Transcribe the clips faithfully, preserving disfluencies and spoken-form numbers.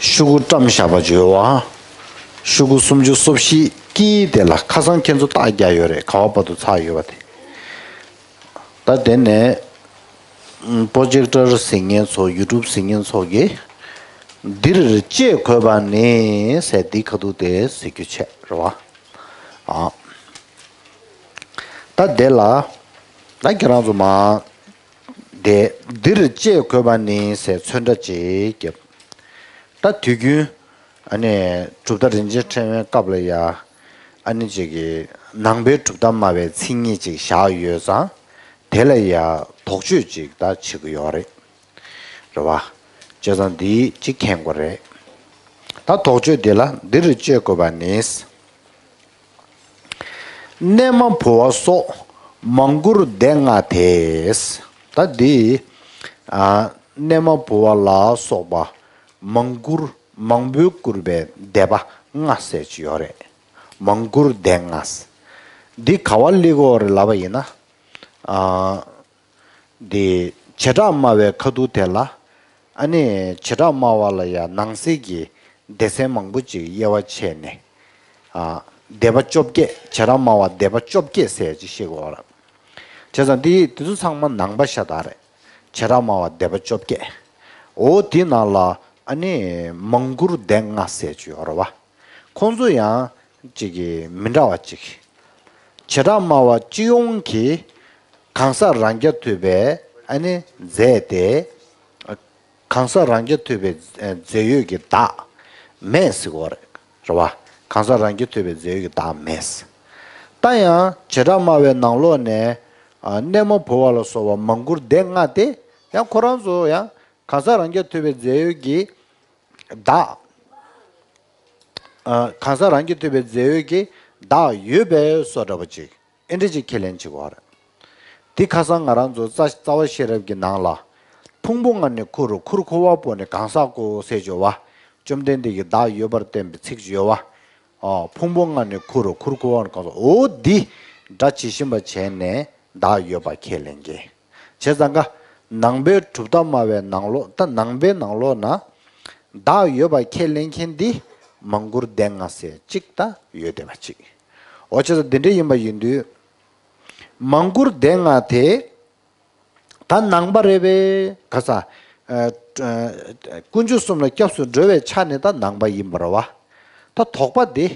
ཤོག་གུ་བཀྲམ་བཞག་པ་བརྗོད་པ། ཤོག་གུ་སུམ་ཅུ་སོ་བཞི་དཀྱིལ་དེ་ལ་ཁ་སང་ཁྱེད་ཚོ་རྟགས་རྒྱག་ཡོད་རེད། ག་བ་བར་དུ་ཚར་ཡོད་པ་དེ། ད་དེ་ནས་པོ་ཇེག་ཊར་གཟིགས་མཁན་ཚོ། ཡུ་ཊུབ་གཟིགས་མཁན་ཚོ་གིས་འདིར་ལྕེ་དགོད་པ་ནི་ཟེར་འདི་ཁ་ཐུག་དེ་གཟིགས་རྒྱུ་བྱས་རེད་བ། ཨ། ད་དེ་ལ་ད་ཁྱེད་རང་ཚོ་མ། དེ་འདིར་ལྕེ་དགོད་པ་ནི་ཟེར་ཚོན་ཁྲ་ཅིག་བརྒྱབ། ད་དུས་རྒྱུན་ཨ་ནི་གྲུབ་མཐའ་རིན་ཆེན་ཕྲེང་བའི་སྐབས་ལ་ཡ། ཨ་ནི་ཅིག་གི་ནང་པའི་གྲུབ་མཐའ་སྨྲ་བའི་མཚན་ཉིད་ཅིག་བཞག་ཡོད་ཙང་། དེ་ལ་ཡ་དོགས་གཅོད་ཅིག་ད་བྱེད་ཀྱི་ཡོད་རེད། རེད་བ། བྱས་ཙང་འདི་ཅིག་མཁྱེན་དགོས་རེད། ད་དོགས་གཅོད་འདི་ལ་འདིར་ལྕེ་དགོད་པ་ནི། གནས་མ་བུ་བ་སོགས་མང་བཀུར་སྡེ་ལྔ་སྟེ། ད་འདི། ཨ། གནས་མ་བུ་བ་ལ་སོགས་པ་མང་བཀུར་མང་པོས་བཀུར་བའི་སྡེ་པ་ལྔ་ཟེར་གྱི་ཡོད་རེད། མང་བཀུར་སྡེ་ལྔ། འདི་ག་བ་སླེབས་ཀྱི་ཡོད་རེད་ལབ་པ་ཡིན་ན། ཨ། འདི་བྱེ་བྲག་སྨྲ་བའི་ཁ་ཐུག་དེ་ལ། ཨ་ནི་བྱེ་བྲག་སྨྲ་བ་ལ་ཡང་ནང་གསེས་ཀྱི་སྡེ་ཚན་མང་པོ་ཅིག་དབྱེ་བ་ཕྱེ་ནས། ཨ། སྡེ་པ་བཅོ་བརྒྱད། བྱེ་བྲག་སྨྲ་བ་སྡེ་པ་བཅོ་བརྒྱད་ཟེར་ཅིག་བཤད་ཀྱི་ཡོད་རེད། བྱས་ཙང་འདི་དེ་ཚོ་ཚང་མ་ནང་པ་ཤ་སྟག་རེད། བྱེ་བྲག་སྨྲ་བ་སྡེ་པ་བཅོ་བརྒྱད། འོ་དེའི་ནང་ལ་ཨ་ནི་མང་བཀུར་སྡེ་ལྔ་ཟེར་གྱི་ཡོད་རེད་བ། ཁོང་ཚོ་ཡང་ཅིག་གི་མི་འདྲ་བ་ཅིག་བྱེ་བྲག་སྨྲ་བ་སྤྱི་ཡོངས་ཀྱི་གང་ཟག་རང་རྐྱ་ཐུབ་པའི་ཨ་ནི་རྫས་དེ། གང་ཟག་རང་རྐྱ་ཐུབ་པའི་རྫས་ཡོད་ཀྱི་བདག་མེད་ཟེར་གྱི་ཡོད་རེད། རེད་བ། གང་ཟག་རང་རྐྱ་ཐུབ་པའི་རྫས་ཡོད་ཀྱི་བདག་མེད། ད་ཡང་བྱེ་བྲག་སྨྲ་བའི་ནང་ལོགས་ནས། ཨ། གནས་མ་བུ་བ་ལ་སོགས་པ་མང་བཀུར་སྡེ་ལྔ་སྟེ། ཡང་ཁོ་རང་ཚོ་ཡང་གང་ཟག་རང་རྐྱ་ཐུབ་པའི་རྫས་ཡོད་ཀྱི་བདག་ཨ། གང་ཟག་རང་རྐྱ་ཐུབ་པའི་རྫས་ཡོད་ཀྱི་བདག་ཡོད་པའི་བཟོ་འདྲ་པོ་ཅིག་ཨེ་འདྲ་ཅིག་ཁས་ལེན་བྱེད་ཀྱི་ཡོད་རེད། འདི་ཁ་སང་ང་རང་ཚོ་རྩ་རྩ་བ་ཤེས་རབ་ཀྱི་ནང་ལ། ཕུང་པོ་ལྔ་ནི་ཁུ་རུ། ཁུར་ཁུ་བ་པོ་ནི་གང་ཟག་གོ་ཟེར་གྱི་ཡོད་བ། བཅོམ་ལྡན་འདས་ཀྱིས་བདག་ཡོད་པར་བསྟན་པའི་ཚིག་ཅིག་ཡོད་བ། ཨ། ཕུང་པོ་ལྔ་ནི་ཁུ་རུ། ཁུར་ཁུ་བ་ནི་གང་ཟག་འོ་འདི་སྒྲ་ཇི་བཞིན་པ་བྱས་ནས་བདག་ཡོད་པ་ཁས་ལེན་མཁན། བྱས་ཙང་ཀ། ནང་པའི་གྲུབ་མཐའ་སྨྲ་བའི་ནང་ལོགས། ད་ནང་པའི་ནང་ལོགས་ན། བདག་ཡོད་པ་ཁས་ལེན་མཁན་འདི་མང་བཀུར་སྡེ་ལྔ་ཟེར་གཅིག་ད་ཡོད་བསྡད་པ་གཅིག་འོ་བྱས་ཙང་འདི་འདྲ་ཡིན་པ་ཡིན་དུས། མང་བཀུར་སྡེ་ལྔ་དེ། ད་ནང་པ་རེད་པས། ག་ས། ཨ། ཨ། དཀོན་མཆོག་གསུམ་ལ་སྐྱབས་སུ་འགྲོ་བའི་ཆ་ནས་ད་ནང་པ་ཡིན་པ་རེད་བ། ད་དོགས་པ་འདི།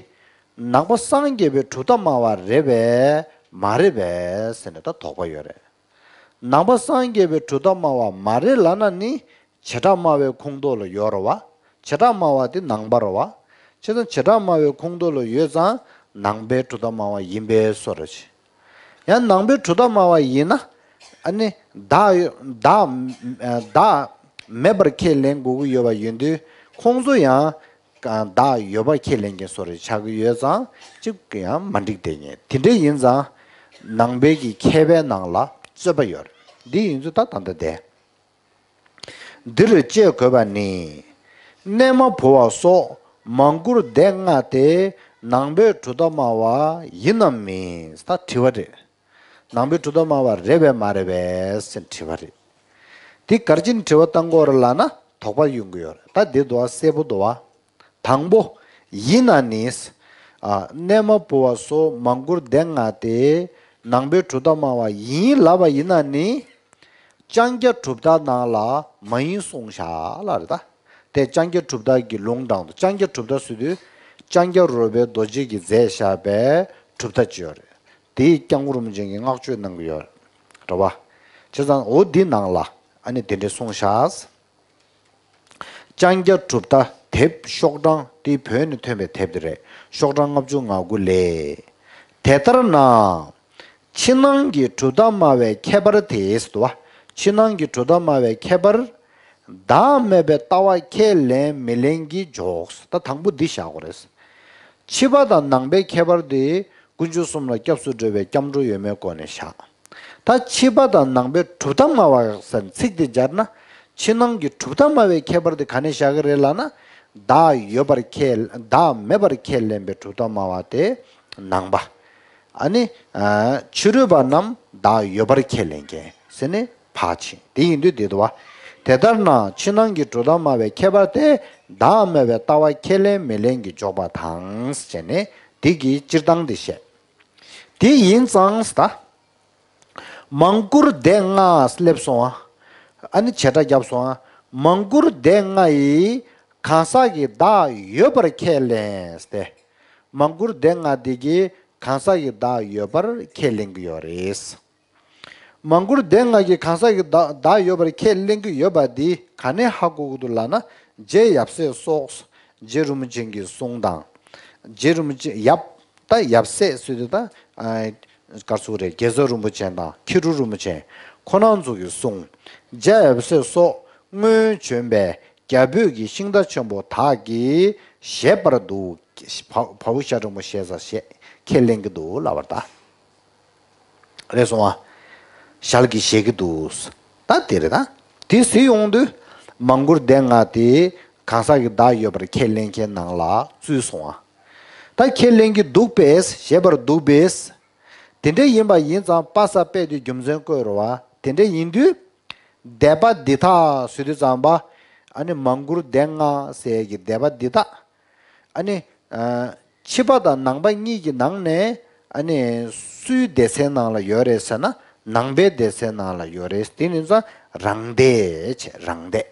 ནང་པ་སངས་རྒྱས་པའི་གྲུབ་མཐའ་སྨྲ་བ་རེད་པས་མ་རེད་པས་ཟེར་ནས་ད་དོགས་པ་ཡོད་རེད། ནང་པ་སངས་རྒྱས་པའི་གྲུབ་མཐའ་སྨྲ་བ་མ་རེད་ལབ་ན་ནི་བྱེ་བྲག་སྨྲ་བའི་ཁོངས་གཏོགས་ལ་ཡོད་རེད་བ། བྱེ་བྲག་སྨྲ་བ་དེ་ནང་པ་རེད་བ། བྱས་ཙང་བྱེ་བྲག་སྨྲ་བའི་ཁོངས་གཏོགས་ལ་ཡོད་ཙང་ནང་པའི་གྲུབ་མཐའ་སྨྲ་བ་ཡིན་པའི་བཟོ་འདྲ་ཅིག་ཡང་ནང་པའི་གྲུབ་མཐའ་སྨྲ་བ་ཡིན་ན། ཨ་ནི་བདག་ཡོད། བདག་བདག་མེད་པར་ཁས་ལེན་དགོས་ཀྱི་ཡོད་པ་ཡིན་དུས། ཁོང་ཚོ་ཡང་བདག་ཡོད་པར་ཁས་ལེན་མཁན་བཟོ་འདྲ་ཆགས་ཀྱི་ཡོད་ཙང་། གཅིག་ཡང་མ་འགྲིག་བསྡད་མཁན་དེ་འདྲ་ཡིན་ཙང་། ནང་པའི་གི་མཁས་པའི་ནང་ལ་རྩོད་པ་ཡོད་རེད། འདི་ཡིན་ཚུལ་ད་ད་ལྟ་བསྡད། འདིར་དཔྱད་དགོས་པ་ནི། གནས་མ་བུ་བ་སོགས་མང་བཀུར་སྡེ་ལྔ་སྟེ། ནང་པའི་གྲུབ་མཐའ་སྨྲ་བ་ཡིན་ནམ་མིན། ད་དྲི་བ་རེད། ནང་པའི་གྲུབ་མཐའ་སྨྲ་བ་རེད་པས་མ་རེད་པས་ཟེར་དྲི་བ་རེད། འདི་ག་རེ་བྱས་ནས་དྲི་བ་བཏང་གི་ཡོད་རེད་ལབ་ན། དོགས་པ་ཡོང་གི་ཡོད་རེད། ད་འདི་འདུག་བ། གསལ་པོ་འདུག་བ། དང་པོ། ཡིན་ན་ནི། ཨ། གནས་མ་བུ་བ་སོགས་མང་བཀུར་སྡེ་ལྔ་སྟེ། ནང་པའི་གྲུབ་མཐའ་སྨྲ་བ་ཡིན་ལབ་པ་ཡིན་ན་ནི། ལྕང་སྐྱ་གྲུབ་མཐའ་ནང་ལ་མ་ཡིན་གསུངས་བཞག་ལབ་རེད་ད། དེ་ལྕང་སྐྱ་གྲུབ་མཐའ་གི་ལུང་དྲངས་འདུག་ལྕང་སྐྱ་གྲུབ་མཐའ་ཟེར་དུས། ལྕང་སྐྱ་རོལ་པའི་རྡོ་རྗེ་གིས་མཛད་བཞག་པའི་གྲུབ་མཐའ་ཅིག་ཡོད་རེད། དེ་སྐྱབས་མགོན་རིན་པོ་ཆེ་གིས་བསྔགས་བརྗོད་གནང་གི་ཡོད་རེད་བ། བྱས་ཙང་འོ་འདི་ནང་ལ་ཨ་ནི་དེ་འདྲ་གསུངས་བཞག་ལྕང་སྐྱ་གྲུབ་མཐའ་དེབ་ཤོག་གྲངས་དེ་བོད་ནས་ཐོན་པའི་དེབ་དེ་རེད། ཤོག་གྲངས་ལྔ་བཅུ་ང་དགུ་ལས། དེ་ལྟར་ན། ཕྱི་ནང་གི་གྲུབ་མཐའ་སྨྲ་བའི་ཁྱད་པར་དེ་ཟེར་བ། ཕྱི་ནང་གི་གྲུབ་མཐའ་སྨྲ་བའི་ཁྱད་པར། བདག་མེད་པའི་ལྟ་བ་ཁས་ལེན་མི་ལེན་གྱིས་འཇོག་ད་དང་པོ་འདི་བཞག་དགོས་རེད། ཕྱི་པ་དང་ནང་པའི་ཁྱད་པར་དེ་དཀོན་མཆོག་གསུམ་ལ་སྐྱབས་སུ་འགྲོ་བའི་སྐྱབས་འགྲོ་ཡོད་མེད་སྐོར་ནས་བཞག་ད་ཕྱི་པ་དང་ནང་པའི་གྲུབ་མཐའ་སྨྲ་བ་ཟེར་ཚིག་དེ་སྦྱར་ན། ཕྱི་ནང་གི་གྲུབ་མཐའ་སྨྲ་བའི་ཁྱད་པར་དེ་ག་ནས་བཞག་གི་རེད་ལབ་ན། བདག་ཡོད་པར་ཁས། བདག་མེད་པར་ཁས་ལེན་པའི་གྲུབ་མཐའ་སྨྲ་བ་དེ་ནང་པ། ཨ་ནི། ཨ། ཕྱི་རོལ་པ་རྣམས་བདག་ཡོད་པར་ཁས་ལེན་མཁན་ཟེར་ནས་ཕར་ཕྱིན། དེ་ཡིན་དུས་དེ་འདུག་བ། དེ་ལྟར་ན་ཕྱི་ནང་གི་གྲུབ་མཐའ་སྨྲ་བའི་ཁྱད་པར་དེ་བདག་སྨྲ་བའི་ལྟ་བ་ཁས་ལེན་མི་ལེན་གྱི་འཇོག་པ་དང་ཞེས་ནས་དེ་གི་སྤྱིར་བཏང་དེ་བཤད། དེ་ཡིན་ཙང་ད། མང་བཀུར་སྡེ་ལྔ་སླེབས་སོང་ཨ། ཨ་ནི་བྱེ་བྲག་བརྒྱབ་སོང་ཨ། མང་བཀུར་སྡེ་ལྔ་ཡིས་གང་ཟག་གི་བདག་ཡོད་པར་ཁས་ལེན་ཏེ། མང་བཀུར་སྡེ་ལྔ་འདི་གིས་གང་ཟག་གི་བདག་ཡོད་པར་ཁས་ལེན་གྱི་ཡོད་རེད། མང་བཀུར་སྡེ་ལྔ་གིས་གང་ཟག་གི་བདག་བདག་ཡོད་པར་ཁས་ལེན་གྱི་ཡོད་པ་འདི་ག་ནས་ཧ་གོ་གི་འདུག་ལབ་ན། རྗེ་ཡབ་སྲས་སོགས། རྗེ་རིན་པོ་ཆེ་གི་གསུང་དང་། རྗེ་རིན་པོ་ཆེ་ཡབ། ད་ཡབ་སྲས་ཟེར་དུས་ད། ཨ། ག་རེ་ཟེར་དགོས་རེད། རྒྱལ་ཚབ་རིན་པོ་ཆེ་དང་མཁས་གྲུབ་རིན་པོ་ཆེ། ཁོང་རྣམ་ཚོ་གི་གསུང་། རྗེ་ཡབ་སྲས་སོགས་སྔོན་བྱོན་པའི་རྒྱ་བོད་ཀྱི་ཤིང་རྟ་ཆེན་པོ་དག་གིས་བཞེད་པར་འདུག་བ། བ་བོ་ཤ་འགྲེང་བུ་ཞེས་ཟེར་ཞེས་ཁས་ལེན་གྱི་འདུག་ལབ་པ་རེད་ད། རེད་སོང་བ། ཞལ་གྱིས་བཞེས་ཀྱི་འདུག་ད་དེ་རེད་ད། དེ་ཟེར་ཡོང་དུས། མང་བཀུར་སྡེ་ལྔ་དེ་གང་ཟག་གི་བདག་ཡོད་པར་ཁས་ལེན་མཁན་ནང་ལ་ཚུད་སོང་བ། ད་ཁས་ལེན་གྱི་འདུག་པས། བཞེད་པར་འདུག་པས། དེ་འདྲ་ཡིན་པ་ཡིན་ཙང་པ་ས་པས་དེ་རྒྱུ་མཚན་བཀོད་རེད་བ། དེ་འདྲ་ཡིན་དུས། སྡེ་པ་འདི་དག་ཟེར་དུས་ཙམ་པ། ཨ་ནི་མང་བཀུར་སྡེ་ལྔ་ཟེར་གྱི་སྡེ་པ་འདི་དག་ཨ་ནི། ཨ། ཕྱི་པ་དང་ནང་པ་གཉིས་ཀྱི་ནང་ནས། ཨ་ནི། སུའི་སྡེ་ཚན་ནང་ལ་ཡོད་རེད་ཟེར་ན། ནང་པའི་སྡེ་ཚན་ནང་ལ་ཡོད་རེད། དེ་ནི་ཙང་རང་སྡེ་བྱས། རང་སྡེ།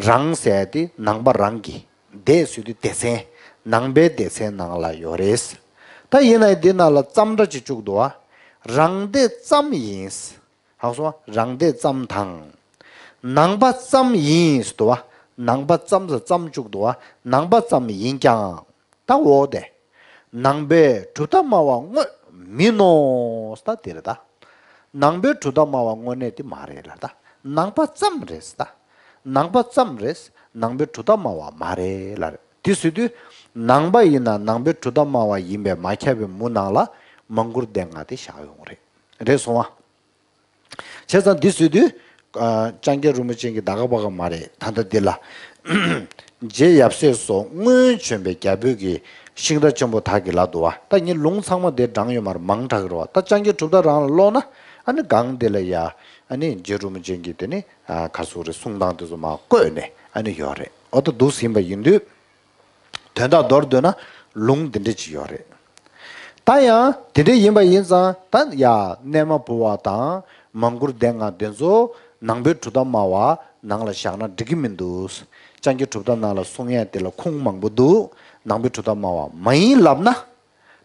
རང་ཟེར་དེ་ནང་པ་རང་གི། སྡེ་ཟེར་དུས་སྡེ་ཚན། ནང་པའི་སྡེ་ཚན་ནང་ལ་ཡོད་རེད། ད་ཡིན་ན་འདི་ནང་ལ་ཙམ་འདྲ་ཅིག་བཅུག་འདུག་བ། རང་སྡེ་ཙམ་ཡིན། ཧ་གོ་སོང་བ། རང་སྡེ་ཙམ་དང་། ནང་པ་ཙམ་ཡིན་ཟེར་འདུག་བ། ནང་པ་ཙམ་ཟེར་ཙམ་བཅུག་འདུག་བ། ནང་པ་ཙམ་ཡིན་ཀྱང་། ད་འོ་དེ། ནང་པའི་གྲུབ་མཐའ་སྨྲ་བ་དངོས་མིན་ནོ། ད་དེ་རེད་ད། ནང་པའི་གྲུབ་མཐའ་སྨྲ་བ་དངོས་གནས་དེ་མ་རེད་ལ་ད། ནང་པ་ཙམ་རེད་ད། ནང་པ་ཙམ་རེད། ནང་པའི་གྲུབ་མཐའ་སྨྲ་བ་མ་རེད་ལ་རེད། དེ་ཟེར་དུས། ནང་པ་ཡིན་ན་ནང་པའི་གྲུབ་མཐའ་སྨྲ་བ་ཡིན་པས་མ་ཁྱབ་པའི་མུ་ནང་ལ་མང་བཀུར་སྡེ་ལྔ་དེ་བཞག་ཡོང་རེད། རེད་སོང་བ། བྱས་ཙང་འདི་ཟེར་དུས། ཨ། ལྕང་སྐྱ་རིན་པོ་ཆེ་གི་ད་ག་པ་ག་མ་རེད། ད་ལྟ་འདི་ལ། རྗེ་ཡབ་སྲས་སོགས་སྔོན་བྱོན་པའི་རྒྱ་བོད་ཀྱི་ཤིང་རྟ་ཆེན་པོ་དག་གི་ལ་འདུག་བ། ད་ངས་ལུང་ཚང་མ་དེ་དྲངས་ཡོད་མ་རེད། མང་དྲགས་རེད་བ། ད་ལྕང་སྐྱ་གྲུབ་མཐའ་རང་ལ་ཀློག་ན། ཨ་ནི་སྒང་འདི་ལ་ཡ། ཨ་ནི་རྗེ་རིན་པོ་ཆེ་གི་དེ་ནི། ཨ། ག་རེ་ཟེར་དགོས་རེད། གསུང་སྟངས་དེ་ཚོ་མར་བཀོད་ནས་ཨ་ནི་ཡོད་རེད། འོ་ད་འདུག་ཟིན་པ་ཡིན་དུས། དོན་དག་མདོར་བསྡུས་ན་ལུང་འདི་འདྲ་ཅིག་ཡོད་རེད། ད་ཡང་དེ་འདྲ་ཡིན་པ་ཡིན་ཙང་ད་ཡ་གནས་མ་བུ་བ་དང་མང་བཀུར་སྡེ་ལྔ་དེ་ཚོ་ནང་པའི་གྲུབ་མཐའ་སྨྲ་བ་ནང་ལ་བཞག་ན་འགྲིག་གི་མི་འདུག་ལྕང་སྐྱ་གྲུབ་མཐའ་ནང་ལ་གསུང་ཡས་དེ་ལ་ཁུངས་མང་པོ་འདུག་ནང་པའི་གྲུབ་མཐའ་སྨྲ་བ་མ་ཡིན་ལབ་ན།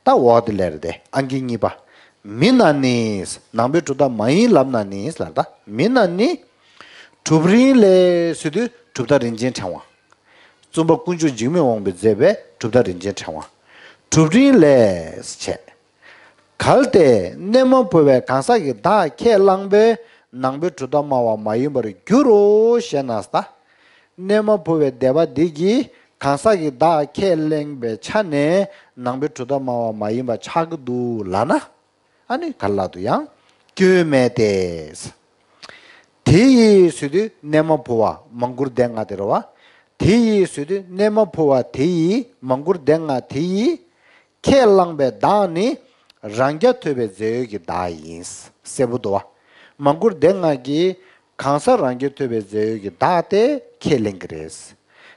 ད་འོ་དེ་ལས་རེད་དེ། ཨང་ཀི་གཉིས་པ། མིན་ན་ནི། ནང་པའི་གྲུབ་མཐའ་མ་ཡིན་ལབ་ན་ནི་ལབ། ད་མིན་ན་ནི། གྲུབ་རིན་ལས་ཟེར་དུས་གྲུབ་མཐའ་རིན་ཆེན་ཕྲེང་བ། བཙུན་པ་དཀོན་མཆོག་འཇིགས་མེད་དབང་པོས་མཛད་པའི་གྲུབ་མཐའ་རིན་ཆེན་ཕྲེང་བ། གྲུབ་རིན་ལས་བྱས། གལ་ཏེ་གནས་མ་བུ་བས་གང་ཟག་གི་བདག་ཁས་བླངས་པས་ནང་པའི་གྲུབ་མཐའ་སྨྲ་བ་མ་ཡིན་པར་འགྱུར་རོ་ཞེ་ན། ད་གནས་མ་བུ་བའི་སྡེ་པ་འདི་གིས་གང་ཟག་གི་བདག་ཁས་ལེན་པའི་ཆ་ནས་ནང་པའི་གྲུབ་མཐའ་སྨྲ་བ་མ་ཡིན་པ་ཆགས་ཀྱི་འདུག་ལབ་ན། ཨ་ནི་ག་ལ་དུ་ཡང་སྐྱོན་མེད་དེ། དེ་ཡིས་ཟེར་དུས་གནས་མ་བུ་བ་མང་བཀུར་སྡེ་ལྔ་དེ་རེད་བ། དེ་ཡིས་ཟེར་དུས་གནས་མ་བུ་བ་དེ་ཡིས་མང་བཀུར་སྡེ་ལྔ་དེ་ཡིས་ཁས་བླངས་པའི་བདག་ནི་རང་རྐྱ་ཐུབ་པའི་རྫས་ཡོད་ཀྱི་བདག་ཡིན། གསལ་པོ་འདུག་བ། མང་བཀུར་སྡེ་ལྔ་གིས་གང་ཟག་རང་རྐྱ་ཐུབ་པའི་རྫས་ཡོད་ཀྱི་བདག་དེ་ཁས་ལེན་གྱི་རེད།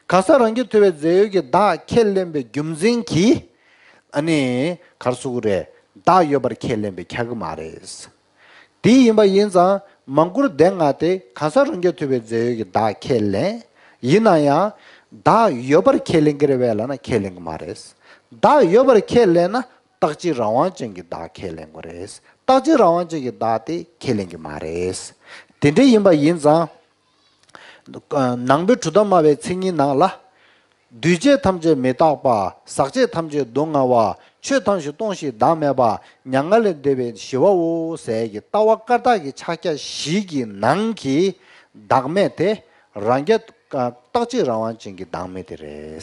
གང་ཟག་རང་རྐྱ་ཐུབ་པའི་རྫས་ཡོད་ཀྱི་བདག་ཁས་ལེན་པའི་རྒྱུ་མཚན་གྱིས། ཨ་ནི་ག་རེ་ཟེར་དགོས་རེད། བདག་ཡོད་པར་ཁས་ལེན་པས་ཁྱབ་ཀྱི་མ་རེད། དེ་ཡིན་པ་ཡིན་ཙང་མང་བཀུར་སྡེ་ལྔ་དེ་གང་ཟག་རང་རྐྱ་ཐུབ་པའི་རྫས་ཡོད་ཀྱི་བདག་ཁས་ལེན། ཡིན་ན་ཡང་། བདག་ཡོད་པར་ཁས་ལེན་གྱི་རེད་པས་ལབ་ན་ཁས་ལེན་གྱི་མ་རེད། བདག་ཡོད་པར་ཁས་ལེན་ན་རྟག་གཅིག་རང་དབང་ཅན་གྱི་བདག་ཁས་ལེན་དགོས་རེད། རྟག་གཅིག་རང་དབང་ཅན་གྱི་བདག་དེ་ཁས་ལེན་གྱི་མ་རེད། དེ་འདྲ་ཡིན་པ་ཡིན་ཙང་། ནང་པའི་གྲུབ་མཐའ་སྨྲ་བའི་མཚན་ཉིད་ནང་ལ། འདུས་བྱས་ཐམས་ཅད་མི་རྟག་པ། ཟག་བཅས་ཐམས་ཅད་སྡུག་བསྔལ་བ། ཆོས་ཐམས་ཅད་སྟོང་ཞིང་བདག་མེད་པ། མྱ་ངན་ལས་འདས་པའི་ཞི་བའོ་ཟེར་གྱི་ལྟ་བ་བཀར་བཏགས་ཀྱི་ཕྱག་རྒྱ་བཞི་གི་ནང་གི་བདག་མེད་དེ་རང་རྐྱ། རྟག་གཅིག་རང་དབང་ཅན་གྱི་བདག་མེད་དེ་རེད།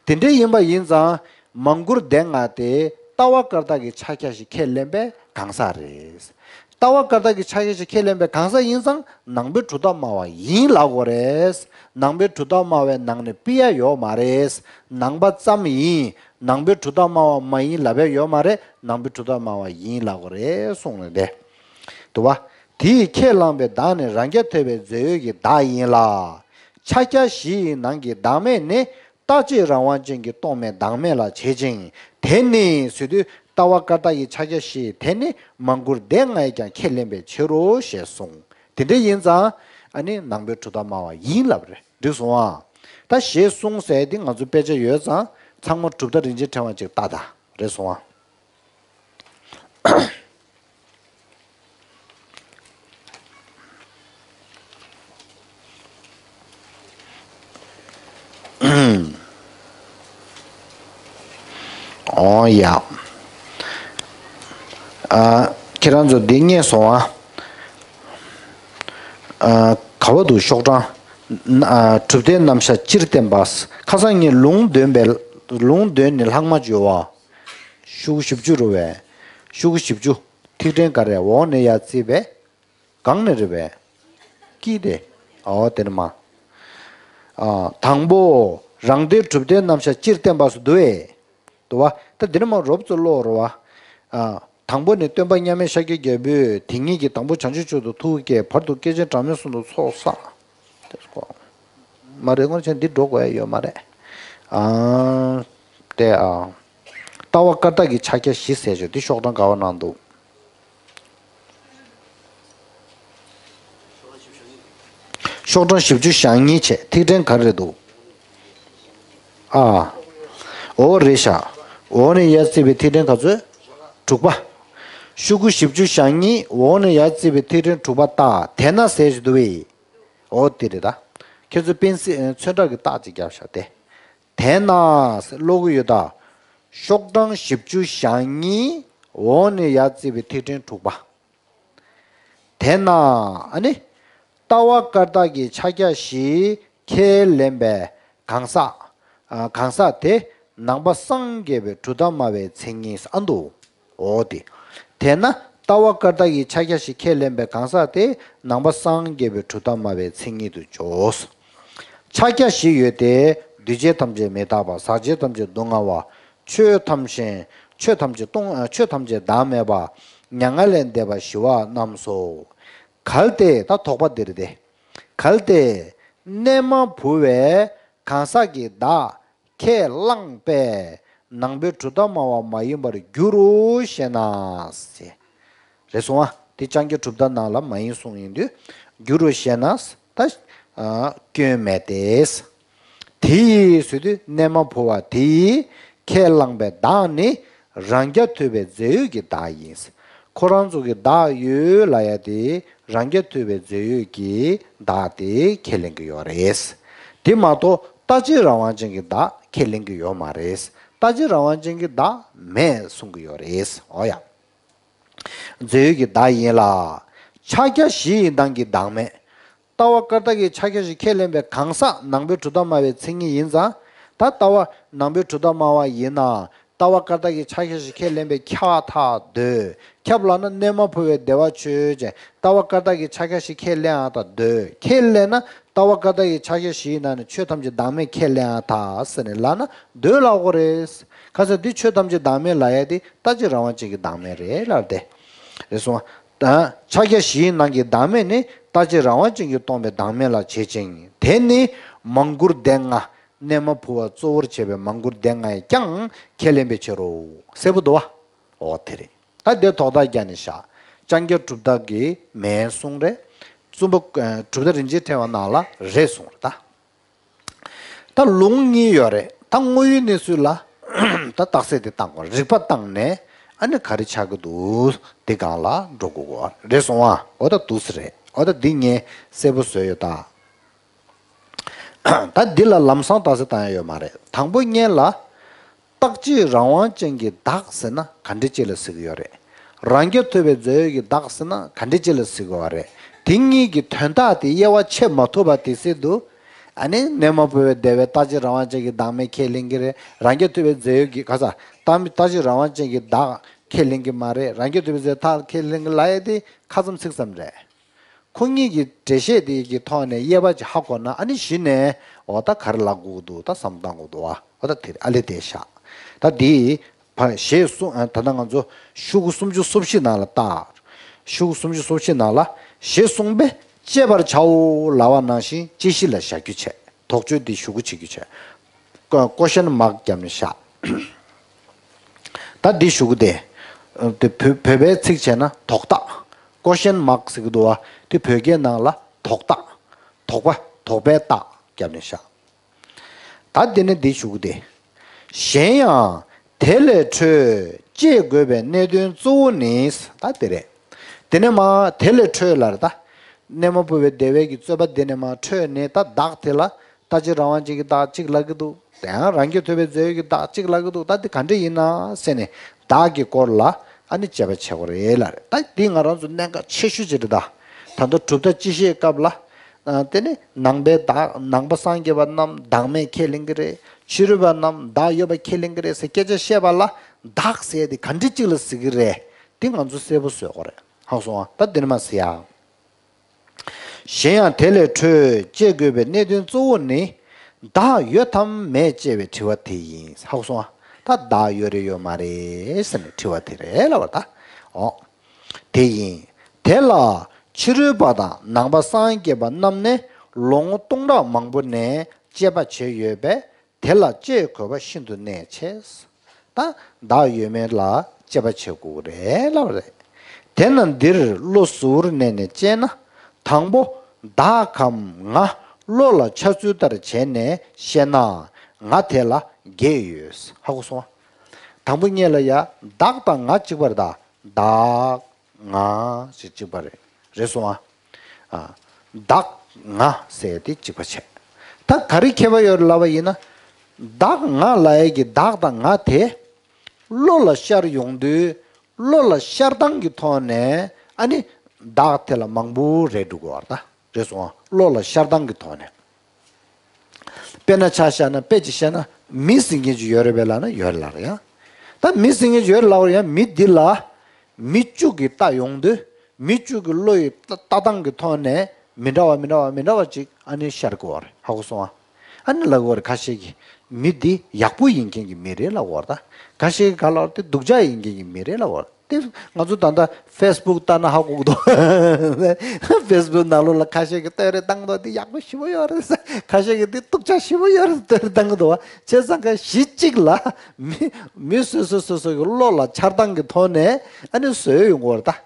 དེ་འདྲ་ཡིན་པ་ཡིན་ཙང་མང་བཀུར་སྡེ་ལྔ་དེ་ལྟ་བ་བཀར་བཏགས་ཀྱི་ཕྱག་རྒྱ་བཞི་ཁས་ལེན་པའི་གང་ཟག་རེད། ལྟ་བ་བཀར་བཏགས་ཀྱི་ཕྱག་རྒྱ་བཞི་ཁས་ལེན་པའི་གང་ཟག་ཡིན་ཙང་ནང་པའི་གྲུབ་མཐའ་སྨྲ་བ་ཡིན་ལབ་དགོས་རེད། ནང་པའི་གྲུབ་མཐའ་སྨྲ་བའི་ནང་ནས་ཕུད་ཡ་ཡོད་མ་རེད། ནང་པ་ཙམ་ཡིན། ནང་པའི་གྲུབ་མཐའ་སྨྲ་བ་མ་ཡིན་ལབ་ཡ་ཡོད་མ་རེད། ནང་པའི་གྲུབ་མཐའ་སྨྲ་བ་ཡིན་ལབ་དགོས་རེད་གསུངས་ནས་བསྡད་འདུག་བ། དེས་ཁས་བླངས་པའི་བདག་ནི་རང་རྐྱ་ཐོད་པའི་རྫས་ཡོད་ཀྱི་བདག་ཡིན་ལ། ཕྱག་རྒྱ་བཞི་ཡི་ནང་གི་བདག་མེད་ནི་རྟག་གཅིག་རང་དབང་ཅན་གྱིས་སྟོང་མེད་བདག་མེད་ལ་བྱེད་ཅིང་། དེ་ནི་ཟེར་དུས་ལྟ་བ་བཀར་བཏགས་ཀྱི་ཕྱག་རྒྱ་བཞི་དེ་ནི་མང་བཀུར་སྡེ་ལྔ་ཡིས་ཀྱང་ཁས་ལེན་པའི་ཕྱིར་རོ་ཞེས་གསུངས། དེ་འདྲ་ཡིན་ཙང་ཨ་ནི་ནང་པའི་གྲུབ་མཐའ་སྨྲ་བ་ཡིན་ལབ་རེད། འགྲིག་སོང་ཨ། ད་ཞེས་གསུངས་ཟེར་དེ་ང་ཚོ་དཔེ་ཆ་ཡོད་ཙང་ཚང་མ་གྲུབ་མཐའ་རིན་ཆེན་ཕྲེང་བ་ཅིག་ལྟ་ད། རེད་སོང་ཨ། ཨོ་ཡ། ཨ། ཁྱེད་རང་ཚོ་འདི་རྙེད་སོང་ཨ། ཨ། ག་བ་འདུག་ཤོག་གྲངས། ཨ། གྲུབ་མཐའི་རྣམ་གཞག་སྤྱིར་བསྟན་པ། ཁ་སང་ངས་ལུང་འདོན་པའི། ལུང་འདོན་ནི་ལྷག་མ་བརྗོད་པ། ཤོག་གུ་བཞི་བཅུ་རུ་བས། ཤོག་གུ་བཞི་བཅུ། ཐིག་ཕྲེང་ག་རེ་འོག་ནས་ཡར་བརྩིས་པས། གང་ནས་རེད་པས། ཀྱིས་ཏེ། འོ་དེ་ནི་མ། ཨ། དང་པོ། རང་སྡེའི་གྲུབ་མཐའི་རྣམ་གཞག་སྤྱིར་བསྟན་པ་སུ་འདུག་བས། འདུག་བ། ད་འདི་ནི་མ་རོབ་ཙམ་ཀློག་རོ་བ། ཨ། དང་པོ་ནི་སྟོན་པ་མཉམ་མེད་ཤཱཀྱ་རྒྱལ་པོས་དེ་ཉིད་ཀྱིས་དང་པོ་བྱང་ཆུབ་མཆོག་ཏུ་ཐུགས་བསྐྱེད། བར་དུ་བསྐལ་ཆེན་གྲངས་མེད་གསུམ་དུ་ཚོགས་བསགས། དེ་སྐོར། མ་རེད། སྔོན་ཆད་འདི་འགྲོ་དགོས་ཡ་ཡོད་མ་རེད། ཨ། དེ་ཨ། ལྟ་བ་བཀར་བཏགས་ཀྱི་ཕྱག་རྒྱ་བཞི་ཟེར་ཆོག་འདི་ཤོག་གྲངས་ག་བ་ནང་འདུག་ཤོག་གྲངས་བཞི་བཅུ་ཞེ་གཉིས་བྱས། ཐིག་ཕྲེང་ག་རེ་འདུག་ཨ། འོ་རེད་ཤག་འོག་ནས་ཡར་བརྩིས་པའི་ཐིག་ཕྲེང་ག་ཚོད། དྲུག་པ། ཤོག་གུ་བཞི་བཅུ་ཞེ་གཉིས། འོག་ནས་ཡར་བརྩིས་པའི་ཐིག་ཕྲེང་དྲུག་པ་ལྟ། དེས་ན་ཟེར་ཞིག་འདུག་བས། འོ་དེ་རེད་ད། ཁྱེད་ཚོ་པེན་སི་ཚོན་ཁྲ་གི་རྟགས་ཅིག་བརྒྱབ་ཤག་དེ། དེས་ན་ཟེར་ཀློག་གི་ཡོད་ད། ཤོག་གྲངས་བཞི་བཅུ་ཞེ་གཉིས། འོག་ནས་ཡར་བརྩིས་པའི་ཐིག་ཕྲེང་དྲུག་པ། དེས་ན་ཨ་ནི། ལྟ་བ་བཀར་བཏགས་ཀྱི་ཕྱག་རྒྱ་བཞི་ཁས་ལེན་པའི་གང་ཟག་ཨ། གང་ཟག་དེ་ནང་པ་སངས་རྒྱས་པའི་གྲུབ་མཐའ་སྨྲ་བའི་མཚན་ཉིད་ཨ་འདུག་འོ་དེ། དེས་ན་ལྟ་བ་བཀར་བཏགས་ཀྱི་ཕྱག་རྒྱ་བཞི་ཁས་ལེན་པའི་གང་ཟག་དེ་ནང་པ་སངས་རྒྱས་པའི་གྲུབ་མཐའ་སྨྲ་བའི་མཚན་ཉིད་དུ་འཇོག་ཕྱག་རྒྱ་བཞི་ཡོད་དེ། འདུས་བྱས་ཐམས་ཅད་མི་རྟག་པ། ཟག་བཅས་ཐམས་ཅད་སྡུག་བསྔལ་བ། ཆོས་ཐམས་ཅད། ཆོས་ཐམས་ཅད་སྟོང་། ཆོས་ཐམས་ཅད་བདག་མེད་པ། མྱ་ངན་ལས་འདས་པ་ཞི་བ་རྣམས་སོ། གལ་ཏེ། ད་དོགས་པ་འདིར་ཏེ། གལ་ཏེ། གནས་མ་བུ་བའི་གང་ཟག་གི་བདག་ཁས་བླངས་པས་ནང་པའི་གྲུབ་མཐའ་སྨྲ་བ་མ་ཡིན་པར་འགྱུར་རོ་ཞེ་ན། རེད་སོང་ཨ། དེ་ལྕང་སྐྱ་གྲུབ་མཐའ་ནང་ལ་མ་ཡིན་གསུངས་ཡིན་དུས་འགྱུར་རོ་ཞེ་ན། ད་ཨ། སྐྱོན་མེད་དེ། དེ་ཡིས་ཟེར་དུས་གནས་མ་བུ་བ་དེ་ཡིས་ཁས་བླངས་པའི་བདག་ནི་རང་རྐྱ་ཐོད་པའི་རྫས་ཡོད་ཀྱི་བདག་ཡིན། ཁོ་རང་ཚོ་གི་བདག་ཡོད་ལབ་ཡ་དེ་རང་རྐྱ་ཐོད་པའི་རྫས་ཡོད་ཀྱི་བདག་དེ་ཁས་ལེན་གྱི་ཡོད་རེད། དེ་མ་གཏོགས་རྟག་གཅིག་རང་དབང་ཅན་གྱི་བདག་ཁས་ལེན་གྱི་ཡོད་མ་རེད། རྟག་གཅིག་རང་དབང་ཅན་གྱི་བདག་མེད་གསུང་གི་ཡོད་རེད། འོ་ཡ། རྫས་ཡོད་ཀྱི་བདག་ཡིན་ལ། ཕྱག་རྒྱ་བཞི་ཡི་ནང་གི་བདག་མེད། ལྟ་བ་བཀར་བཏགས་ཀྱི་ཕྱག་རྒྱ་བཞི་ཁས་ལེན་པའི་གང་ཟག་ནང་པའི་གྲུབ་མཐའ་སྨྲ་བའི་མཚན་ཉིད་ཡིན་ཙང་། ད་ལྟ་བ་ནང་པའི་གྲུབ་མཐའ་སྨྲ་བ་ཡིན་ན། ལྟ་བ་བཀར་བཏགས་ཀྱི་ཕྱག་རྒྱ་བཞི་ཁས་ལེན་པའི་ཁྱབ་པར་ཐལ། ཁྱབ་ལབ་ན་གནས་མ་བུ་བའི་བདེ་བ་ཆོས་ཅན། ལྟ་བ་བཀར་བཏགས་ཀྱི་ཕྱག་རྒྱ་བཞི་ཁས་ལེན་ཡང་ཐལ། ཁས་ལེན་ན་ལྟ་བ་བཀར་བཏགས་ཀྱི་ཕྱག་རྒྱ་བཞིའི་ནང་ནས་ཆོས་ཐམས་ཅད་བདག་མེད་ཁས་ལེན་ཡང་ཐལ་ཟེར་ནས་ལབ་ན་འདོད་ལབ་དགོས་རེད། ཁ་སང་འདི་ཆོས་ཐམས་ཅད་བདག་མེད་ལབ་ཡ་དེ་རྟག་གཅིག་རང་དབང་ཅན་གྱི་བདག་མེད་རེད་ལབ་སྟེ། རེད་སོང་ཨ། ཕྱག་རྒྱ་བཞིའི་ནང་གི་བདག་མེད་ནི་རྟག་གཅིག་རང་དབང་ཅན་གྱིས་སྟོང་པའི་བདག་མེད་ལ་བྱེད་ཅིང་། དེ་ནི་མང་བཀུར་སྡེ་ལྔ། གནས་མ་བུ་བ་གཙོ་བོར་བྱས་པའི་མང་བཀུར་སྡེ་ལྔ་ཡིས་ཀྱང་ཁས་ལེན་པའི་ཕྱིར་རོ། གསལ་པོ་འདུག་བ། འོ་དེ་རེད། ད་དེ་དོགས་པ་རྒྱག་ནས་བཞག་ལྕང་སྐྱ་གྲུབ་མཐའ་གི་མེད་གསུང་རེད། གསུམ་པ། གྲུབ་མཐའ་རིན་ཆེན་ཕྲེང་བ་ནང་ལ་རེད་གསུང་རེད་ད། ད་ལུང་གཉིས་ཡོད་རེད། ད་དངོས་ཡོད་གནས་ཚུལ་ལ་ད་རྟགས་གསལ་དེ་བཏང་དགོས། རིགས་པ་བཏང་ནས་ཨ་ནི་ག་རེ་ཆགས་ཀྱི་འདུག་དེ་སྒང་ལ་འགྲོ་དགོས་གོ། རེད་སོང་ཨ། འོ་ད་འདུག་སེ་རེད། འོ་ད་འདི་ངས་གསལ་པོ་བཟོས་ཡོད་ད། ད་འདི་ལ་ལམ་སང་རྟགས་གསལ་བཏང་ཡ་ཡོད་མ་རེད། དང་པོ་ཉིད་ལ། རྟག་གཅིག་རང་དབང་ཅན་གྱི་བདག་ཟེར་ན་ག་འདྲ་ཅིག་ལ་ཟེར་གྱི་ཡོད་རེད། རང་རྐྱ་ཐོད་པའི་རྫས་ཡོད་ཀྱི་བདག་ཟེར་ན་ག་འདྲ་ཅིག་ལ་ཟེར་གྱི་ཡོད་རེད། དེ་གཉིས་ཀྱི་དོན་དག་དེ་དབྱེ་བ་ཕྱེ་མ་ཐུབ་པ་དེ་སྲིད་དུ། ཨ་ནི་གནས་མ་བུ་བའི་བདེ་བའི་རྟག་གཅིག་རང་དབང་ཅན་གྱི་བདག་མེད་ཁས་ལེན་གྱི་རེད། རང་རྐྱ་ཐོད་པའི་རྫས་ཡོད་ཀྱི་ག་ས་རྟག་མི་རྟག་གཅིག་རང་དབང་ཅན་གྱི་བདག་ཁས་ལེན་གྱི་མ་རེད། རང་རྐྱ་ཐོད་པའི་རྫས་ཐག་ཁས་ལེན་གྱི་ལབ་ཡ་དེ་ཁ་ཙམ་ཚིག་ཙམ་རེད། ཁོ་གཉིས་ཀྱི་འགྲེལ་བཤད་དེ་གི་ཐོག་ནས་དབྱེ་བ་ཅིག་ཧ་གོ་ན་ཨ་ནི་གཞི་ནས་འོ་ད་ག་རེ་ལབ་དགོས་འདུག་ད་བསམ་བཏང་དགོས་འདུག་ཨ། འོ་ད་དེ་ཨ་ལེ་དེ་བཞག་ད་དེ་ཕ་ཞེས་གསུངས། ད་ལྟ་ང་ཚོ་ཤོག་གུ་སུམ་ཅུ་སོ་བཞི་ནང་ལ་ལྟ། ཤོག་གུ་སུམ་ཅུ་སོ་བཞི་ནང་ལ་ ཞེས་གསུངས་པས་དཔྱད་པར་བྱའོ་ལབ་པ་ནང་བཞིན་དཔྱད་གཞི་ལ་བཞག་རྒྱུ་བྱས། དོགས་གཅོད་འདི་ཞུ་གུ་བྱེད་རྒྱུ་བྱས། ཀོ་ཤན་མཱག་བརྒྱབ་ནས་བཞག་ད་འདི་ཞུ་གུ་དེ། དེ་བོད་བོད་པའི་ཚིག་བྱས་ན་དོགས་རྟགས། ཀོ་ཤན་མཱག་ཟེར་གི་འདུག་བ། དེ་བོད་སྐད་ནང་ལ་དོགས་རྟགས། དོགས་པ། དོགས་པའི་རྟགས་བརྒྱབ་ནས་བཞག་ད་དེ་ནས་འདི་ཞུ་གི་དེ། གཞན་ཡང་དེ་ལས་འཕྲོས་དཔྱད་དགོས་པའི་གནད་དོན་གཙོ་བོ་ནི། ད་དེ་རེད། དེ་ནས་མ་དེ་ལས་འཕྲོས་ལ་རེད་ད། གནས་མ་བུ་བའི་བདེ་བའི་གི་རྩོད་པ་དེ་ནས་མ་འཕྲོས་ནས་ད་བདག་དེ་ལ་ལྟ་བྱེད་རང་དབང་ཅན་གྱི་བདག་གཅིག་ལབ་ཀྱི་འདུག་དེ་ཡང་རང་རྒྱུད་ཐོས་པའི་རྫས་ཡོད་ཀྱི་བདག་གཅིག་ལབ་ཀྱི་འདུག་ད་དེ་ག་འདྲ་ཡིན་ན་ཟེར་ནས་བདག་གི་སྐོར་ལ་ཨ་ནི་དཔྱད་པ་བྱེད་དགོས་རེད་ལ་རེད། ད་འདི་ང་རང་ཚོ་གནད་འགག་ཆེ་ཤོས་ཅིག་རེད་ད། ད་ལྟ་གྲུབ་མཐའ་སྤྱི་བཤད་སྐབས་ལ། ཨ། དེ་ནི་ནང་པའི་བདག་ནང་པ་སངས་རྒྱས་པ་རྣམས་བདག་མེད་ཁས་ལེན་གྱི་རེད། ཕྱི་རོལ་པ་རྣམས་བདག་ཡོད་པ་ཁས་ལེན་གྱི་རེད་ཟེར་སྐད་ཆ་བཤད་པ་ལ་བདག་ཟེར་དེ་ག་འདྲ་ཅིག་ལ་ཟེར་གྱི་རེད། དེ་ང་ཚོ་གསལ་པོ་བཟོ་དགོས་རེད། ཧ་གོ་སོང་ཨ། ད་དེ་ནི་མ་ཟེར་ཡ། གཞན་ཡང་དེ་ལས་འཕྲོས་དཔྱད་དགོས་པའི་གནད་དོན་གཙོ་བོ་ནི། བདག་ཡོད་དམ་མེད་ཅེས་པའི་དྲི་བ་དེ་ཡིན། ཧ་གོ་སོང་ཨ། ད་བདག་ཡོད་རེད་ཡོད་མ་རེད་ཟེར་ནས་དྲི་བ་དེ་རེད་ལབ་པ་ད། འོ། དེ་ཡིན། དེ་ལ་ཕྱི་རོལ་པ་དང་ནང་པ་སངས་རྒྱས་པ་རྣམས་ནི་ལོ་ངོ་སྟོང་ཕྲག་མང་པོ་ནས་དཔྱད་པ་བྱས་ཡོད་པས། དེ་ལ་དཔྱད་དགོས་པ་ཤིན་ཏུ་གནད་ཆེ། ད་བདག་ཡོད་མེད་ལ་དཔྱད་པ་བྱེད་དགོས་རེད་ལབ་རེད། དེས་ན་འདིར་བློ་གཟུ་བོར་གནས་ནས་དཔྱད་ན། དང་པོ། བདག་གམ་ང་བློ་ལ་འཆར་ཚུལ་ལྟར་བྱས་ནས་བཤད་ན་ང་དེ་ལ་བརྒྱད་ཡོད། ཧ་གོ་སོང་ཨ། དང་པོ་ཉིད་ལ་ཡ་བདག་དང་ང་གཅིག་པ་རེད་ད། བདག་ང་ཞེས་གཅིག་པ་རེད། རེད་སོང་ཨ། ཨ། བདག་ང་ཟེར་དེ་གཅིག་པ་བྱས། ད་ག་རེ་ཁྱད་པར་ཡོད་རེད་ལབ་པ་ཡིན་ན། བདག་ང་ལབ་ཡས་ཀྱི་བདག་དང་ང་དེ་བློ་ལ་ཤར་ཡོང་དུས་བློ་ལ་ཤར་སྟངས་ཀྱི་ཐོག་ནས་ཨ་ནི་བདག་དེ་ལ་མང་པོ་རེད་འགྲོ་གི་ཡོད་རེད་ད། རེད་སོང་ཨ། བློ་ལ་ཤར་སྟངས་ཀྱི་ཐོག་ནས། དཔེར་ན་ཆ་བཞག་ན་དཔེ་ཅིག་བཤད་ན་མི་ཟེར་མཁན་ཅིག་ཡོད་རེད་པས་ལབ་ན་ཡོད་རེད་ལབ་རེད་ཡ། ད་མི་ཟེར་མཁན་ཅིག་ཡོད་རེད་ལབ་རེད་ཡ། མི་འདི་ལ་མི་བཅུ་གིས་ལྟ་ཡོང་དུས་མི་བཅུ་གི་བློ་ཡི་ལྟ་ལྟ་སྟངས་ཀྱི་ཐོག་ནས་མི་འདྲ་བ་མི་འདྲ་བ་མི་འདྲ་བ་ཅིག་ཨ་ནི་ཤར་གི་ཡོད་རེད། ཧ་གོ་སོང་ཨ། ཨ་ནི་ལབ་གི་ཡོད་རེད། ཁ་ཤས་ཀྱིས་མི་འདི་ཡག་པོ་ཡིན་མཁན་གྱི་མི་རེད་ལབ་གི་ཡོད་རེད་ད། ཁ་ཤས་ཀྱིས་ག་ལབ་རེད་དེ་སྡུག་ཅག་ཡིན་མཁན་གྱི་མི་རེད་ལབ་གི་ཡོད་རེད། དེ་ང་ཚོ་ད་ལྟ་ཕེ་སི་བུག་ལྟ་ན་ཧ་གོ་གི་འདུག་ཕེ་སི་བུག་ནང་ལོགས་ལ་ཁ་ཤས་ཀྱིས་བསྟོད་ར་བཏང་གི་འདུག་དེ་ཡག་པོ་ཞེ་པོ་ཡོད་རེད་ཟེར། ཁ་ཤས་ཀྱིས་དེ་སྡུག་ཅག་ཞེ་པོ་ཡོད་རེད་བསྟོད་ར་བཏང་གི་འདུག་བ། བྱས་ཙང་ཁ་ཤས་གཅིག་ལ་མི་མི་སོ་སོ་སོ་སོ་གི་བློ་ལ་འཆར་སྟངས་ཀྱི་ཐོག་ནས་ཨ་ནི་བཟོས་ཡོང་གི་ཡོད་རེད་ད།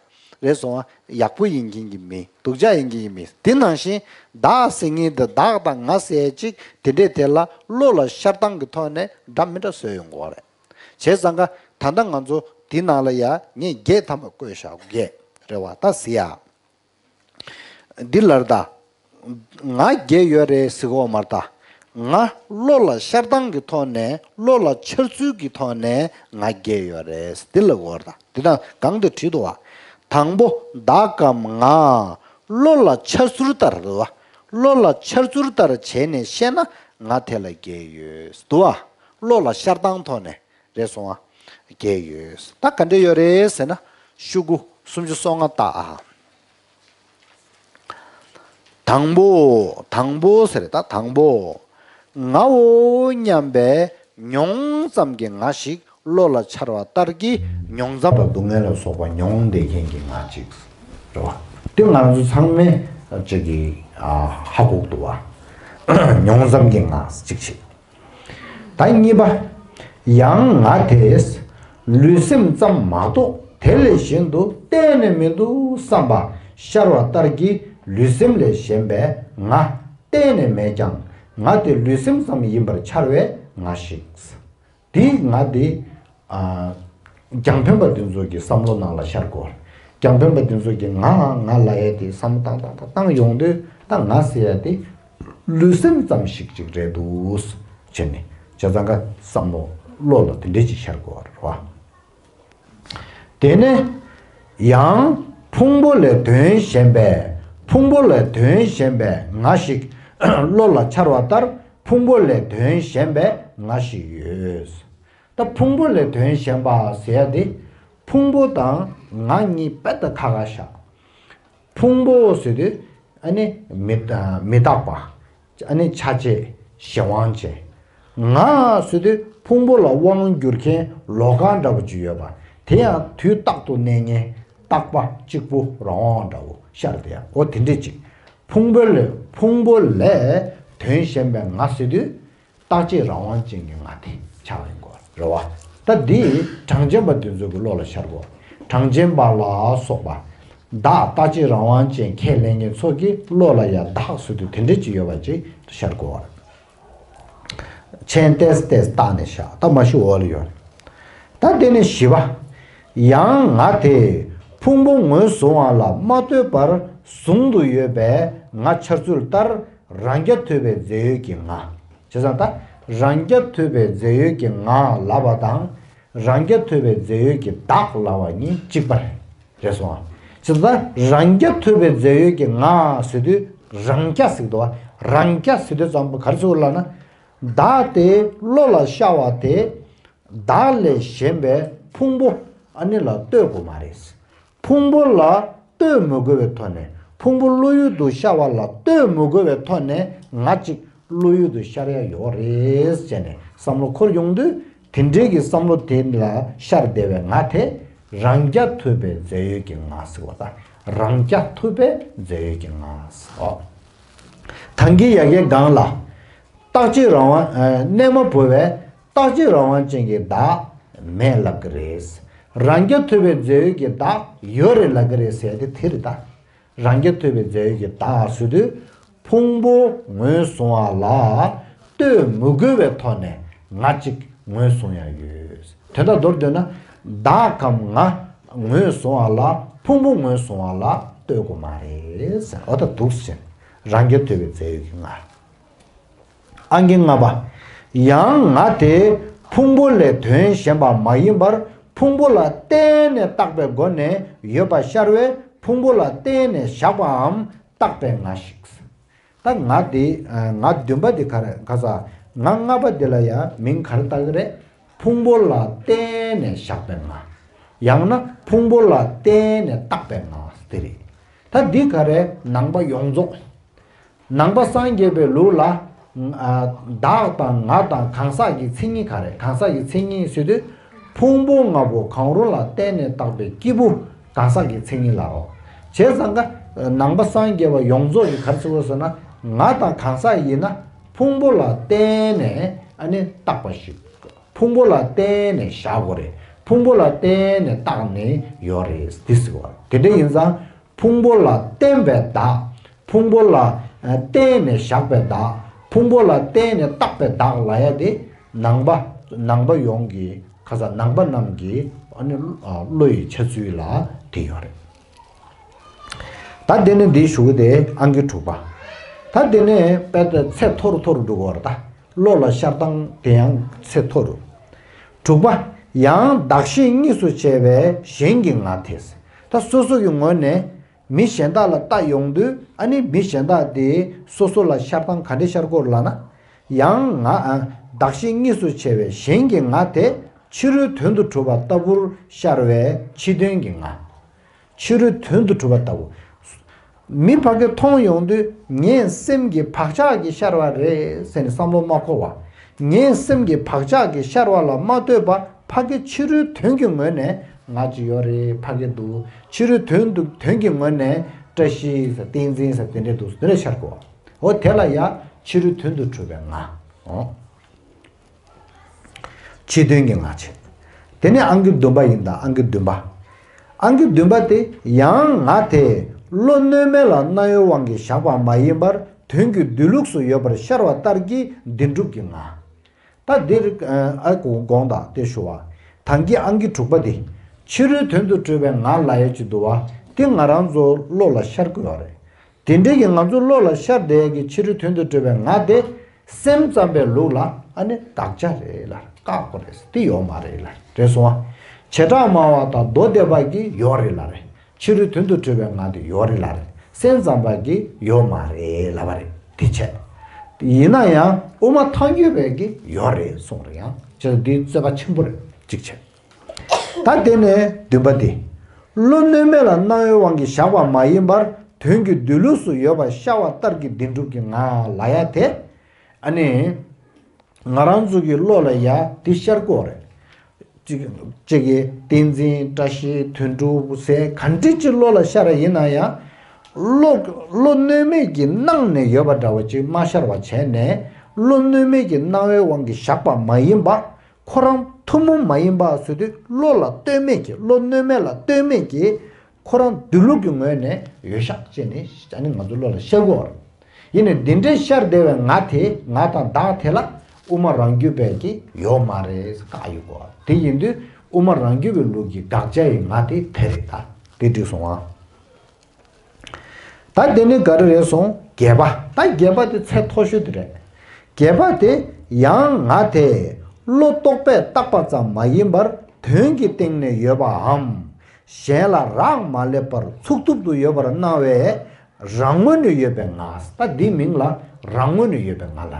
རེད་སོང་ཨ། ཡག་པོ་ཡིན་མཁན་གྱི་མི། སྡུག་ཅག་ཡིན་མཁན་གྱི་མི། དེ་ནང་བཞིན་བདག་ཟེར་མཁན་དེ་བདག་དང་ང་ཟེར་ཅིག་དེ་འདྲས་དེ་ལ་བློ་ལ་ཤར་སྟངས་ཀྱི་ཐོག་ནས་འདྲ་མི་འདྲ་བཟོས་ཡོང་གི་ཡོད་རེད། བྱས་ཙང་ཀ་ད་ལྟ་ང་ཚོ་འདི་ནང་ལ་ཡ་ངས་བརྒྱད་ཐམ་པ་བཀོད་བཞག་བརྒྱད་རེད་བ། ད་ཟེར་ཡ། འདི་ལར་ད། ང་བརྒྱད་ཡོད་རེད་ཟེར་གོ་མ་རེད་ད། ང་བློ་ལ་ཤར་སྟངས་ཀྱི་ཐོག་ནས་བློ་ལ་འཆར་ཚུལ་གྱི་ཐོག་ནས་ང་བརྒྱད་ཡོད་རེད་འདི་ལ་གོ་རེད་ད། འདི་ད་གང་དུ་བྲིས་འདུག་བ། དང་པོ་བདག་གམ་ང་བློ་ལ་འཆར་ཚུལ་ལྟར་རེད་བ། བློ་ལ་འཆར་ཚུལ་ལྟར་བྱས་ནས་བཤད་ན་ང་དེ་ལ་བརྒྱད་ཡོད་འདུག་བ། བློ་ལ་ཤར་སྟངས་ཐོག་ནས། རེད་སོང་ཨ། བརྒྱད་ཡོད། ད་ག་འདྲ་ཡོད་རེད་ཟེར་ན། ཤོག་གུ་སུམ་ཅུ་སོ་ལྔ་ལྟ་ཨ། དང་པོ། དང་པོ་ཟེར་ད་དང་པོ། ངའོ་སྙམ་པའི་མྱོང་ཙམ་གྱི་ང་ཞིག་བློ་ལ་འཆར་བ་ལྟར་གྱི་མྱོང་ཙམ། སྡུག་བསྔལ་ལ་སོགས་པ་མྱོང་བསྡད་མཁན་གྱི་ང་ཅིག་རེད་བ། དེ་ང་ཚོ་ཚང་མས་ཅིག་གི་ཨ་ཧ་གོ་གི་འདུག་བ། མྱོང་ཙམ་གྱི་ང་ཅིག་བྱེད། ད་གཉིས་པ། ཡང་ང་དེས་ལུས་སེམས་ཙམ་མ་གཏོགས་དེ་ལས་གཞན་དུ་གཏན་ནས་མི་འདུག་བསམ་པ་ཤར་བ་ལྟར་གྱི་ལུས་སེམས་ལས་གཞན་པའི་ང་གཏན་ནས་མེད་ཀྱང་ང་དེ་ལུས་སེམས་ཙམ་ཡིན་པར་འཆར་བའི་ང་ཞིག་དེའི་ང་དེ། ཨ། རྒྱང་འཕེན་པ་འདི་ཚོ་གི་བསམ་བློ་ནང་ལ་ཤར་དགོས། རྒྱང་འཕེན་པ་འདི་ཚོ་གི་ང་ང་ལབ་ཡ་དེ་བསམ་བློ་བཏང་བཏང་བཏང་བཏང་ཡོང་དུས་ད་ང་ཟེར་ཡ་དེ་ལུས་སེམས་ཙམ་ཞིག་ཅིག་རེད་འདུག་བྱས་ནས་བྱས་ཙང་ཀ་བསམ་བློ་བློ་ལ་དེ་འདྲས་ཅིག་ཤར་དགོས་རེད་བ། དེ་ནས་ཡང་ཕུང་པོ་ལས་དོན་གཞན་པའི་ཕུང་པོ་ལས་དོན་གཞན་པའི་ང་ཞིག་བློ་ལ་འཆར་བ་ལྟར་ཕུང་པོ་ལས་དོན་གཞན་པའི་ང་ཞིག་ཡོད། ད་ཕུང་པོ་ལས་དོན་གཞན་པ་ཟེར་ཡ་དེ་ཕུང་པོ་དང་ང་གཉིས་དཔེ་ད་ཁ་ཁ་བཞག་ཕུང་པོ་ཟེར་དུས་ཨ་ནི་མི་མི་རྟག་པ། ཨ་ནི་ཆ་བྱད་གཞན་དབང་ཅན། ང་ཟེར་དུས་ཕུང་པོ་ལ་དབང་བསྒྱུར་མཁན་ལོགས་ཀ་འདྲ་པོ་ཅིག་ཡོད་པ། དེ་ཡང་དུས་རྟག་ཏུ་གནས་ངན། རྟག་པ་གཅིག་པུ་རང་དབང་འདྲ་བོ་ཤར་དེ་ཡང་འོ་དེ་འདྲས་ཅིག་ཕུང་པོ་ལས་ཕུང་པོ་ལས་དོན་གཞན་པའི་ང་ཟེར་དུས། རྟག་གཅིག་རང་དབང་ཅན་གྱི་ང་དེ་ཆགས་ཡིན་དགོས་རེད་བ། ད་འདི་གྲངས་ཅན་པ་དེ་ཚོ་གི་བློ་ལ་ཤར་དགོས། གྲངས་ཅན་པ་ལ་སོགས་པ། བདག་རྟག་གཅིག་རང་དབང་ཅན་ཁས་ལེན་མཁན་ཚོ་གི་བློ་ལ་ཡང་བདག་ཟེར་དུས་དེ་འདྲས་ཅིག་ཡོད་པ་ཅིག་ཤར་དགོས་པ་རེད། མཆན་ཏེས་ཏེས་བཏགས་ནས་བཞག་ད་མ་ཤི་འོག་ལ་ཡོད་རེད། ད་དེ་ནས་བཞི་པ། ཡང་ང་དེ་ཕུང་པོ་ངོས་བཟུང་བ་ལ་མ་ལྟོས་པར་ཟུང་དུ་ཡོད་པའི་ང་འཆར་ཚུལ་ལྟར་རང་རྐྱ་ཐུབ་པའི་རྫས་ཡོད་ཀྱི་ང་། བྱས་ཙང་ད་རང་རྐྱ་ཐུབ་པའི་རྫས་ཡོད་ཀྱི་ང་ལབ་པ་དང་། རང་རྐྱ་ཐུབ་པའི་རྫས་ཡོད་ཀྱི་བདག་ལབ་པ་གཉིས་གཅིག་པ་རེད་སོང་ཨ། བྱས་ཙང་ད་རང་རྐྱ་ཐུབ་པའི་རྫས་ཡོད་ཀྱི་ང་ཟེར་དུས་རང་རྐྱ་ཟེར་གྱི་འདུག་བ། རང་རྐྱ་ཟེར་དུས་ཙམ་པ་ག་རེ་ཟེར་དགོས་ལབ་ན། བདག་དེ་བློ་ལ་ཤར་བ་དེ། བདག་ལས་གཞན་པའི་ཕུང་པོ་ཨ་ནི་ལ་ལྟོས་དགོས་མ་རེད། ཕུང་པོ་ལ་ལྟོས་མི་དགོས་པའི་ཐོག་ནས་ཕུང་པོ་བློ་ཡུལ་དུ་ཤར་བ་ལ་ལྟོས་མི་དགོས་པའི་ཐོག་ནས་ང་གཅིག་བློ་ཡུལ་དུ་ཤར་ཡ་ཡོད་རེད་ཅེས་ནས་བསམ་བློ་འཁོར་ཡོང་དུས་དེ་འདྲའི་གི་བསམ་བློ་དེ་ལ་ཤར་བསྡད་པའི་ང་དེ་རང་རྐྱ་ཐུབ་པའི་རྫས་ཡོད་ཀྱི་ང་ཟེར་བ་དང་རང་རྐྱ་ཐུབ་པའི་རྫས་ཡོད་ཀྱི་ང་ཟེར། ཐང་གི་ཡ་གའི་སྒང་ལ། རྟག་གཅིག་རང་དབང་། གནས་མ་བོར་བའི་རྟག་གཅིག་རང་དབང་ཅན་གྱི་བདག་མེད་ལབ་ཀྱི་རེད། རང་རྐྱ་ཐུབ་པའི་རྫས་ཡོད་ཀྱི་བདག་ཡོད་རེད་ལབ་ཀྱི་རེད་ཟེར་ཏེ་དེ་རེད་ད། རང་རྐྱ་ཐུབ་པའི་རྫས་ཡོད་ཀྱི་བདག་ཟེར་དུས་ཕུང་པོ་ངོས་བཟུང་བ་ལ་ལྟོས་མི་དགོས་པའི་ཐོག་ནས་ང་གཅིག་ངོས་བཟུང་ཡ་ཡོད། དོན་དག་མདོར་བསྡུས་ན་བདག་གམ་ང་ངོས་བཟུང་བ་ལ་ཕུང་པོ་ངོས་བཟུང་བ་ལ་ལྟོས་དགོས་མ་རེད་ཟེར་འོ་ད་འདུག་ཟེར། རང་རྐྱ་ཐུབ་པའི་རྫས་ཡོད་ཀྱི་ང་། ཨང་ཀི་ལྔ་པ། ཡང་ང་དེ་ཕུང་པོ་ལས་དོན་གཞན་པ་མ་ཡིན་པར་ཕུང་པོ་ལ་བརྟེན་ནས་བཏགས་པའི་སྒོ་ནས་ཡོད་པ་ཤར་བས་ཕུང་པོ་ལ་བརྟེན་ནས་བཞག་པའམ་བཏགས་པའི་ང་ཞིག་ད་ང་དེ་ང་བདུན་པ་དེ་ག་རེ་ག་ས་ང་ལྔ་པ་དེ་ལ་ཡང་མིང་ག་རེ་བཏགས་ཀྱི་རེད། ཕུང་པོ་ལ་བརྟེན་ནས་བཞག་པའི་ང་། ཡང་ན་ཕུང་པོ་ལ་བརྟེན་ནས་བཏགས་པའི་ང་དེ་རེད། ད་འདི་ག་རེ་ནང་པ་ཡོངས་རྫོགས། ནང་པ་སངས་རྒྱས་པའི་ལུགས་ལ། ཨ། བདག་དང་ང་དང་གང་ཟག་གི་མཚན་ཉིད་ག་རེ་གང་ཟག་གི་མཚན་ཉིད་ཟེར་དུས། ཕུང་པོ་ལྔ་པོ་གང་རུང་ལ་བརྟེན་ནས་བཏགས་པའི་སྐྱེས་བུ་གང་ཟག་གི་མཚན་ཉིད་ལའོ། བྱས་ཙང་ཀ་ནང་པ་སངས་རྒྱས་པ་ཡོངས་རྫོགས་ཀྱི་ག་རེ་ཟེར་དགོས་ཟེར་ན། ང་དང་གང་ཟག་ཡིན་ན་ཕུང་པོ་ལ་བརྟེན་ནས་ཨ་ནི་བཏགས་པ་ཞིག་ཕུང་པོ་ལ་བརྟེན་ནས་བཞག་དགོས་རེད། ཕུང་པོ་ལ་བརྟེན་ནས་བཏགས་ནས་ཡོད་རེད་འདི་ཟེར་བ་དེ་འདྲ་ཡིན་ཙང་། ཕུང་པོ་ལ་བརྟེན་པའི་བདག་ཕུང་པོ་ལ་བརྟེན་ནས་བཞག་པའི་བདག་ཕུང་པོ་ལ་བརྟེན་ནས་བཏགས་པའི་བདག་ལབ་ཡ་དེ་ནང་པ་ནང་པ་ཡོངས་ཀྱི་ཁ་ས་ནང་པ་རྣམས་ཀྱི་ཨ་ནི་བློ་ཡི་འཆར་ཚུལ་ལ་དེ་ཡོད་རེད། ད་དེ་ནས་འདིའི་ཞུ་གི་དེ་ཨང་ཀི་དྲུག་པ། ད་དེ་ནས་དཔེ་ཚད་མཐོ་རུ་མཐོ་རུ་འགྲོ་གི་ཡོད་རེད་ད། བློ་ལ་ཤར་སྟངས་དེ་ཡང་ཚད་མཐོ་རུ། དྲུག་པ། ཡང་བདག་གཞན་གཉིས་སུ་ཕྱེ་བའི་གཞན་གྱི་ང་དེ། ད་སོ་སོ་གི་ངོས་ནས་མི་གཞན་དག་ལ་ལྟ་ཡོང་དུས་ཨ་ནི་མི་གཞན་དག་དེ་སོ་སོ་ལ་ཤར་སྟངས་ག་འདྲས་ཤར་དགོས་ལབ་ན། ཡང་ང་ཨ་བདག་གཞན་གཉིས་སུ་ཕྱེ་བའི་གཞན་གྱི་ང་དེ་ཕྱི་རོལ་དོན་དུ་གྲུབ་པ་ལྟ་བུར་ཤར་བའི་ཕྱི་དོན་གྱི་ང་། ཕྱི་རོལ་དོན་དུ་གྲུབ་པ་ལྟ་བུ། མི་ཕ་གི་མཐོང་ཡོང་དུས་ངའི་སེམས་ཀྱི་བག་ཆགས་ཀྱིས་ཤར་བ་རེད་ཟེར་ནས་བསམ་བློ་མ་འཁོར་བ། ངའི་སེམས་ཀྱི་བག་ཆགས་ཀྱིས་ཤར་བ་ལ་མ་ལྟོས་པ་ཕ་གི་ཕྱི་རོལ་དོན་གྱི་ངོས་ནས་ང་ཅིག་ཡོད་རེད་ཕ་གི་འདུག་ཕྱི་རོལ་དོན་དུ་དོན་གྱི་ངོས་ནས་བཀྲ་ཤིས་ཟེར་བསྟན་འཛིན་ཟེར་དེ་འདྲས་འདུག་དེ་འདྲས་ཤར་དགོས། འོ་དེ་ལ་ཡ་ཕྱི་རོལ་དོན་དུ་གྲུབ་པའི་ང་། འོ། ཕྱི་དོན་གྱི་ང་བྱས། དེ་ནས་ཨང་ཀི་བདུན་པ་ཡིན་ད་ཨང་ཀི་བདུན་པ། ཨང་ཀི་བདུན་པ་དེ་ཡང་ང་དེ་བློ་གནོད་མེད་ལ་རྣ་བའི་དབང་གིས་བཞག་པ་མ་ཡིན་པར་དོན་གྱི་སྡོད་ལུགས་སུ་ཡོད་པར་ཤར་བ་ལྟར་གྱི་བདེན་གྲུབ་ཀྱི་ང་། ད་འདིར་ཨ་ཀོ་དགོངས་དག་དེ་ཞུ་བ། ཐང་གི་ཨང་ཀི་དྲུག་པ་དེ། ཕྱི་རོལ་དོན་དུ་གྲུབ་པའི་ང་ལ་ཡོད་ཀྱི་འདུག་བ། དེ་ང་རང་ཚོ་བློ་ལ་ཤར་དགོས་པ་རེད། དེ་འདྲའི་གི་ང་ཚོ་བློ་ལ་ཤར་བསྡད་ཀྱི་ཕྱི་རོལ་དོན་དུ་གྲུབ་པའི་ང་དེ། སེམས་ཙམ་པའི་ལུགས་ལ་ཨ་ནི་དགག་བྱ་རེད་ལ་བཀག་དགོས་རེད་དེ་ཡོད་མ་རེད་ལ་རེད་སོང་བ། བྱེ་བྲག་སྨྲ་བ་དང་མདོ་སྡེ་པ་གིས་ཡོད་རེད་ལ་རེད། ཕྱི་རོལ་དོན་དུ་གྲུབ་པའི་ང་དེ་ཡོད་རེད་ལ་རེད། སེམས་ཙམ་པ་གིས་ཡོད་མ་རེད་ལབ་པ་རེད་དེ་བྱས། ཡིན་ན་ཡང་དབུ་མ་ཐལ་འགྱུར་བས་ཀྱིས་ཡོད་རེད་གསུངས་རེད་ཡང་བྱས་ཙང་འདིའི་རྩོད་པ་ཆེན་པོ་རེད་གཅིག་བྱས། ད་དེ་ནས་བདུན་པ་དེ། བློ་གནོད་མེད་ལ་རྣ་བའི་དབང་གིས་བཞག་པ་མ་ཡིན་པར་དོན་གྱི་སྡོད་ལུགས་སུ་ཡོད་པ་ཤར་བ་ལྟར་གྱི་བདེན་གྲུབ་ཀྱི་ང་ལ་ཡ་དེ། ཨ་ནི། ང་རང་ཚོ་གི་བློ་ལ་ཡ་དེ་ཤར་དགོས་རེད། གཅིག་གཅིག་གིས་ཏིང་འཛིན་བཀྲ་ཤིས་དོན་གྲུབ་ཟེར་ག་འདྲ་ཅིག་བློ་ལ་ཤར་ཡིན་ན་ཡང་། བློ་བློ་གནོད་མེད་ཀྱི་སྣང་ནས་ཡོད་པ་འདྲ་བ་ཅིག་མ་ཤར་བ་བྱས་ནས། བློ་གནོད་མེད་ཀྱི་སྣང་བའི་དབང་གིས་བཞག་པ་མ་ཡིན་པ། ཁོ་རང་ཐུན་མོང་མ་ཡིན་པ་ཟེར་དུས་བློ་ལ་ལྟོས་མེད་ཀྱི་བློ་གནོད་མེད་ལ་ལྟོས་མེད་ཀྱི། ཁོ་རང་སྡོད་ལུགས་ཀྱི་ངོས་ནས་འོད་ཞགས་བཅད་ནས་ཨ་ནི་ང་ཚོ་བློ་ལ་ཤར་གྱི་ཡོད་རེད། ཡིན་ནའི་འདི་འདྲའི་ཤར་བསྡད་པའི་ང་དེ་ང་དང་བདག་དེ་ལ་དབུ་མ་རང་རྒྱུད་པའི་གི་ཡོད་མ་རེད་བཀག་ཡོད་གོ། དེ་ཡིན་དུས་དབུ་མ་རང་རྒྱུད་པའི་ལུགས་ཀྱི་དགག་བྱ་ཡི་ང་དེ་དེ་རེད། ད་དེ་འགྲིག་སོང་ཨ། ད་དེ་ནི་ག་རེ་རེད་སོང་བརྒྱད་པ། ད་བརྒྱད་པ་དེ་ཚད་མཐོ་ཤོས་དེ་རེད། བརྒྱད་པ་དེ་ཡང་ང་དེ་བློ་རྟོག་པས་བཏགས་པ་ཙམ་མ་ཡིན་པར་དོན་གྱི་སྟེང་ནས་ཡོད་པའམ། གཞན་ལ་རག་མ་ལས་པར་ཚུགས་ཐུབ་ཏུ་ཡོད་པར་སྣང་བའི་རང་ངོས་ནས་ཡོད་པའི་ང་། ད་འདིའི་མིང་ལ་རང་ངོས་ནས་ཡོད་པའི་ང་ལ།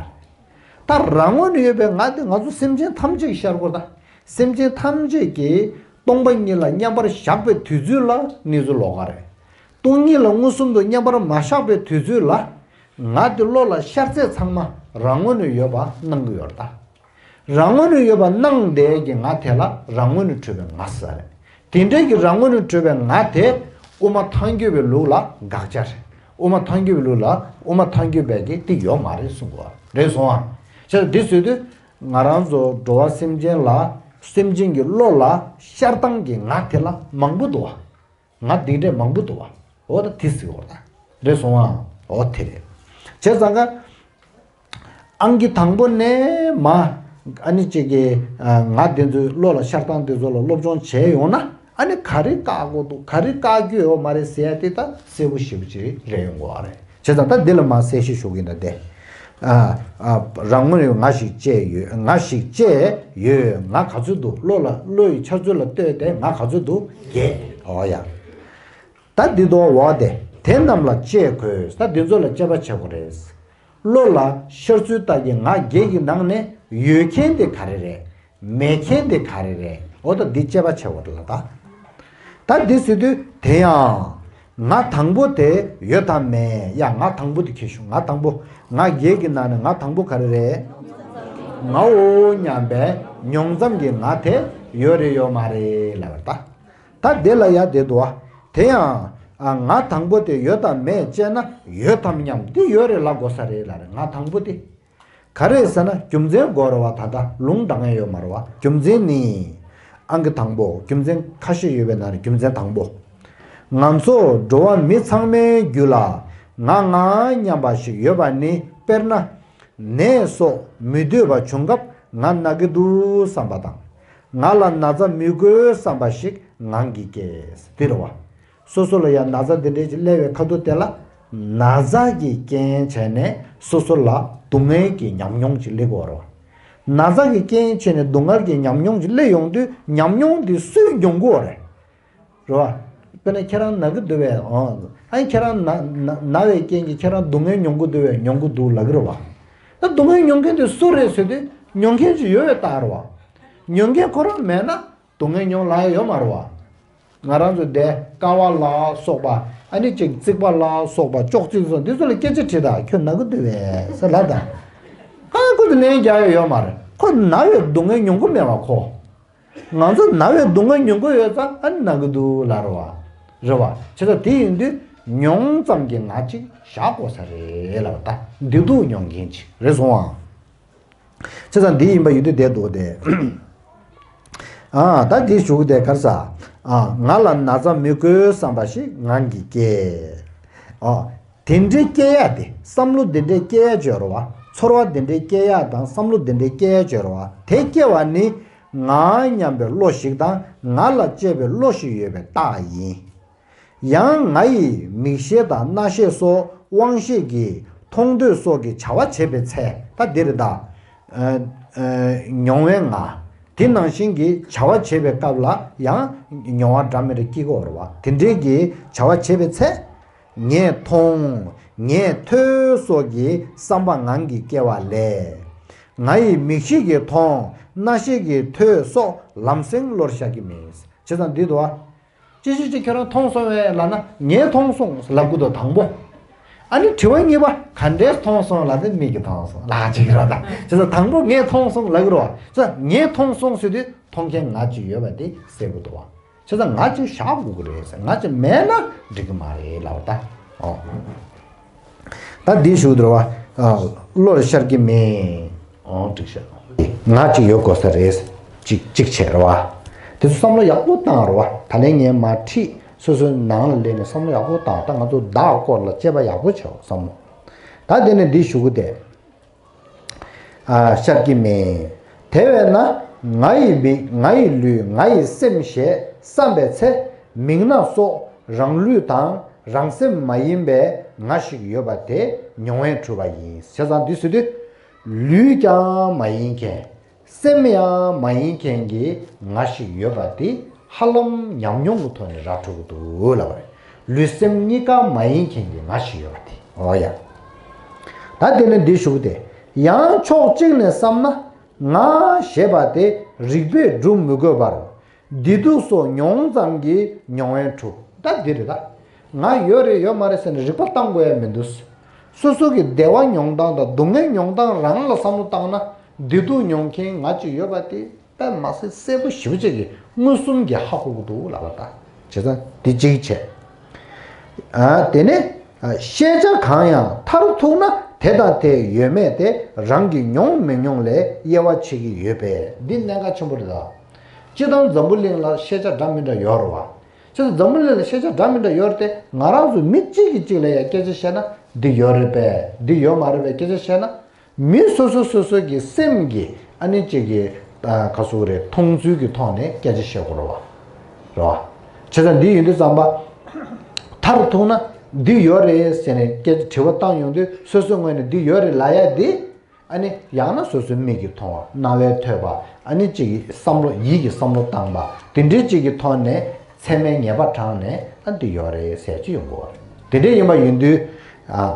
ད་རང་ངོས་ནས་ཡོད་པའི་ང་དེ་ང་ཚོ་སེམས་ཅན་ཐམས་ཅད་ཀྱི་ཤར་སྐོར་ད། སེམས་ཅན་ཐམས་ཅད་ཀྱིས་སྟོང་པ་ཉིད་ལ་མཉམ་པར་བཞག་པའི་དུས་ཚོད་ལ་གནས་ཚུལ་ལོགས་ཀ་རེད། སྟོང་ཉིད་ལ་མངོན་སུམ་དུ་མཉམ་པར་མ་བཞག་པའི་དུས་ཚོད་ལ། ང་དེ་བློ་ལ་ཤར་ཚད་ཚང་མ་རང་ངོས་ནས་ཡོད་པ་སྣང་གི་ཡོད་རེད་ད། རང་ངོས་ནས་ཡོད་པ་སྣང་བསྡད་ཀྱི་ང་དེ་ལ་རང་ངོས་ནས་གྲུབ་པའི་ང་ཟེར་རེད། དེ་འདྲའི་གི་རང་ངོས་ནས་གྲུབ་པའི་ང་དེ་དབུ་མ་ཐལ་འགྱུར་བའི་ལུགས་ལ་དགག་བྱ་རེད། དབུ་མ་ཐལ་འགྱུར་བའི་ལུགས་ལ་དབུ་མ་ཐལ་འགྱུར་བས་ཀྱི་དེ་ཡོད་མ་རེད་གསུང་གི་ཡོད་རེད་སོང་ཨ། བྱས་ཙང་འདི་ཟེར་དུས་ང་རང་ཚོ་འགྲོ་བ་སེམས་ཅན་ལ་སེམས་ཅན་གྱི་བློ་ལ་ཤར་སྟངས་ཀྱི་ང་དེ་ལ་མང་པོ་འདུག་བ། ང་འདི་འདྲས་མང་པོ་འདུག་བ། འོ་ད་དེ་ཟེར་བ་ད་རེད་སོང་ཨ། འོ་དེ་རེད། བྱས་ཙང་ཀ་ཨང་ཀི་དང་པོ་ནས་མ། ཨ་ནི་གཅིག་གིས་ང་དེ་ཚོའི་བློ་ལ་ཤར་སྟངས་དེ་ཚོ་ལ་སློབ་སྦྱོང་བྱས་ཡོང་ན་ཨ་ནི་ག་རེ་བཀག་དགོས་འདུག་ག་རེ་བཀག་རྒྱུ་ཡོད་མ་རེད་ཟེར་ཡ་དེ་ད་གསལ་པོ་ཞེ་པོ་ཅིག་རེད་ཡོང་གི་ཡོད་རེད། བྱས་ཙང་ད་འདི་ལ་མ་གསལ་བཤད་ཞུ་གི་ཡིན་ད་དེ། ཨ་ཨ་རང་ངོས་ནས་ང་ཞིག་བཅས་ཡོད། ང་ཞིག་བཅས་ཡོད། ང་ག་ཚོད་འདུག་བློ་ལ་བློ་ཡི་འཆར་ཚུལ་ལ་ལྟོས་ཏེ་ང་ག་ཚོད་འདུག་བརྒྱད། འོ་ཡ། ད་འདི་དོ་འོ་དེ་དེ་རྣམས་ལ་དཔྱད་དགོས། ད་འདི་ཚོ་ལ་དཔྱད་པ་བྱེད་དགོས་རེད། བློ་ལ་ཤར་ཚུལ་ལྟ་གི་ང་བརྒྱད་ཀྱི་ནང་ནས་ཡོད་མཁན་དེ་ག་རེ་རེད། མེད་མཁན་དེ་ག་རེ་རེད། འོ་ད་འདི་དཔྱད་པ་བྱེད་དགོས་རེད་ལ་ད། ད་འདི་ཟེར་དུས་དེ་ཡང་ང་དང་པོ་དེ་ཡོད་དམ་མེད་ཡ། ང་དང་པོ་དེ་ཁྱེར་ཤོག་ང་དང་པོ་ང་བརྒྱད་ཀྱི་ནང་ནས་ང་དང་པོ་ག་རེ་རེད། ངའོ་སྙམ་པའི་མྱོང་ཙམ་གྱི་ང་དེ་ཡོད་རེད་ཡོད་མ་རེད་ལབ་པ་ད། ད་དེ་ལ་ཡ་དེ་འདུག་བ། དེ་ཡང་ང་དང་པོ་དེ་ཡོད་དམ་མེད་ཅེ་ན་ཡོད་དམ་སྙམ་འདི་ཡོད་རེད་ལབ་དགོས་ས་རེད་ལབ་རེད། ང་དང་པོ་དེ་ག་རེ་ཟེར་ན་རྒྱུ་མཚན་དགོས་རེད་བ། ད་ལྟ་ལུང་དྲངས་ཡ་ཡོད་མ་རེད་བ། རྒྱུ་མཚན་ནི་ཨང་ཀི་དང་པོ་རྒྱུ་མཚན་ཁ་ཤས་ཡོད་པའི་ནང་ནས་རྒྱུ་མཚན་དང་པོ། ང་ཚོ་འགྲོ་བ་མི་ཚང་མའི་རྒྱུད་ལ་ང་ང་སྙམ་པ་ཞིག་ཡོད་པ་ནི་དཔེར་ན། ནད་སོགས་མི་འདོད་པ་བྱུང་སྐབས་ང་ན་གི་འདུག་བསམ་པ་དང་། ང་ལ་ན་ཚ་མི་དགོས་བསམ་པ་ཞིག་ངང་གིས་སྐྱེས། འདི་རེད་བ། སོ་སོ་ལ་ཡང་ན་ཚ་འདི་འདྲའི་ཅིག་སླེབས་པའི་ཁ་ཐུག་དེ་ལ་ན་ཚ་གི་རྐྱེན་བྱས་ནས་སོ་སོ་ལ་སྡུག་བསྔལ་གྱི་ཉམས་མྱོང་ཅིག་སླེབས་ཀྱི་ཡོད་རེད་བ། ན་ཚ་གི་རྐྱེན་བྱས་ནས་སྡུག་བསྔལ་གྱི་ཉམས་མྱོང་ཅིག་སླེབས་ཡོང་དུས་ཉམས་མྱོང་འདི་སུས་མྱོང་གི་ཡོད་རེད། རེད་བ། དཔེར་ན་ཁྱེད་རང་ན་གི་འདུག་བས། ཨ་ནི་ཁྱེད་རང་ན་ན་ན་བའི་རྐྱེན་གྱིས་ཁྱེད་རང་སྡུག་བསྔལ་མྱོང་གི་འདུག་བས། མྱོང་གི་འདུག་ལབ་ཀྱི་རེད་བ། ད་སྡུག་བསྔལ་མྱོང་མཁན་དེ་སུ་རེད་ཟེར་དུས་མྱོང་མཁན་ཅིག་ཡོད་པའི་རྟགས་རེད་བ། མྱོང་མཁན་ཁོ་རང་མེད་ན་སྡུག་བསྔལ་མྱོང་ལ་ཡོད་མ་རེད་བ། ང་རང་ཚོ་འདི་ཀ་བ་ལ་སོགས་པ་ཨ་ནི་ཅིག་རྩིག་པ་ལ་སོགས་པ་ཅོག་ཙེ་སོགས་འདི་ཚོ་ལ་སྐད་ཆ་དྲིས་དང་ཁྱོད་ན་གི་འདུག་བས་ཟེར་ལབ་དང་། ཨ་ཁོ་ཚོ་ལན་རྒྱག་ཡ་ཡོད་མ་རེད། ཁོ་ན་བའི་སྡུག་བསྔལ་མྱོང་གི་མེད་བ་ཁོ། ང་ཚོ་ན་བའི་སྡུག་བསྔལ་མྱོང་གི་ཡོད་ཙང་ཨ་ནི་ན་གི་འདུག་ལབ་རེད་བ། རེད་བ། བྱས་ཙང་དེ་ཡིན་དུས་མྱོང་ཙམ་གྱི་ང་ཅིག་བཞག་དགོས་ས་རེད་ལབ་པ་ད་བདེ་སྡུག་མྱོང་མཁན་ཅིག་རེད་སོང་ཨ། བྱས་ཙང་འདི་ཡིན་པ་ཡོད་དུས་བསྡད་འདུག་སྟེ། ཨ་ད་འདི་ཞུ་གི་དེ་གར་ས། ཨ་ང་ལ་ན་ཚ་མི་དགོས་བསམ་པ་ཞིག་ངང་གིས་སྐྱེས། ཨ་དེ་འདྲའི་སྐྱེ་ཡ་དེ་བསམ་བློ་དེ་འདྲའི་སྐྱེ་ཡ་ཅིག་ཡོད་རེད་བ། ཚོར་བ་དེ་འདྲའི་སྐྱེ་ཡ་དང་བསམ་བློ་དེ་འདྲའི་སྐྱེ་ཡ་ཅིག་ཡོད་རེད་བ། དེ་སྐྱེ་བ་ནི་ང་སྙམ་པའི་བློ་ཞིག་དང་ང་ལ་གཅེས་པའི་བློ་ཞིག་ཡོད་པའི་རྟགས་ཡིན། ཡང་ང་ཡིས་མིག་ཤེས་དང་རྣ་ཤེས་སོགས་དབང་ཤེས་ཀྱིས་མཐོང་ཐོས་སོགས་ཀྱི་བྱ་བ་བྱེད་པའི་ཚེ་ད་འདིར་གདའ། མྱོང་བའི་ང་། དེ་ནང་བཞིན་གྱི་བྱ་བ་བྱེད་པའི་སྐབས་ལ་ཡང་མྱོང་བ་འདྲ་མི་འདྲ་སྐྱེ་གི་ཡོད་རེད་བ། དེ་འདྲའི་གི་བྱ་བ་བྱེད་པའི་ཚེ། ངས་མཐོང་། ངས་ཐོས་སོགས་ཀྱི་བསམ་པ་ངང་གིས་སྐྱེ་བ་ལས། ང་ཡི་མིག་ཤེས་ཀྱིས་མཐོང་། རྣ་ཤེས་ཀྱིས་ཐོས་སོགས་ལམ་སེང་བློར་ཤར་གྱི་མེད། བྱས་ཙང་འདི་དུ་བ། ཅི་ཞིག་ཅིག་ཁྱེད་རང་མཐོང་སོང་བས་ལབ་ན་ངས་མཐོང་སོང་ལབ་དགོས་དོ་དང་པོ། ཨ་ནི་དྲི་བ་གཉིས་པ་ག་འདྲས་མཐོང་སོང་ལབ་དུས་མིག་གིས་མཐོང་སོང་ལབ་ཅིག་རོ། ད་བྱས་ཙང་དང་པོ་ངས་མཐོང་སོང་ལབ་ཀྱི་རོ། ཙང་ངས་མཐོང་སོང་ཟེར་དུས་ མཐོང་མཁན་ང་གཅིག་ཡོད་པ་དེ་གསལ་པོ་འདུག་བ། བྱས་ཙང་ང་གཅིག་བཞག་དགོས་ཀྱི་རེད་ཟེར། ང་གཅིག་མེད་ན་འགྲིག་གི་མ་རེད་ལབ་པ་ད། ཨོ། ད་འདི་ཞུ་འདྲ་བ། ཨ། བློར་ཤར་གྱི་མེད། ཨོ་འགྲིག་ཤག་ང་གཅིག་ཡོད་དགོས་ས་རེད། གཅིག་གཅིག་བྱས་རེད་བ། དེ་ཚོ་བསམ་བློ་ཡག་པོ་བཏང་རེད་བ། ད་ལན་ངས་མར་ཁྲིད། སོ་སོའི་ནང་ལ་སླེབས་ནས་བསམ་བློ་ཡག་པོ་བཏང་། ད་ང་ཚོ་བདག་སྐོར་ལ་དཔྱད་པ་ཡག་པོ་བྱེད་བསམ་བློ། ད་དེ་ནས་འདི་ཞུ་གི་དེ། ཨ། ཤར་གྱི་མེད། དེ་བས་ན་ང་ཡི་མིག་ང་ཡི་ལུས། ང་ཡི་སེམས་ཞེས་བསམ་པའི་ཚེ། མིག་སྣ་སོགས་རང་ལུས་དང་རང་སེམས་མ་ཡིན་པའི་ང་ཞིག་ཡོད་པ་དེ་མྱོང་བས་གྲུབ་པ་ཡིན། བྱས་ཙང་འདི་ཟེར་དུས། ལུས་ཀྱང་མ་ཡིན་མཁན། སེམས་ཡང་མ་ཡིན་མཁན་གྱི་ང་ཞིག་ཡོད་པ་དེ་ཧ་ལམ་ཉམས་མྱོང་གི་ཐོག་ནས་ར་འཕྲོད་ཀྱི་འདུག་ལབ་པ་རེད། ལུས་སེམས་གཉིས་ཀ་མ་ཡིན་མཁན་གྱི་ང་ཞིག་ཡོད་པ་དེ། འོ་ཡ། ད་དེ་ནས་འདི་ཞུ་གི་དེ། ཡང་ཕྱོགས་གཅིག་ནས་བསམ་ན། ང་ཞེས་པ་དེ་རིགས་པས་སྒྲུབ་མི་དགོས་པར། བདེ་སྡུག་སོགས་མྱོང་ཙམ་གྱིས་མྱོང་བས་གྲུབ། ད་འདི་རེད་ད། ང་ཡོད་རེད་ཡོད་མ་རེད་ཟེར་ནས་རིགས་པ་བཏང་དགོས་ཡ་མི་འདུག་སོ་སོ་གི་བདེ་བ་མྱོང་སྟངས་དང་སྡུག་བསྔལ་མྱོང་སྟངས་རང་ལ་བསམ་བློ་བཏང་ན། བདེ་སྡུག་མྱོང་མཁན་ང་གཅིག་ཡོད་པ་དེ་དཔེ་མ་སྲིད་གསལ་པོ་ཞེ་པོ་ཅིག་གིས་མངོན་སུམ་གྱིས་ཧ་གོ་གི་འདུག་ལབ་པ་ད། བྱས་ཙང་འདི་གཅིག་བྱས། ཨ། དེ་ནས། ཨ། ཤེས་བྱ་གང་ཡང་མཐར་ཐུག་ན་དེ་དང་དེ་ཡོད་མེད་དེ་རང་གི་མྱོང་མི་མྱོང་ལས་དབྱེ་བ་ཕྱེ་གི་ཡོད་པས། འདི་གནད་འགག་ཆེན་པོ་རེད་ད། སྤྱིར་བཏང་འཛམ་བུ་གླིང་ལ་ཤེས་བྱ་འདྲ་མི་འདྲ་ཡོད་རེད་བ། བྱས་ཙང་འཛམ་བུ་གླིང་ལ་ཤེས་བྱ་འདྲ་མི་འདྲ་ཡོད་རེད་དེ། ང་རང་ཚོ་མི་གཅིག་གིས་གཅིག་ལ་ཡང་སྐད་ཆ་བཤད་ན་འདི་ཡོད་རེད་པས། འདི་ཡོད་མ་རེད་པས་སྐད་ཆ་བཤད་ན། མི་སོ་སོ་སོ་སོ་གི་སེམས་ཀྱི་ཨ་ནི་གཅིག་གི། ཨ། ག་ཟེར་དགོས་རེད། མཐོང་ཚུལ་གྱི་ཐོག་ནས་སྐད་ཆ་བཤད་དགོས་རེད་བ། རེད་བ། བྱས་ཙང་འདི་ཡིན་དུས་ཙམ་པ། མཐར་ཐུག་ན་འདི་ཡོད་རེད་ཟེར་ནས་སྐད་ཆ་དྲི་བ་བཏང་ཡོང་དུས་སོ་སོའི་ངོས་ནས་འདི་ཡོད་རེད་ལབ་ཡ་འདི། ཨ་ནི་ཡང་ན་སོ་སོའི་མིག་གིས་མཐོང་བ། རྣ་བས་ཐོས་པ། ཨ་ནི་གཅིག་གི་བསམ་བློ། ཡིད་ཀྱི་བསམ་བློ་བཏང་པ། དེ་འདྲའི་གཅིག་གི་ཐོག་ནས་ཚད་མའི་ངེས་པ་དྲངས་ནས། ཨ། འདི་ཡོད་རེད་ཟེར་གྱི་ཡོང་གི་ཡོད་རེད། དེ་འདྲ་ཡིན་པ་ཡིན་དུས། ཨ།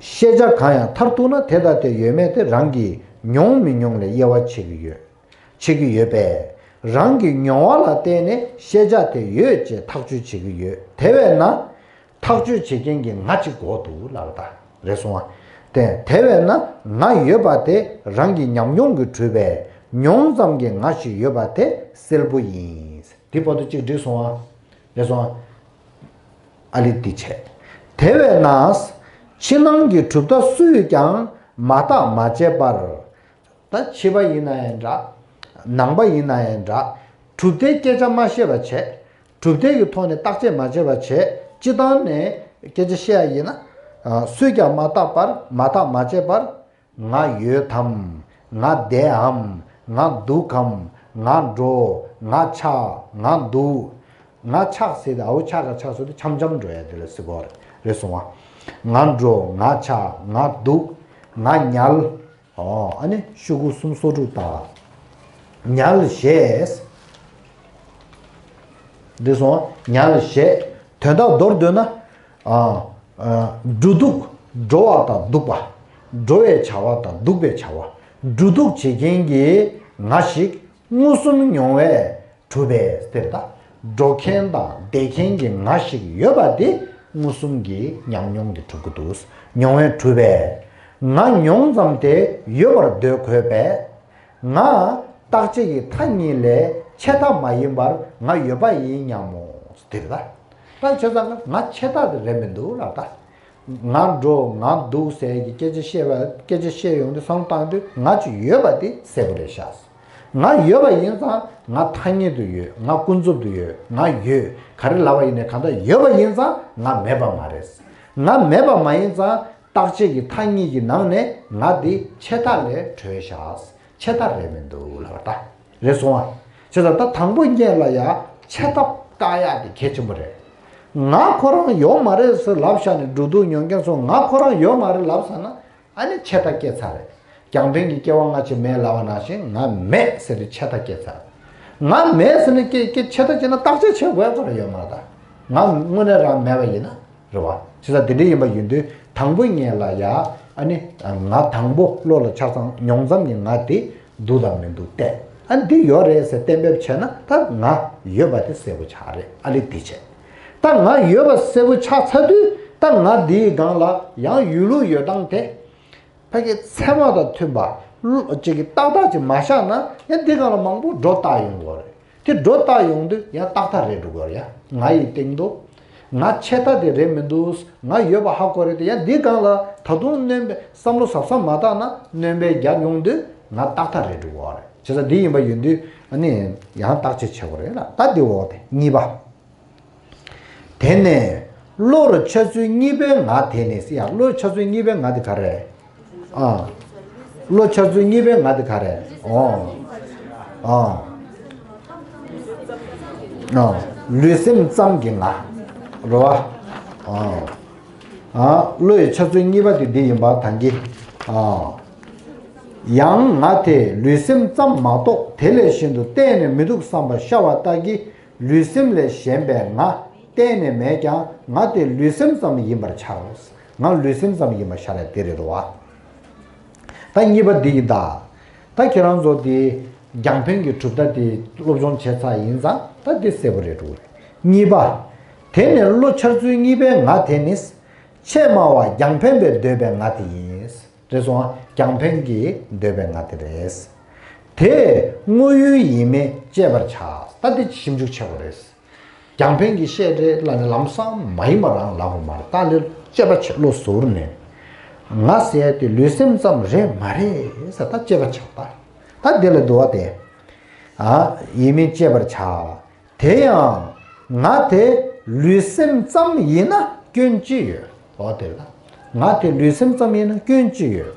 ཤེས་བྱ་གང་ཡང་མཐར་ཐུག་ན་དེ་དང་དེ་ཡོད་མེད་དེ་རང་གི་མྱོང་མི་མྱོང་ལས་དབྱེ་བ་ཕྱེ་གི་ཡོད། ཕྱེ་གི་ཡོད་པས། རང་གི་མྱོང་བ་ལ་བརྟེན་ནས་ཤེས་བྱ་དེ་ཡོད་ཅེས་ཐག་གཅོད་བྱེད་ཀྱི་ཡོད། དེ་བས་ན། ཐག་གཅོད་བྱེད་མཁན་གྱི་ང་གཅིག་དགོས་འདུག་ལབ་ད། རེད་སོང་ཨ། དེ་དེ་བས་ན་ང་ཡོད་པ་དེ་རང་གི་ཉམས་མྱོང་གིས་གྲུབ་པས། མྱོང་ཙམ་གྱི་ང་ཞིག་ཡོད་པ་དེ་གསལ་པོ་ཡིན། འདི་བར་དུ་གཅིག་འགྲིག་སོང་ཨ། རེད་སོང་ཨ། ཨ་ལེ་འདི་བྱས། དེ་བས་ན། ཕྱི་ནང་གི་གྲུབ་མཐའ་སུས་ཀྱང་མ་བརྟགས་མ་དཔྱད་པར། ད་ཕྱི་པ་ཡིན་ན་ཡང་འདྲ། ནང་པ་ཡིན་ན་ཡང་འདྲ། གྲུབ་མཐའི་སྐད་ཆ་མ་བཤད་པ་བྱས། གྲུབ་མཐའི་གི་ཐོག་ནས་བརྟག་དཔྱད་མ་བྱས་པ་བྱས། སྤྱི་བཏང་ནས་སྐད་ཆ་བཤད་ཡ་ཡིན་ན། ཨ། སུས་ཀྱང་མ་བརྟགས་པར། མ་བརྟགས་མ་དཔྱད་པར། ང་ཡོད་དམ། ང་བསྡད་འམ། ང་འདུག་གམ། ང་འགྲོ། ང་ཆགས། ང་འདུག་ང་ཆགས་ཟེར་ཏེ། ཨའུ་ཆགས་ག་ཆགས་ཟེར་ཏེ་འཆམ་འཆམ་འགྲོ་ཡ་དེ་ལ་ཟེར་གོ་རེད། རེད་སོང་བ། ང་འགྲོ། ང་ཆགས། ང་འདུག་ང་ཉལ། ཨོ། ཨ་ནི་ཤོག་གུ་གསུམ་སོ་དྲུག་དང་། ཉལ་ཞེས། འདི་སོང་། ཉལ་ཞེས། དོན་དག་མདོར་བསྡུས་ན། ཨ། ཨ། འགྲོ་འདུག་འགྲོ་བ་དང་འདུག་པ། འགྲོ་བའི་བྱ་བ་དང་འདུག་པའི་བྱ་བ། འགྲོ་འདུག་བྱེད་མཁན་གྱི་ང་ཞིག་མངོན་སུམ་མྱོང་བས་གྲུབ་པས་ཟེར་ད། འགྲོ་མཁན་དང་བསྡད་མཁན་གྱི་ང་ཞིག་ཡོད་པ་དེ་མངོན་སུམ་གྱི་ཉམས་མྱོང་གིས་གྲུབ་ཀྱི་འདུག་མྱོང་བས་གྲུབ་པས། ང་མྱོང་ཙམ་དེ་ཡོད་པར་འདོད་དགོས་པས། ང་རྟག་གཅིག་གི་མཐའ་གཉིས་ལས་ཆད་མཐའ་མ་ཡིན་པར་ང་ཡོད་པ་ཡིན་སྙམ་མོ། དེ་རེད་ད། ད་བྱས་ཙང་ང་ཆད་མཐའ་དེ་རེད་མི་འདུག་ལབ་ད། ང་འགྲོ། ང་འདུག་ཟེར་གྱི་སྐད་ཆ་བཤད་པ། སྐད་ཆ་བཤད་ཡོང་དུས་བསམ་བློ་བཏང་དུས་ང་ཅིག་ཡོད་པ་དེ་གསལ་པོ་རེད་ཤག་ང་ཡོད་པ་ཡིན་ཙང་ང་ཐ་སྙད་དུ་ཡོད། ང་ཀུན་རྫོབ་ཏུ་ཡོད། ང་ཡོད། ག་རེ་ལབ་པ་ཡིན་ནའི་གང་ལྟར་ཡོད་པ་ཡིན་ཙང་ང་མེད་པ་མ་རེད། ང་མེད་པ་མ་ཡིན་ཙང་རྟག་ཆད་ཀྱི་མཐའ་གཉིས་ཀྱི་ནང་ནས་ང་འདི་ཆད་མཐའ་ལས་གྲོལ་ཤག་ཆད་མཐའ་རེད་མི་འདུག་ལབ་པ་ད། རེད་སོང་ཨ། བྱས་ཙང་ད་དང་པོ་ཉིད་ལ་ཡ་ཆད་མཐའ་བཀག་ཡག་དེ་གལ་ཆེན་པོ་རེད། ང་ཁོ་རང་ཡོད་མ་རེད་ཟེར་ལབ་བཞག་ནས་འགྲོ་འདུག་མྱོང་མཁན་ཚོ་ང་ཁོ་རང་ཡོད་མ་རེད་ལབ་ཚར་ན། ཨ་ནི་ཆད་མཐའ་སྐྱེས་ཚར་རེད། རྒྱང་འཕེན་གྱི་སྐྱེ་བ་སྔ་ཕྱི་མེད་ལབ་པ་ནང་བཞིན་ང་མེད་ཟེར་ཏེ་ཆད་མཐའ་སྐྱེས་ཚར། ང་མེད་ཟེར་ནས་སྐྱེ་སྐྱེ་ཆད་མཐའ་སྐྱེས་ན་བརྟག་དཔྱད་བྱེད་དགོས་པ་རེད་ཡོད་མ་རེད་ད། ང་དངོས་གནས་རང་མེད་པ་ཡིན་ན་རེད་བ། བྱས་ཙང་དེ་འདྲ་ཡིན་པ་ཡིན་དུས་དང་པོ་ཉིད་ལ་ཡ། ཨ་ནི་ང་དང་པོ་བློ་ལ་ཆགས་ཙང་མྱོང་ཙམ་གྱི་ང་དེ་འདུག་དང་མི་འདུག་བལྟས། ཨ་ནི་འདི་ཡོད་རེད་ཟེར་གཏན་འབེབས་བྱས་ན་ད་ང་ཡོད་པ་དེ་གསལ་པོ་ཆགས་རེད། ཨ་ལེ་འདི་བྱས། ད་ང་ཡོད་པ་གསལ་པོ་ཆགས་ཚར་དུས་ད་ང་འདིའི་སྒང་ལ་ཡང་ཡོད་ལུགས་ཡོད་སྟངས་དེ། ཕ་གི་ཚད་མ་དང་མཐུན་པ། ཅིག་གི་ཏག་ཏག་ཅིག་མ་བཞག་ན་ཡང་འདི་སྒང་ལ་མང་པོ་སྒྲོ་བཏགས་ཡོང་གི་རེད། དེ་སྒྲོ་བཏགས་ཡོང་དུས་ཡང་ཏག་ཏག་རེད་འགྲོ་གི་རེད། ཡ་ང་ཡི་སྟེང་དུ་ང་ཆད་ལྟ་དེ་རེད་མི་འདུག་ང་ཡོད་པ་ཧ་གོ་རེད་དེ། ཡང་འདི་སྒང་ལ་ད་དུང་སྣོན་པའི་བསམ་བློ་གཟབ་གཟབ་མ་བཏང་ན་སྣོན་པ་རྒྱབ་ཡོང་དུས་ང་ཏག་ཏག་རེད་འགྲོ་གི་རེད། བྱས་ཙང་འདི་ཡིན་པ་ཡིན་དུས་ཨ་ནི་ཡང་བརྟག་དཔྱད་བྱེད་དགོས་རེད་ལ། ད་འདི་འོག་དེ་གཉིས་པ། དེ་ནས་བློར་འཆར་ཚུལ་གཉིས་པའི་ངག་དེ་ནི་ཟེར་ཡ། བློར་འཆར་ཚུལ་གཉིས་པའི་ངག་དེ་ག་རེ། ཨ། བློར་འཆར་ཚུལ་གཉིས་པའི་ངག་དེ་ག་རེ། ཨོ། ཨ། ཨ། ལུས་སེམས་ཙམ་གྱི་ངག་རེད་བ། ཨ། ཨ། བློ་ཡི་འཆར་ཚུལ་གཉིས་པ་དེ་འདི་ཡིན་པ་དང་གི། ཨ། ཡང་ངག་དེ་ལུས་སེམས་ཙམ་མ་གཏོགས་དེ་ལས་གཞན་དུ་གཏན་ནས་མི་འདུག་བསམ་པ་ཤར་བ་ལྟར་གྱི། ལུས་སེམས་ལས་གཞན་པའི་ངག་གཏན་ནས་མེད་ཀྱང་ངག་དེ་ལུས་སེམས་ཙམ་ཡིན་པར་འཆར་རོ། ངག་ལུས་སེམས་ཙམ་ཡིན་པ་ཤར་ཡ་དེ་རེད་དོ། ད་གཉིས་པ་འདི་ཡིན་ད། ད་ཁྱེད་རང་ཚོ་དེ་རྒྱང་འཕེན་གྱི་གྲུབ་མཐའ་དེ་སློབ་སྦྱོང་བྱས་ཚར་ཡིན་ཙང་ད་དེ་གསལ་པོ་རེད་འགྲོ་གི་རེད། གཉིས་པ། དེ་ནས་བློ་འཆར་ཚུལ་གཉིས་པའི་ངག་དེ་ནི། ཆེས་སྨྲ་བ་རྒྱང་འཕེན་པས་འདོད་པའི་ངག་དེ་ཡིན། རེད་སོང་ཨ། རྒྱང་འཕེན་གྱིས་འདོད་པའི་ངག་དེ་རེད། དེ་དངོས་ཡུལ་ཡིན་མིན་དཔྱད་པར་བྱ། ད་དེ་ཞིབ་འཇུག་བྱེད་དགོས་རེད། རྒྱང་འཕེན་གྱིས་བཤད་རེད་ལབ་ནས་ལམ་སང་མ་ཡིན་པ་རང་ལབ་དགོས་མ་རེད། ད་ལས་དཔྱད་པ་བྱེད། བློ་ཟུར་ནས་ང་ཟེར་ཡ་དེ་ལུས་སེམས་ཙམ་རེད་མ་རེད་ཟེར་ད་དཔྱད་པ་བྱེད་པ། ད་དེ་ལ་འདུ་བ་དེ། ཨ། ཡིན་མིན་དཔྱད་པར་བྱ། དེ་ཡང་ང་དེ་ལུས་སེམས་ཙམ་ཡིན་ན་སྐྱོན་ཅི་ཡོད། འོ་དེ་ལ་ང་དེ་ལུས་སེམས་ཙམ་ཡིན་ན་སྐྱོན་ཅི་ཡོད།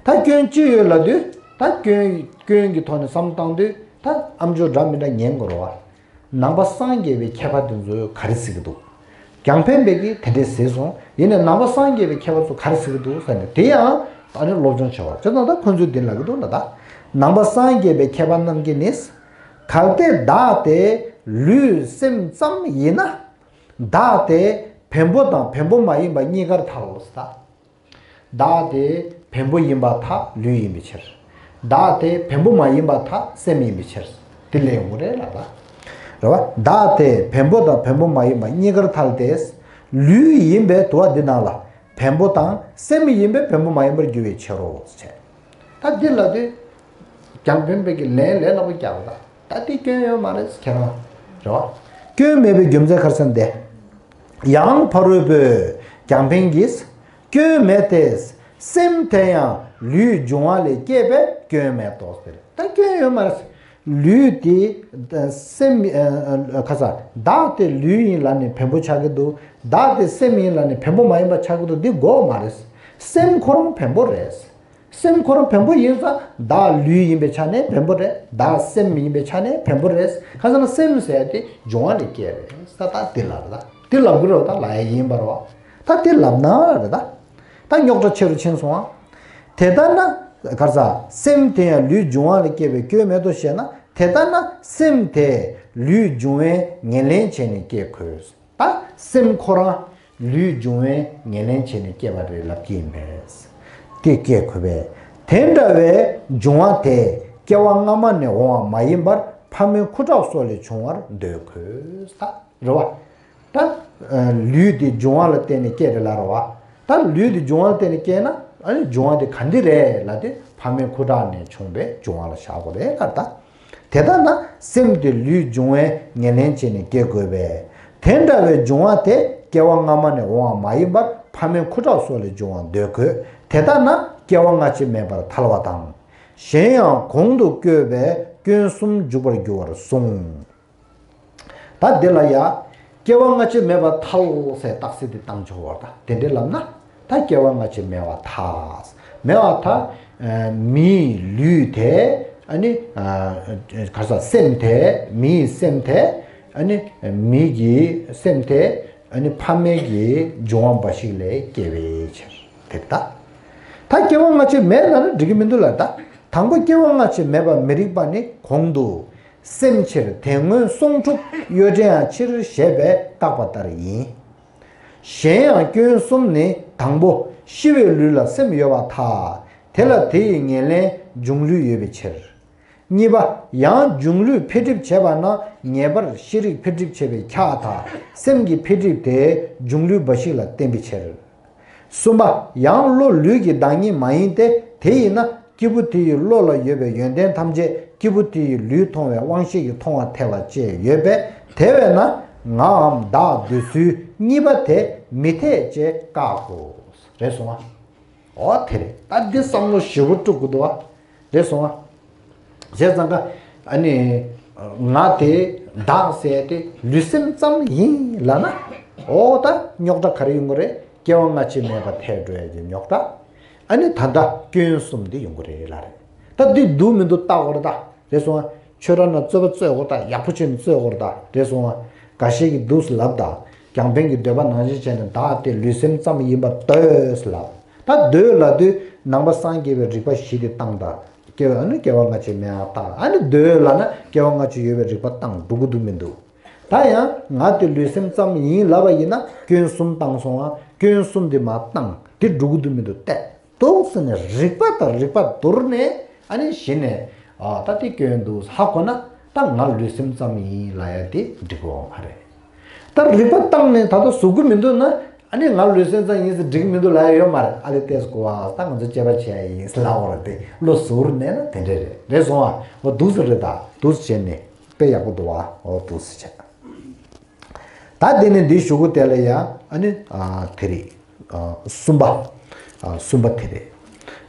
ད་སྐྱོན་ཅི་ཡོད་ལབ་དུས་ད་སྐྱོན་སྐྱོན་གྱི་ཐོག་ནས་བསམ་བློ་བཏང་དུས་ད་ཨམ་ཅོག་འདྲ་མི་འདྲ་ཉན་དགོས་རེད་བ། ནང་པ་སངས་རྒྱས་པའི་མཁས་པ་དེ་ཚོས་ག་རེ་ཟེར་གྱི་འདུག་རྒྱང་འཕེན་པས་ཀྱིས་དེ་འདྲས་ཟེར་སོང་། ཡིན་ནའི་ནང་པ་སངས་རྒྱས་པའི་མཁས་པ་ཚོ་ག་རེ་ཟེར་གྱི་འདུག་ཟེར་ནས་དེ་ཡང་ཨ་ནི་སློབ་སྦྱོང་བྱ་བ་བྱས་ཙང་ད་ཁོ་ཚོས་འདི་ལབ་ཀྱི་འདུག་ན། ད་ནང་པ་སངས་རྒྱས་པའི་མཁས་པ་རྣམས་ཀྱིས་ནི། གལ་ཏེ་བདག་དེ་ལུས་སེམས་ཙམ་ཡིན་ན། བདག་དེ་བེམ་པོ་དང་བེམ་པོ་མ་ཡིན་པ་གཉིས་ཀར་ཐལ་ལོ་ཟེར། བདག་དེ་བེམ་པོ་ཡིན་པར་ཐལ། ལུས་ཡིན་པའི་ཕྱིར། བདག་དེ་བེམ་པོ་མ་ཡིན་པར་ཐལ། སེམས་ཡིན་པའི་ཕྱིར། དེ་ལས་ཡོང་གི་རེད་ལ། ད་རེད་བ། བདག་དེ་བེམ་པོ་དང་བེམ་པོ་མ་ཡིན་པ་གཉིས་ཀར་ཐལ་ཏེ། ལུས་ཡིན་པས་དུ་བ་འདི་རྣམས་ལ་བེམ་པོ་དང་སེམས་ཡིན་པས་བེམ་པོ་མ་ཡིན་པར་འགྱུར་བའི་ཕྱིར་རོ། ཟེར། ད་འདི་ལ་དེ་རྒྱང་འཕེན་པའི་གི་ལན་ལན་ལ་པོ་རྒྱག་ད། ད་དེ་སྐྱོན་ཡོད་མ་རེད་ཁྱེད་རང་། རེད་བ། སྐྱོན་མེད་པའི་རྒྱུ་མཚན་ག་རེ་ཟེར་ན་དེ། ཡང་ཕ་རོལ་པོས་རྒྱང་འཕེན་གྱིས། སྐྱོན་མེད་དེ། སེམས་དེ་ཡང་ལུས་འབྱུང་བ་ལས་སྐྱེས་པས་སྐྱོན་མེད་དོ་ཟེར། ད་སྐྱོན་ཡོད་མ་རེད། ལུས་དེ་སེམས་ཨ་ཨ་ཁ་ས་བདག་དེ་ལུས་ཡིན་ལབ་ནས་བེམ་པོ་ཆགས་ཀྱི་འདུག་བདག་དེ་སེམས་ཡིན་ལབ་ནས་བེམ་པོ་མ་ཡིན་པ་ཆགས་ཀྱི་འདུག་འདི་དགོས་མ་རེད། སེམས་ཁོ་རང་བེམ་པོ་རེད། སེམས་ཁོ་རང་བེམ་པོ་ཡིན་ཙང་བདག་ལུས་ཡིན་པའི་ཆ་ནས་བེམ་པོ་རེད། བདག་སེམས་ཡིན་པའི་ཆ་ནས་བེམ་པོ་རེད། ཁ་སང་ལ་སེམས་ཟེར་ཡ་དེ་འབྱུང་བ་ལས་སྐྱེས་རེད་ས། ད་དེ་ལབ་རེད། ད་དེ་ལབ་དགོས་རེད་བ། ད་ལབ་ཡ་ཡིན་པ་རེད་བ། ད་དེ་ལབ་ན་རེད་ད། ད་རྙོག་དྲ་ཆེ་རུ་ཕྱིན་སོང་ཨ། དེ་ལྟར་ན་ག་རེ་ཟ། སེམས་དེ་ཡང་ལུས་འབྱུང་བ་ལས་སྐྱེས་པས་སྐྱོན་མེད་དོ་ཞེ་ན། དེ་ལྟར་ན་སེམས་དེ་ལུས་འབྱུང་བའི་ངོས་ལེན་བྱས་ནས་སྐྱེ་དགོས། ད་སེམས་ཁོ་རང་ལུས་འབྱུང་བའི་ངོས་ལེན་བྱས་ནས་སྐྱེ་བ་རེད་ལབ་ཀྱི་ཡིན་པས། དེ་སྐྱེ་དགོས་པས། དེ་འདྲ་བའི་འབྱུང་བ་དེ་སྐྱེ་བ་སྔ་མ་ནས་འོང་བ་མ་ཡིན་པར་ཕ་མའི་ཁུ་ཁྲག་སོགས་ལས་བྱུང་བར་འདོད་དགོས། ད་རེད་བ། ད་ལུས་དེ་འབྱུང་བ་ལ་བརྟེན་ནས་སྐྱེ་རེད་ལ་རེད་བ། ད་ལུས་དེ་འབྱུང་བ་ལ་བརྟེན་ནས་སྐྱེ་ན་ཨ་ནི་འབྱུང་བ་དེ་ག་འདི་རེད་ལབ་དུས་ཕ་མའི་ཁུ་ཁྲག་ནས་བྱུང་བའི་འབྱུང་བ་ལ་བཞག་དགོས་རེད་ལ། ད་དེ་ལྟར་ན་སེམས་དེ་ལུས་འབྱུང་བའི་ངོས་ལེན་བྱས་ནས་སྐྱེ་དགོས་པས། དེ་འདྲ་བའི་འབྱུང་བ་དེ་སྐྱེ་བ་སྔ་མ་ནས་འོང་བ་མ་ཡིན་པར་ཕ་མའི་ཁུ་ཁྲག་སོགས་ལས་འབྱུང་བར་འདོད་དགོས། དེ་ལྟར་ན་སྐྱེ་བ་སྔ་ཕྱི་མེད་པར་ཐལ་བ་དང་། གཞན་ཡང་གོང་དུ་བཀོད་པའི་སྐྱོན་གསུམ་འཇུག་པར་འགྱུར་བར་གསུངས། ད་འདི་ལ་ཡ། སྐྱེ་བ་སྔ་ཕྱི་མེད་པར་ཐལ་ཟེར་རྟགས་གསལ་དེ་བཏང་ཆོག་བར་ད་དེ་འདྲའི་ལབ་ན། ད་སྐྱེ་བ་སྔ་ཕྱི་མེད་པར་ཐལ། མེད་པར་ཐལ། མིའི་ལུས་དེ། ཨ་ནི། ག་རེ་ཟ། སེམས་དེ། མིའི་སེམས་དེ། ཨ་ནི། མི་གི་སེམས་དེ། ཨ་ནི་ཕ་མའི་གི་འབྱུང་བ་འབའ་ཞིག་ལས་སྐྱེ་བའི་ཕྱིར་དེ་ད། ད་སྐྱེ་བ་སྔ་ཕྱི་མེད་ན་ནི་འགྲིག་གི་མི་འདུག་ལ། ད་དང་པོ་སྐྱེ་བ་སྔ་ཕྱི་མེད་པ་མི་རིགས་པ་ནི་གོང་དུ། སེམས་ཕྱིར་དེ་སྔོན་སོང་འཁྲུགས་གཡོ་བྲལ་ཡང་ཕྱིར་ཞེས་པས་བཀག་པ་ལྟར་ཡིན། གཞན་ཡང་སྐྱོན་གསུམ་ནི་དང་པོ་ཤི་བའི་ལུས་ལ་སེམས་ཡོད་པར་ཐལ། དེ་ལ་དེ་ཡི་ངོས་ལེན་འབྱུང་ལུས་ཡོད་པའི་ཕྱིར། གཉིས་པ། ཡང་འབྱུང་ལུས་འཕེལ་འགྲིབ་བྱེད་པ་ན་ངེས་པར་ཤེས་རིག་འཕེལ་འགྲིབ་བྱེད་པའི་ཁྱག་དང་སེམས་ཀྱི་འཕེལ་འགྲིབ་དེ་འབྱུང་ལུས་འབའ་ཞིག་ལ་བརྟེན་པའི་ཕྱིར། གསུམ་པ། ཡང་བློ་ལུས་ཀྱི་བདག་ཉིད་མ་ཡིན་ཏེ། དེ་ཡིན་ན་ སྐྱེས་བུ་དེ་ཡི་བློ་ལ་ཡོད་པའི་ཡོན་ཏན་ཐམས་ཅད་སྐྱེས་བུ་དེ་ཡི་ལུས་མཐོང་བའི་དབང་ཤེས་ཀྱིས་མཐོང་བར་ཐལ་བ་བཅས་ཡོད་པས། དེ་བས་ན་ངའམ་བདག་འདོད་ཚུལ་གཉིས་པ་དེ་མི་འཐད་ཅེས་བཀག་གོ། རེད་སོང་ང་། འོ་དེ་རེད། ད་འདི་བསམ་བློ་ཞེ་པོ་དཀྲུག་གི་འདུག་བ། རེད་སོང་ང་། བྱས་ཙང་ཀ་ཨ་ནི་ང་དེ་བདག་ཟེར་དེ་ལུས་སེམས་ཙམ་ཡིན་ལབ་ན། འོ་ད་རྙོག་དྲ་ག་རེ་ཡོང་གི་རེད། སྐྱེ་བ་སྔ་ཕྱི་མེད་པར་ཐལ་འགྲོ་ཡ་གི་རྙོག་དྲ། ཨ་ནི་ད་ལྟ་སྐྱོན་གསུམ་འདི་ཡོང་གི་རེད་ལ་རེད། ད་འདི་འདུག་མི་འདུག་བལྟ་དགོས་རེད་ད། རེད་སོང་ང་། ཆོས་ར་ན་རྩོད་པ་རྩོད་དགོས་ད། ཡག་པོ་བྱས་ནས་རྩོད་དགོས་རེད་ད། རེད་སོང་ང་། འགའ་ཤས་ཀྱིས་འདུག་སེ་ལབ་ད། རྒྱང་འཕེན་གྱི་འདོད་པ་ནང་བཞིན་བྱས་ནས་བདག་དེ་ལུས་སེམས་ཙམ་ཡིན་པར་འདོད་ལབ། ད་འདོད་ལབ་དུས་ནང་པ་སངས་རྒྱས་པའི་རིགས་པ་བཞི་དེ་བཏང་ད། སྐྱེ་བ་ཨ་ནི་སྐྱེ་བ་སྔ་ཕྱི་མེད་པར་བཏང་། ཨ་ནི་འདོད་ལབ་ན་སྐྱེ་བ་སྔ་ཕྱི་ཡོད་པའི་རིགས་པ་བཏང་འགྲོ་གི་འདུག་མི་འདུག་ད་ཡང་ང་དེ་ལུས་སེམས་ཙམ་ཡིན་ལབ་པ་ཡིན་ན་སྐྱོན་གསུམ་བཏང་སོང་ང་། སྐྱོན་གསུམ་དེ་མར་བཏང་། དེ་འགྲོ་གི་འདུག་མི་འདུག་བལྟས་འདུག་ཟེར་ནས་རིགས་པ་དང་རིགས་པ་བསྡུར་ནས་ཨ་ནི་གཞི་ནས་ཨ་ད་དེ་སྐྱོན་འདུག་ཧ་གོ་ན་ད་ང་ལུས་སེམས་ཙམ་ཡིན་ལབ་ཡ་དེ་འགྲིག་གི་ཡོད་མ་རེད། ད་རིགས་པ་བཏང་ནས་ད་ལྟ་གཟུགས་པོ་མི་འདུག་ན་ཨ་ནི་ང་ལུས་སེམས་ཙམ་ཡིན་ཟེར་འགྲིག་མི་འདུག་ལབ་ཡ་ཡོད་མ་རེད། ཨ་ལས་ཏེས་གོ་བ་ད་ང་ཚོ་དཔྱད་པ་བྱས་ཡིན་ཟེར་ལབ་པ་རེད་དེ། བློ་གཟུ་བོར་གནས་ན་དེ་འདྲ་རེད། རེད་སོང་ང་། འོ་འདུག་ཟེར་རེད། ད་འདུག་ཟེར་བྱས་ནས་དཔེ་ཡག་པོ་འདུག་བ། འོ་འདུག་ཟེར་བྱས། ད་དེ་ནས་འདི་གཞུག་གུ་དེ་ལ་ཡ་ཨ་ནི་ཨ་དེ་རེད། ཨ་གསུམ་པ། ཨ་གསུམ་པ་དེ་རེད།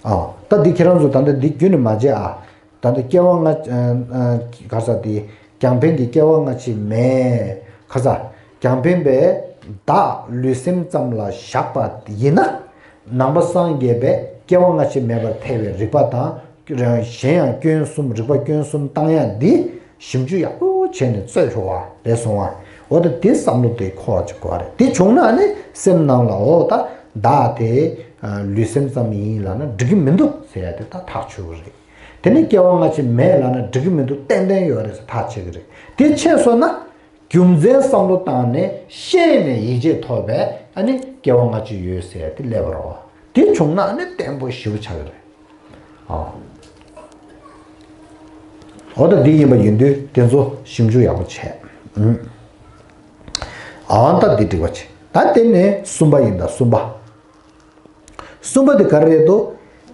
ཨ་ད་འདི་ཁྱེད་རང་ཚོ་ད་ལྟ་འདི་རྒྱུན་ནས་མ་བརྗེད་ཨ། ད་ལྟ་སྐྱེ་བ་སྔ་ཨ་ཨ་ག་ས་དེ་རྒྱང་འཕེན་གྱི་སྐྱེ་བ་སྔ་ཕྱི་མེད་ག་ས། རྒྱང་འཕེན་པས་བདག་ལུས་སེམས་ཙམ་ལ་བཞག་པ་ཡིན་ན། ནང་པ་སངས་རྒྱས་པས་སྐྱེ་བ་སྔ་ཕྱི་མེད་པར་ཐལ་བའི་རིགས་པ་དང་། གཞན་ཡང་སྐྱོན་གསུམ། རིགས་པ་སྐྱོན་གསུམ་བཏང་ཡ་འདི་ཞིབ་འཇུག་ཡག་པོ་བྱས་ནས་རྩོད་ཆོག་པ་རེད་སོང་བ། འོ་ད་དེ་བསམ་བློ་དེ་འཁོར་བ་ཅིག་དགོས་རེད། དེ་བྱུང་ན་ནི་སེམས་ནང་ལ་འོ་ད་བདག་དེ་ལུས་སེམས་ཙམ་ཡིན་ལབ་ན་འགྲིག་གི་མི་འདུག་ཟེར་ཡ་དེ་ད་ཐག་ཆོད་གི་རེད། དེ་ནི་སྐྱེ་བ་སྔ་ཕྱི་མེད་ལབ་ན་འགྲིག་གི་མི་འདུག་ཏན་ཏན་ཡོད་རེད་ཟེར་ཐག་ཆོད་གི་རེད། དེ་ཆོད་སོང་ན། རྒྱུ་མཚན་བསམ་བློ་བཏང་ནས་ཤེས་ནས་ཡིད་ཆེས་ཐོབ་པས་ཨ་ནི་སྐྱེ་བ་སྔ་ཕྱི་ཡོད་ཟེར་དེ་སླེབས་པ་རེད་བ། དེ་བྱུང་ན་ཨ་ནི་བརྟན་པོ་ཞེ་པོ་ཆགས་ཀྱི་རེད། ཨ། འོ་ད་འདི་ཡིན་པ་ཡིན་དུས་དེ་ཚོ་ཞིབ་འཇུག་ཡག་པོ་བྱས། ཨུམ། ཨ་ད་འདི་འགྲིག་པ་བྱས། ད་དེ་ནས་གསུམ་པ་ཡིན་ད་གསུམ་པ། གསུམ་པ་དེ་ག་རེ་རེད་དོ།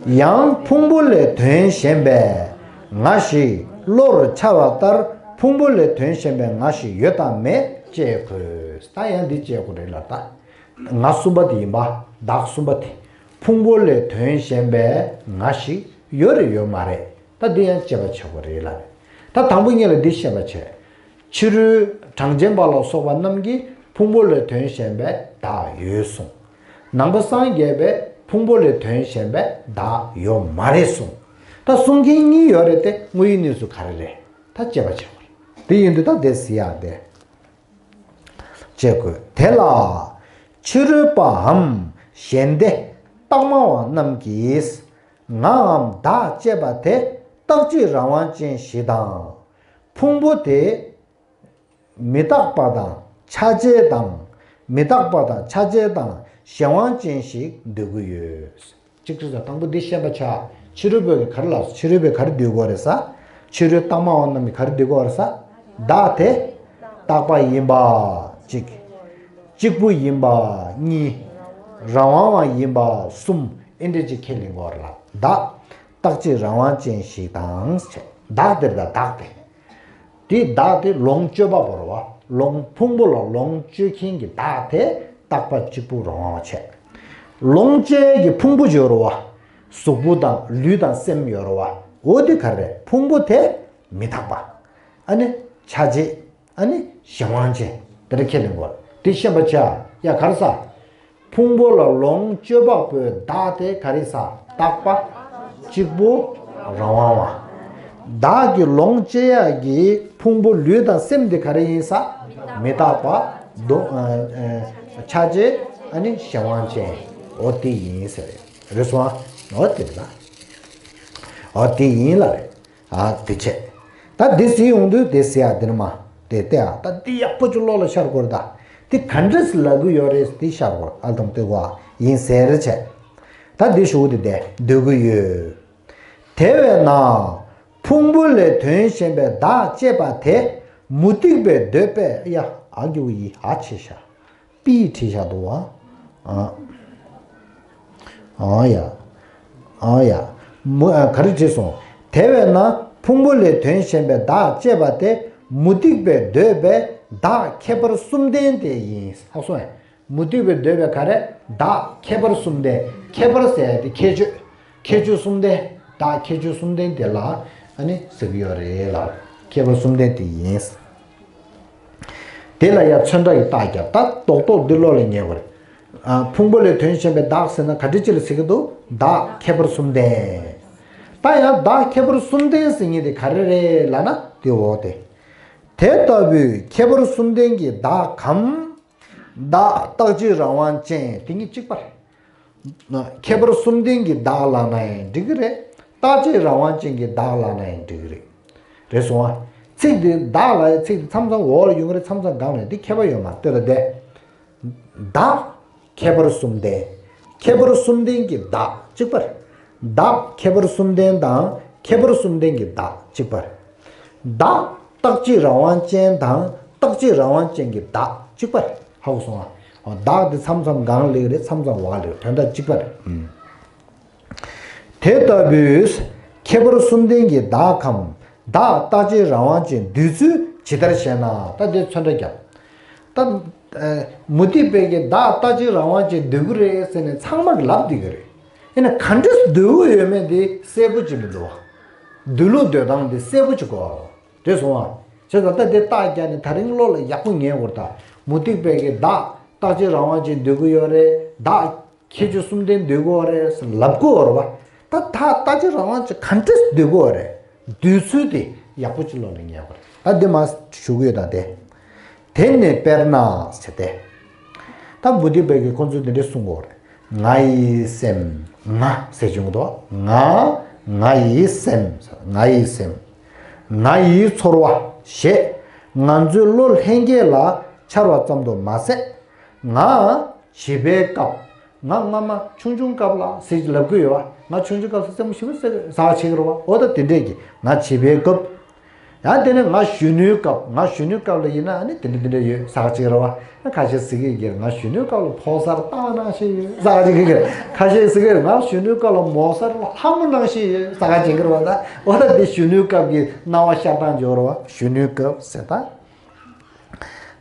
ཡང་ཕུང་པོ་ལས་དོན་གཞན་པའི་ང་ཞིག་བློར་འཆར་བ་ལྟར་ཕུང་པོ་ལས་དོན་གཞན་པའི་ང་ཞིག་ཡོད་དམ་མེད་དཔྱད་དགོས། ད་ཡང་འདི་དཔྱད་དགོས་རེད་ལ་ད། ང་གསུམ་པ་དེ་ཡིན་པ། བདག་གསུམ་པ་དེ། ཕུང་པོ་ལས་དོན་གཞན་པའི་ང་ཞིག་ཡོད་རེད་ཡོད་མ་རེད། ད་འདི་ཡང་དཔྱད་པ་བྱེད་དགོས་རེད་ལ་རེད། ད་དང་པོ་ཉིད་ལ་འདི་བཤད་པ་བྱས། ཕྱི་རོལ་གྲངས་ཅན་པ་ལ་སོགས་པ་རྣམས་ཀྱིས་ཕུང་པོ་ལས་དོན་གཞན་པའི་བདག་ཡོད་གསུངས། ནང་པ་སངས་རྒྱས་པས་ཕུང་པོ་ལས་དོན་གཞན་པའི་བདག་ཡོད་མ་རེད་གསུངས། ད་གསུང་མཁན་གཉིས་ཡོད་རེད་དེ་དངོས་ཡོད་གནས་ཚུལ་ག་རེ་རེད། ད་དཔྱད་པ་བྱེད་དགོས་རེད། དེ་ཡིན་དུས་ད་དེ་གཟིགས་ཡག་དེ་བྱེད་དགོས། དེ་ལ་ཕྱི་རོལ་པའམ་གཞན་སྡེ་རྟགས་མ་བ་རྣམས་ཀྱིས་ངའམ་བདག་ཅེས་པ་དེ་རྟག་གཅིག་རང་དབང་ཅན་ཞིག་དང་། ཕུང་པོ་དེ་མི་རྟག་པ་དང་ཆ་བྱད་དང་། མི་རྟག་པ་དང་ཆ་བྱད་དང་གཞན་དབང་ཅན་ཞིག་འདོད་ཀྱི་ཡོད། གཅིག་གཅིག་དང་དང་པོ་འདི་ཤེས་པ་ཆགས། ཕྱི་རོལ་པོ་གི་ག་རེ་ལབ་སོང་། ཕྱི་རོལ་པོས་ག་རེ་འདོད་ཀྱི་ཡོད་རེད་ས། ཕྱི་རོལ་རྟགས་མ་བ་རྣམས་ཀྱིས་ག་རེ་འདོད་ཀྱི་ཡོད་རེད་ས། བདག་དེ་རྟག་པ་ཡིན་པ་གཅིག་གཅིག་པུ་ཡིན་པ་གཉིས། རང་དབང་བ་ཡིན་པ་གསུམ། ཨེ་འདྲ་ཅིག་ཁས་ལེན་དགོས་རེད་ལ། བདག་རྟག་གཅིག་རང་དབང་ཅན་ཞིག་དང་བྱས། བདག་དེར་ད་བདག་དེ། དེ་བདག་དེ་ལོངས་སྤྱོད་པ་པོ་རེད་བ། ལོངས་ཕུང་པོ་ལ་ལོངས་སྤྱོད་མཁན་གྱི་བདག་དེ་རྟག་པ་གཅིག་པུ་རང་དབང་བ་བྱས། ལོངས་སྤྱོད་ཀྱི་ཕུང་པོ་ཡོད་རེད་བ། གཟུགས་པོ་དང་ལུས་དང་སེམས་ཡོད་རེད་བ། འོ་དེ་ག་རེ་རེད། ཕུང་པོ་དེ་མི་རྟག་པ། ཨ་ནི་ཆ་བྱད། ཨ་ནི་གཞན་དབང་ཅན། དེ་འདྲ་ཁས་ལེན་དགོས། དེ་ཤེས་པ་བྱས། ཡ་ག་རེ་ཟ། ཕུང་པོ་ལ་ལོངས་སྤྱོད་པ་པོའི་བདག་དེ་ག་རེ་ཟ། རྟག་པ་གཅིག་པུ་རང་དབང་བ། བདག་གི་ལོངས་སྤྱོད་ཡག་གི་ཕུང་པོ་ལུས་དང་སེམས་དེ་ག་རེ་ཡིན་ས། མི་རྟག་པ། དོ་ཨ་ཨ་ཆ་བྱད། ཨ་ནི་གཞན་དབང་ཅན། འོ་དེ་ཡིན་ཟེར། རེད་སོང་ཨ། འོ་དེ་རེད་ད། འོ་དེ་ཡིན་ལ་རེད། ཨ་དེ་བྱས། ད་འདི་གཟིགས་ཡོང་དུས་དེ་གཟིགས་ཡ་དེ་ནི་མ། དེ་ལྟ་ཡ་ད་འདི་ཡག་པོ་ཅིག་བློ་ལ་ཤར་དགོས་རེད་ད། དེ་ག་འདྲས་ལབ་གི་ཡོད་རེད་དེ་ཤར་དགོས། ཨ་དང་དེ་བ་ཡིན་ཟེར་བྱས། ད་འདི་ཞུ་དེ་དེ་འདོད་ཀྱི་ཡོད། དེ་བས་ན་ཕུང་པོ་ལས་དོན་གཞན་པའི་བདག་ཅེས་པ་དེ་མུ་སྟེགས་པའི་འདོད་པས། ཡ་ཨ་གི་ཡི་ཨ་ཆེ་ཤ། པི་བྲིས་བཞག་འདུག་བ། ཨ། ཨ་ཡ། ཨ་ཡ། མུ་ཨ་ག་རེ་བྲིས་སོང་། དེ་བས་ན་ཕུང་པོ་ལས་དོན་གཞན་པའི་བདག་ཅེས་པ་དེ་མུ་སྟེགས་པས་འདོད་པའི་བདག་ཁྱད་པར་གསུམ་ལྡན་དེ་ཡིན། ཧ་གོ་སོང་ངས། མུ་སྟེགས་པས་འདོད་པའི་ག་རེ། བདག་ཁྱད་པར་གསུམ་ལྡན། ཁྱད་པར་ཟེར་ཡ་དེ་ཁྱད་ཆོས། ཁྱད་ཆོས་གསུམ་ལྡན། བདག་ཁྱད་ཆོས་གསུམ་ལྡན་དེ་ལ་ཨ་ནི་ཟེར་གྱི་ཡོད་རེད་ལ། ཁྱད་པར་གསུམ་ལྡན་དེ་ཡིན། དེ་ལ་ཡང་ཚོན་ཁྲ་ཡི་རྟགས་བརྒྱབ། ད་རྡོག་རྡོག་འདི་ཀློག་ལ་ཉན་དགོས་རེད། ཨ། ཕུང་པོ་ལས་དོན་གཞན་པའི་བདག་ཟེར་ན་ག་འདྲ་ཅིག་ལ་ཟེར་གྱི་འདུག། བདག་ཁྱད་པར་གསུམ་ལྡན། ད་ཡང་བདག་ཁྱད་པར་གསུམ་ལྡན་ཟེར་མཁན་དེ་ག་རེ་རེད་ལབ་ན་དེ་འོ་དེ། དེ་ལྟ་བུའི་ཁྱད་པར་གསུམ་ལྡན་གྱི་བདག་གམ། བདག་རྟག་གཅིག་རང་དབང་ཅན་དེ་གཉིས་གཅིག་པ་རེད། ཁྱད་པར་གསུམ་ལྡན་གྱི་བདག་ལབ་ན་ཡང་འགྲིག་གི་རེད། རྟག་གཅིག་རང་དབང་ཅན་གྱི་བདག་ལབ་ན་ཡང་འགྲིག་གི་རེད། རེད་སོང་ཨ། ཚིག་འདི་བདག་ལ་ཡང་ཚིག་འདི་མཚམས་མཚམས་འོག་ལ་ཡོང་གི་རེད། མཚམས་མཚམས་སྒང་ལ་འདི་ཁྱད་པར་ཡོད་མ་རེད། ལྟོས་དང་དེ། བདག་ཁྱད་པར་གསུམ་ལྡན། ཁྱད་པར་གསུམ་ལྡན་གྱི་བདག་གཅིག་པ་རེད། བདག་ཁྱད་པར་གསུམ་ལྡན་དང་ཁྱད་པར་གསུམ་ལྡན་གྱི་བདག་གཅིག་པ་རེད། བདག་རྟག་གཅིག་རང་དབང་ཅན་དང་རྟག་གཅིག་རང་དབང་ཅན་གྱི་བདག་གཅིག་པ་རེད། ཧ་གོ་སོང་ཨ། འོ། བདག་དེ་མཚམས་མཚམས་སྒང་ལ་སླེབས་ཀྱི་རེད། མཚམས་མཚམས་འོག་ལ་སླེབས་ཀྱི་རེད། དོན་དག་གཅིག་པ་རེད། ཨུམ། དེ་ལྟ་བུའི་ཁྱད་པར་གསུམ་ལྡན་གྱི་བདག་གམ། བདག་རྟག་གཅིག་རང་དབང་ཅན་འདོད་ཚུལ་ཇི་ལྟར་ཞེ་ན། ད་འདི་ཚོན་ཁྲ་བརྒྱབ། ད། ཨ། མུ་སྟེགས་པས་ཀྱི་བདག་རྟག་གཅིག་རང་དབང་ཅན་འདོད་ཀྱི་རེད་ཟེར་ནས་ཚང་མ་གིས་ལབ་བསྡད་ཀྱི་རེད། ཡིན་ན་ག་འདྲས་འདོད་ཀྱི་ཡོད་མེད་དེ་གསལ་པོ་ཅིག་མི་འདུག་བ། འདོད་ལུགས་འདོད་སྟངས་དེ་གསལ་པོ་ཅིག་དགོས། རེད་སོང་ཨ། བྱས་ཙང་ད་དེ་རྟགས་བརྒྱབ་ནས་ད་རིང་བློ་ལ་ཡག་པོ་ངེས་དགོས་རེད་ད། མུ་སྟེགས་པས་ཀྱི་བདག་རྟག་གཅིག་རང་དབང་ཅན་འདོད་ཀྱི་ཡོད་རེད། བདག་ཁྱད་ཆོས་གསུམ་ལྡན་འདོད་ཀྱི་ཡོད་རེད་ཟེར་ལབ་ཀྱི་ཡོད་རེད་བ། ད་ད་རྟག་གཅིག་རང་དབང་ཅན་ག་འདྲས་འདོད་ཀྱི་ཡོད་རེད། འདོད་ཚུལ་དེ་ཡག་པོ་ཅིག་བློ་ལ་ངེས་དགོས་རེད། ད་འདི་མར་ཞུ་གི་ཡོད་ད་དེ། དེ་ནི་དཔེར་ན་ཟེར་ཏེ། ད་མུ་སྟེགས་པས་ཀྱི་ཁོ་ཚོས་འདི་འདྲས་གསུང་གི་ཡོད་རེད། ང་ཡི་སེམས། ང་ཟེར་བྱུང་གི་འདུག། ང་། ང་ཡི་སེམས། ང་ཡི་སེམས། ང་ཡི་ཚོར་བ་ཞེས་ང་ཚོའི་བློ་ལྷན་སྐྱེས་ལ་འཆར་བ་ཙམ་དུ་མ་ཟད། ང་བྱིས་པའི་སྐབས། ང་སྔ་མ་ཆུང་ཆུང་སྐབས་ལ་ཟེར་ལབ་ཀྱི་ཡོད་བ། ང་ཆུང་ཆུང་སྐབས་སུ་རྩེད་མོ་ཞེ་པོ་ཟ་ཟ་བྱེད་ཀྱི་རེད་བ། འོ་ད་དེ་འདྲས་ཀྱི་ང་བྱིས་པའི་སྐབས། ཡང་དེ་ནས་ང་གཞོན་ནུའི་སྐབས། ང་གཞོན་ནུའི་སྐབས་ལ་ཡིན་ན་ཨ་ནི་དེ་འདྲ་དེ་འདྲ་ཡོད་ཟེར་གྱི་རེད་བ། ཁ་ཤས་ཟེར་གྱི་ཡོད། ང་གཞོན་ནུའི་སྐབས་ལ་ཕོ་གསར་ལྟ་བ་ནང་བཞིན་ཡོད་ཟེར་གྱི་ཡོད། ཁ་ཤས་ཟེར་གྱི་ཡོད། ང་གཞོན་ནུའི་སྐབས་ལ་མོ་གསར་ལ་ལྷ་མོ་ནང་བཞིན་ཡོད་ཟེར་གྱི་ཡོད་རེད་བ། ད་འོ་ད་དེ་གཞོན་ནུའི་སྐབས་ཀྱི་སྣང་བ་ཤར་སྟངས་ཅིག་ཡོད་རེད་བ། གཞོན་ནུའི་སྐབས་ཟེར་ད།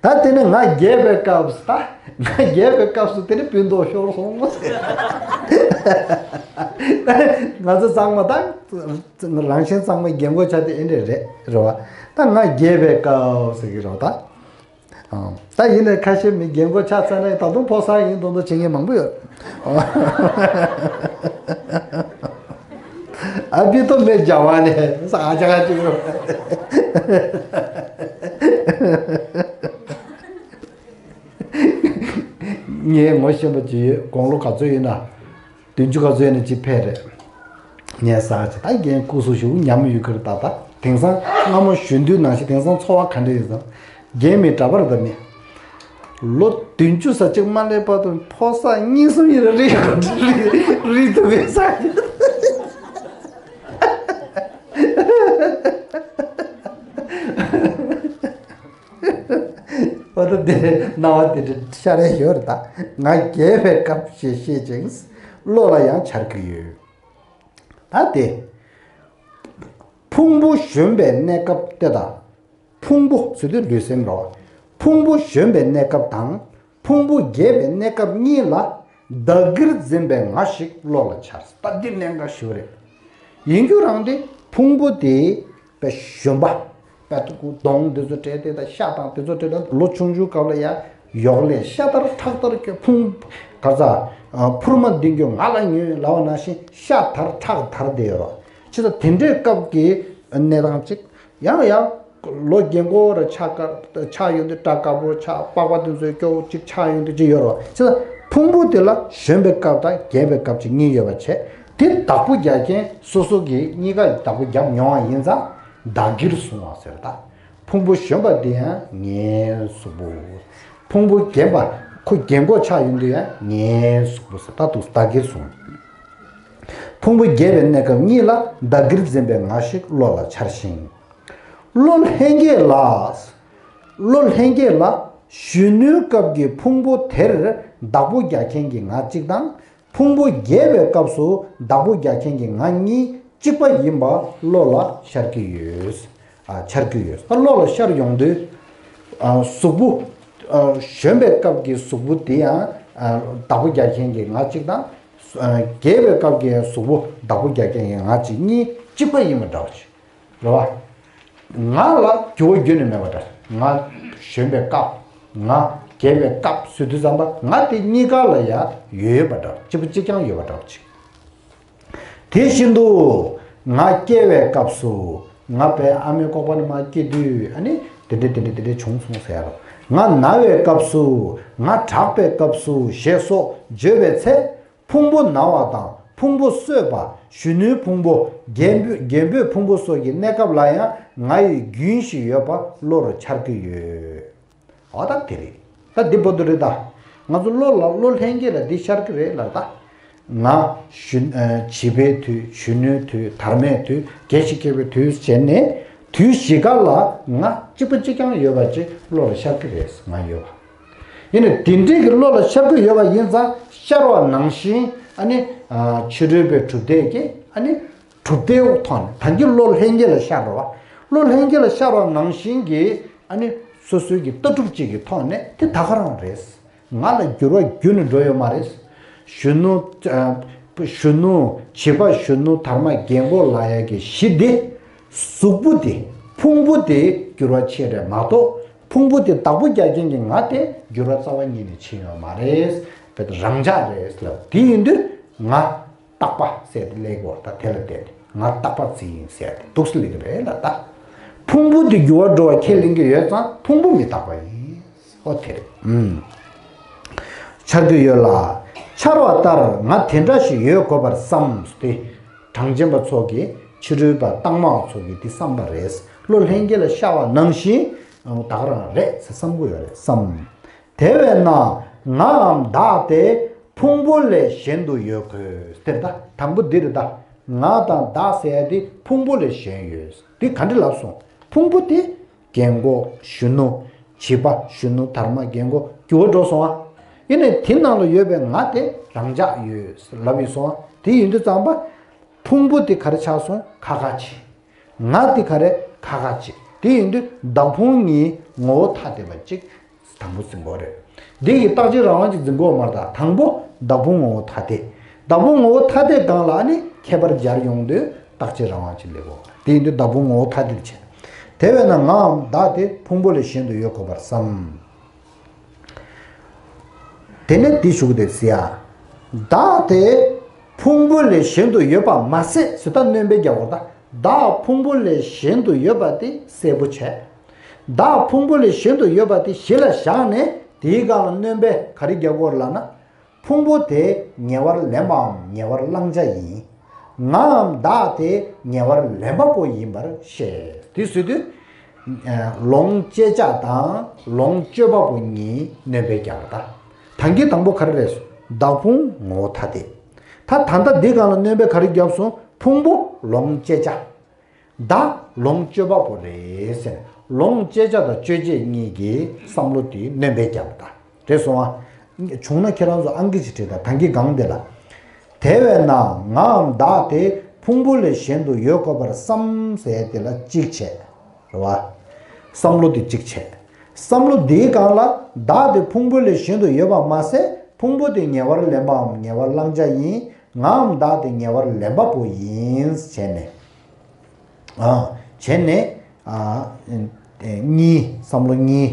ད་དེ་ནས་ང་རྒས་པའི་སྐབས་སུ། ད་ང་རྒས་པའི་སྐབས་སུ་དེ་ནས་སྤུན་ཐོག་ཤོར་སོང་ཟེར། ང་ཚོ་ཚང་མ་ད་རང་བཞིན་ཚང་མ་རྒན་གོག་ཆགས་དེ་ཨེ་འདྲས་རེད་རེད་བ། ད་ང་རྒས་པའི་སྐབས་ཟེར་གྱི་རེད་བ་ད། ཨང་། ད་ཡིན་ནའི་ཁ་ཤས་མི་རྒན་གོག་ཆགས་ཚར་ནས་ད་དུང་ཕོ་གསར་ཡིན་མདོག་མདོག་བྱེད་མཁན་མང་པོ་ཡོད། ཨ་ཕི་ཏོ་མེ་རྒྱ་བ་ནས་ས་ཆ་ག་ཅིག་ཡོད། ངས་ངོ་ཤེས་པ་ཅིག་ཡོད། དགུང་ལོ་ག་ཚོད་ཡིན་ན། བདུན་ཅུ་ག་ཚོད་ཡིན་ན་ཅིག་ཕེབས་རེད། ངས་ཟ་ཅིག་ད་རྒན་སྐུ་གཟུགས་ཞུ་ཉམས་ཡོད་ཁར་ད་ད་དེང་སང་སྔ་མོ་གཞོན་དུས་ནང་བཞིན་དེང་སང་འཚོ་བ་ག་འདྲ་ཡིན་ཟེར། རྒན་མི་འདྲ་པར་ད་མི། ལོ་བདུན་ཅུ་ཙམ་ཅིག་མ་སླེབས་བར་དུ་ཕོ་གསར་གཉིས་གསུམ་ཡིན་ན་རིག་རིག་རིག་ཐུབ་པའི་ས་ཡིན། འོ་ད་དེ་སྣང་བ་དེ་འདྲ་ཤར་ཡ་ཡོད་རེད་ད། ང་རྒས་པའི་སྐབས་ཞེས་བཤད་ཅིང་བློ་ལ་ཡང་འཆར་གྱི་ཡོད། ད་དེ། ཕུང་པོ་གཞོན་པའི་གནས་སྐབས་དེ་དང་། ཕུང་པོ་ཟེར་དུས་ལུས་སེམས་རོ། ཕུང་པོ་གཞོན་པའི་གནས་སྐབས་དང་། ཕུང་པོ་རྒས་པའི་གནས་སྐབས་གཉིས་ལ་བདག་གིར་འཛིན་པའི་ང་ཞིག་བློ་ལ་འཆར། ད་འདི་གནད་འགག་ཞིག་རེད། ཡིན་རྒྱུ་རང་དེ་ཕུང་པོ་དེ་པའི་གཞོན་པ། པའི་གདོང་འདི་ཚོ་བྲེས་ཏེ་དང་ཤ་དང་དེ་ཚོ་བྲེས་ཏེ་ལོ་ཆུང་ཆུང་སྐབས་ལ་ཡང་ཡོག་ལས་ཤ་དར་ཁྲག་དར་གྱི་ཕུང་ག་ས་ཕུར་མ་འདི་འགྱོ་ང་ལ་ཉོན་ལབ་པ་ནང་བཞིན་ཤ་དར་ཁྲག་དར་བསྡད་ཡོད་རེད། ཅི་ལྟར་དེ་འདྲའི་སྐབས་ཀྱི་གནས་སྟངས་ཅིག་ཡང་ཡང་ལོ་རྒན་གོག་ར་ཆགས་ཀ་ཆགས་ཡོང་དུས་སྐྲ་དཀར་པོ་ཆགས། པགས་པ་དེ་ཚོའི་སྐྱོ་བོ་གཅིག་ཆགས་ཡོང་དུས་གཅིག་ཡོད་རེད་བ། ཅི་ལ་ཕུང་པོ་དེ་ལ་གཞོན་པའི་སྐབས་དང་རྒས་པའི་སྐབས་ཅིག་གཉིས་ཡོད་པ་བྱས། དེ་བདག་པོ་རྒྱག་མཁན་སོ་སོ་གིས་གཉིས་ཀ་བདག་པོ་རྒྱབ་མྱོང་བ་ཡིན་ཙང་བདག་གིར་བཟུང་བ་ཟེར་ད། ཕུང་པོ་གཞོན་པ་དེ་ཡང་ངའི་གཟུགས་པོ། ཕུང་པོ་རྒན་པ་ཁོ་རྒན་གོག་ཆགས་ཡོང་དུས་ཡང་ངའི་གཟུགས་པོ་ཟེར་ད་འདུག་བདག་གིར་བཟུང་། ཕུང་པོ་རྒས་པའི་གནས་སྐབས་གཉིས་ལ་བདག་གིར་འཛིན་པའི་ང་ཞིག་བློ་ལ་འཆར་ཞིང་། བློ་ལྷན་སྐྱེས་ལ། བློ་ལྷན་སྐྱེས་ལ་གཞོན་ནུའི་སྐབས་ཀྱི་ཕུང་པོ་དེར་བདག་པོ་རྒྱག་མཁན་གྱི་ང་གཅིག་དང་། ཕུང་པོ་རྒྱས་པའི་སྐབས་སུ་བདག་པོ་རྒྱག་མཁན་གྱི་ང་གཉིས་གཅིག་པ་ཡིན་པ་བློ་ལ་ཤར་གྱི་ཡོད། ཨ། འཆར་གྱི་ཡོད། ད་བློ་ལ་ཤར་ཡོང་དུས། ཨ། གཟུགས་པོ། ཨ། གཞོན་པའི་སྐབས་ཀྱི་གཟུགས་པོ་དེ་ཡང་། ཨ། བདག་པོ་རྒྱག་མཁན་གྱི་ང་གཅིག་དང་། ཨ། རྒས་པའི་སྐབས་ཀྱི་གཟུགས་པོ་བདག་པོ་རྒྱག་མཁན་གྱི་ང་གཅིག་གཉིས་གཅིག་པ་ཡིན་པ་འདྲ་བ་ཞིག་རེད་བ། ང་ལ་འགྱུར་བ་ཁྱོན་ནས་མེད་པ་འདྲ། ང་གཞོན་པའི་སྐབས། ང་རྒས་པའི་སྐབས་ཟེར་དུས་ཙམ་པ་ང་དེ་གཉིས་ཀ་ལ་ཡང་ཡོད་ཡོད་པ་འདྲ། གཅིག་པ་གཅིག་རྐྱང་ཡོད་པ་འདྲ་བ་ཅིག་དེ་བཞིན་དུ། ང་སྐྱེ་བའི་སྐབས་སུ། ང་དཔེ་ཨ་མའི་ལྐོག་པ་ནས་མར་སྐྱེ་དུས་ཨ་ནི་དེ་འདྲ་དེ་འདྲ་དེ་འདྲ་བྱུང་སོང་ཟེར་རོ། ང་ན་བའི་སྐབས་སུ། ང་དྲག་པའི་སྐབས་སུ་ཞེས་སོགས་བརྗོད་པའི་ཚེ། ཕུང་པོ་ན་བ་དང་ཕུང་པོ་གསོས་པ། གཞོན་ནུའི་ཕུང་པོ། རྒན་པོའི་རྒན་པོའི་ཕུང་པོ་སོགས་ཀྱི་གནས་སྐབས་ལ་ཡང་ང་ཡི་རྒྱུན་ཞིག་ཡོད་པ་བློ་རུ་འཆར་གྱི་ཡོད། འོ་ད་དེ་རེད། ད་འདི་བར་དུ་རེད་ད། ང་ཚོ་བློ་ལ་བློ་ལྷན་སྐྱེས་ལ་འདི་ཤར་གི་རེད་ལ་ད། ང་གཞོན། ཨ། བྱིས་པའི་དུས། གཞོན་ནུའི་དུས། དར་མའི་དུས། རྒས་ཤིང་རྒས་པའི་དུས་བྱས་ནས་དུས་བཞི་ཀ་ལ་ང་གཅིག་པ་གཅིག་རྐྱང་ཡོད་པ་ཅིག་བློ་ལ་ཤར་གི་རེད། ང་ཡོད་པ་ཡིན་ན་དེ་འདྲའི་གི་བློ་ལ་ཤར་གི་ཡོད་པ་ཡིན་ཙང་ཤར་བ་ནང་བཞིན་ཨ་ནི། ཨ། ཕྱི་རོལ་པའི་གྲུབ་མཐས་ཀྱིས་ཨ་ནི། གྲུབ་མཐའི་ཐོག་ནས་ད་གིན་བློ་ལྷན་སྐྱེས་ལ་ཤར་རོ། བློ་ལྷན་སྐྱེས་ལ་ཤར་བ་ནང་བཞིན་གྱི་ཨ་ནི་སོ་སོའི་གི་ལྟ་གྲུབ་ཅིག་གི་ཐོག་ནས་དེ་ད་ག་རང་རེད། ང་ལ་འགྱུར་བ་ཁྱོན་ནས་འགྲོ་ཡོད་མ་རེད། གཞོན་ནུ། ཨ། གཞོན་ནུ། བྱིས་པ། གཞོན་ནུ། དར་མ། རྒན་གོག་ལབ་ཡ་གི་གཞི་དེ། གཟུགས་པོ་དེ། ཕུང་པོ་དེ་འགྱུར་བ་ཕྱིན་རེད་མ་གཏོགས་ཕུང་པོ་དེ་བདག་པོ་རྒྱག་མཁན་གྱི་ང་དེ་འགྱུར་བ་རྩ་བ་ཉིད་ནས་ཕྱིན་ཡོད་མ་རེད། བེད་རང་འཇགས་རེད་ལབ། དེ་ཡིན་དུས་ང་རྟག་པ་ཟེར་ཏེ་སླེབས་དགོས། ད་དེ་ལ་བརྟེན་ནས་ང་རྟག་པ་ཅིག་ཡིན་ཟེར་ཏེ་འདུག་སེ་སླེབས་ཀྱི་རེད་ལ། ད་ཕུང་པོ་དེ་འགྱུར་བ་འགྲོ་བ་ཁས་ལེན་གྱི་ཡོད་ཙང་ཕུང་པོ་མི་རྟག་པ་ཡིན། ཨོ་དེ་རེད། ཨུམ། འཆར་གྱི་ཡོད་ལ། འཆར་བ་ལྟར་ང་དེ་འདྲ་ཞིག་ཡོད་དགོས་པར་བསམ་སྟེ། གྲངས་ཅན་པ་ཚོ་གིས། ཕྱི་རོལ་པ་རྟགས་མ་བ་ཚོ་གིས་འདི་བསམ་པ་རེད། བློ་ལྷན་སྐྱེས་ལ་ཤར་བ་ནང་བཞིན་ད་ག་རང་རེད་ཟེར་བསམ་གྱི་ཡོད་རེད་བསམ། དེ་བས་ན་ངའམ་བདག་དེ་ཕུང་པོ་ལས་གཞན་དུ་ཡོད་དགོས། དེར་ད་དང་པོ་འདི་རེད་ད། ང་དང་བདག་ཟེར་ཡ་དེ་ཕུང་པོ་ལས་གཞན་ཡོད། འདི་ག་འདྲ་ལབ་སོང་། ཕུང་པོ་དེ་རྒན་གོག་གཞོན་ནུ། བྱིས་པ། གཞོན་ནུ། དར་མ། རྒན་གོག་འགྱུར་བ་འགྲོ་སོང་ཨ། ཡིན་ནའི་དེ་ནང་ལ་ཡོད་པའི་ང་དེ་རང་འཇགས་ཡོད་ལབ་ཡིན་སོང་ཨ། དེ་ཡིན་དུས་ཙམ་པ། ཕུང་པོ་དེ་ག་རེ་ཆགས་སོང་། ཁ་ཁ་ཆེ། ང་དེ་ག་རེ། ཁ་ཁ་ཆེ། དེ་ཡིན་དུས་བདག་ཕུང་གཉིས་ངོ་བོ་ཐ་དད་པ་གཅིག་དང་པོ་འཛིན་དགོས་རེད། འདི་ཡི་རྟག་གཅིག་རང་དབང་གཅིག་འཛིན་དགོས་མ་རེད། ད་དང་པོ་བདག་ཕུང་ངོ་བོ་ཐ་དད། བདག་ཕུང་ངོ་བོ་ཐ་དད་སྒང་ལ་ཨ་ནི་ཁྱད་པར་སྦྱར་ཡོང་དུས་རྟག་གཅིག་རང་དབང་གཅིག་སླེབས་དགོས། དེ་ཡིན་དུས་བདག་ཕུང་ངོ་བོ་ཐ་དད་བྱས། དེ་བས་ན་ངའམ་བདག་དེ་ཕུང་པོ་ལས་གཞན་དུ་ཡོད་དགོས་པར་བསམ། དེ་ནས་འདི་ཞུ་གི་འདུག་ཟེར་ཡ། བདག་དེ་ཕུང་པོ་ལས་གཞན་དུ་ཡོད་པ་མ་ཟད་ཟེར། ད་སྣོན་པ་རྒྱག་དགོས། ད་བདག་ཕུང་པོ་ལས་གཞན་དུ་ཡོད་པ་དེ་གསལ་པོ་བྱས། བདག་ཕུང་པོ་ལས་གཞན་དུ་ཡོད་པ་དེ་གཞི་ལ་བཞག་ནས་དེའི་སྒང་ལ་སྣོན་པ་ག་རེ་རྒྱག་དགོས་ལབ་ན། ཕུང་པོ་དེ་ཉེ་བར་ལེན་པའམ་ཉེ་བར་བླང་བྱ་ཡིན། ངའམ་བདག་དེ་ཉེ་བར་ལེན་པ་པོ་ཡིན་པར་བཤད། དེ་ཟེར་དུས། ལོངས་སྤྱད་བྱ་དང་ལོངས་སྤྱོད་པ་པོ་གཉིས་སྣོན་པ་རྒྱག་པ་དང་། ད་གིན་དང་པོ་ག་རེ་རེད། བདག་ཕུང་ངོ་བོ་ཐ་དད། ད་ད་ལྟ་འདི་སྒང་ལ་སྣོན་པ་ག་རེ་བརྒྱབ་སོང་། ཕུང་པོ་ལོངས་སྤྱད་བྱ། བདག་ལོངས་སྤྱོད་པ་པོ་རེད་ཟེར། ལོངས་སྤྱད་བྱ་དང་སྤྱོད་བྱེད་གཉིས་ཀྱི་བསམ་བློ་དེ་སྣོན་པ་རྒྱག་པ་དང་། རེད་སོང་ཨ། བྱུང་ན་ཁྱེད་རང་ཚོ་ཨང་ཀི་ཅིག་བྲིས་དང་། ད་གིན་སྒང་དེ་ལ། དེ་བས་ན་ངའམ་བདག་དེ་ཕུང་པོ་ལས་གཞན་དུ་ཡོད་དགོས་པར་བསམ་ཟེར་དེ་ལ་གཅིག་བྱས། རེད་བ། བསམ་བློ་དེ་གཅིག་བྱས། བསམ་བློ་དེའི་སྒང་ལ་བདག་དེ་ཕུང་པོ་ལས་གཞན་དུ་ཡོད་པ་མ་ཟད་ཕུང་པོ་དེ་ཉེ་བར་ལེན་པའམ་ཉེ་བར་བླང་བྱ་ཡིན། ངའམ་བདག་དེ་ཉེ་བར་ལེན་པ་པོ་ཡིན་བྱས་ནས། ཨ། བྱས་ནས། ཨ། གཉིས། བསམ་བློ་གཉིས་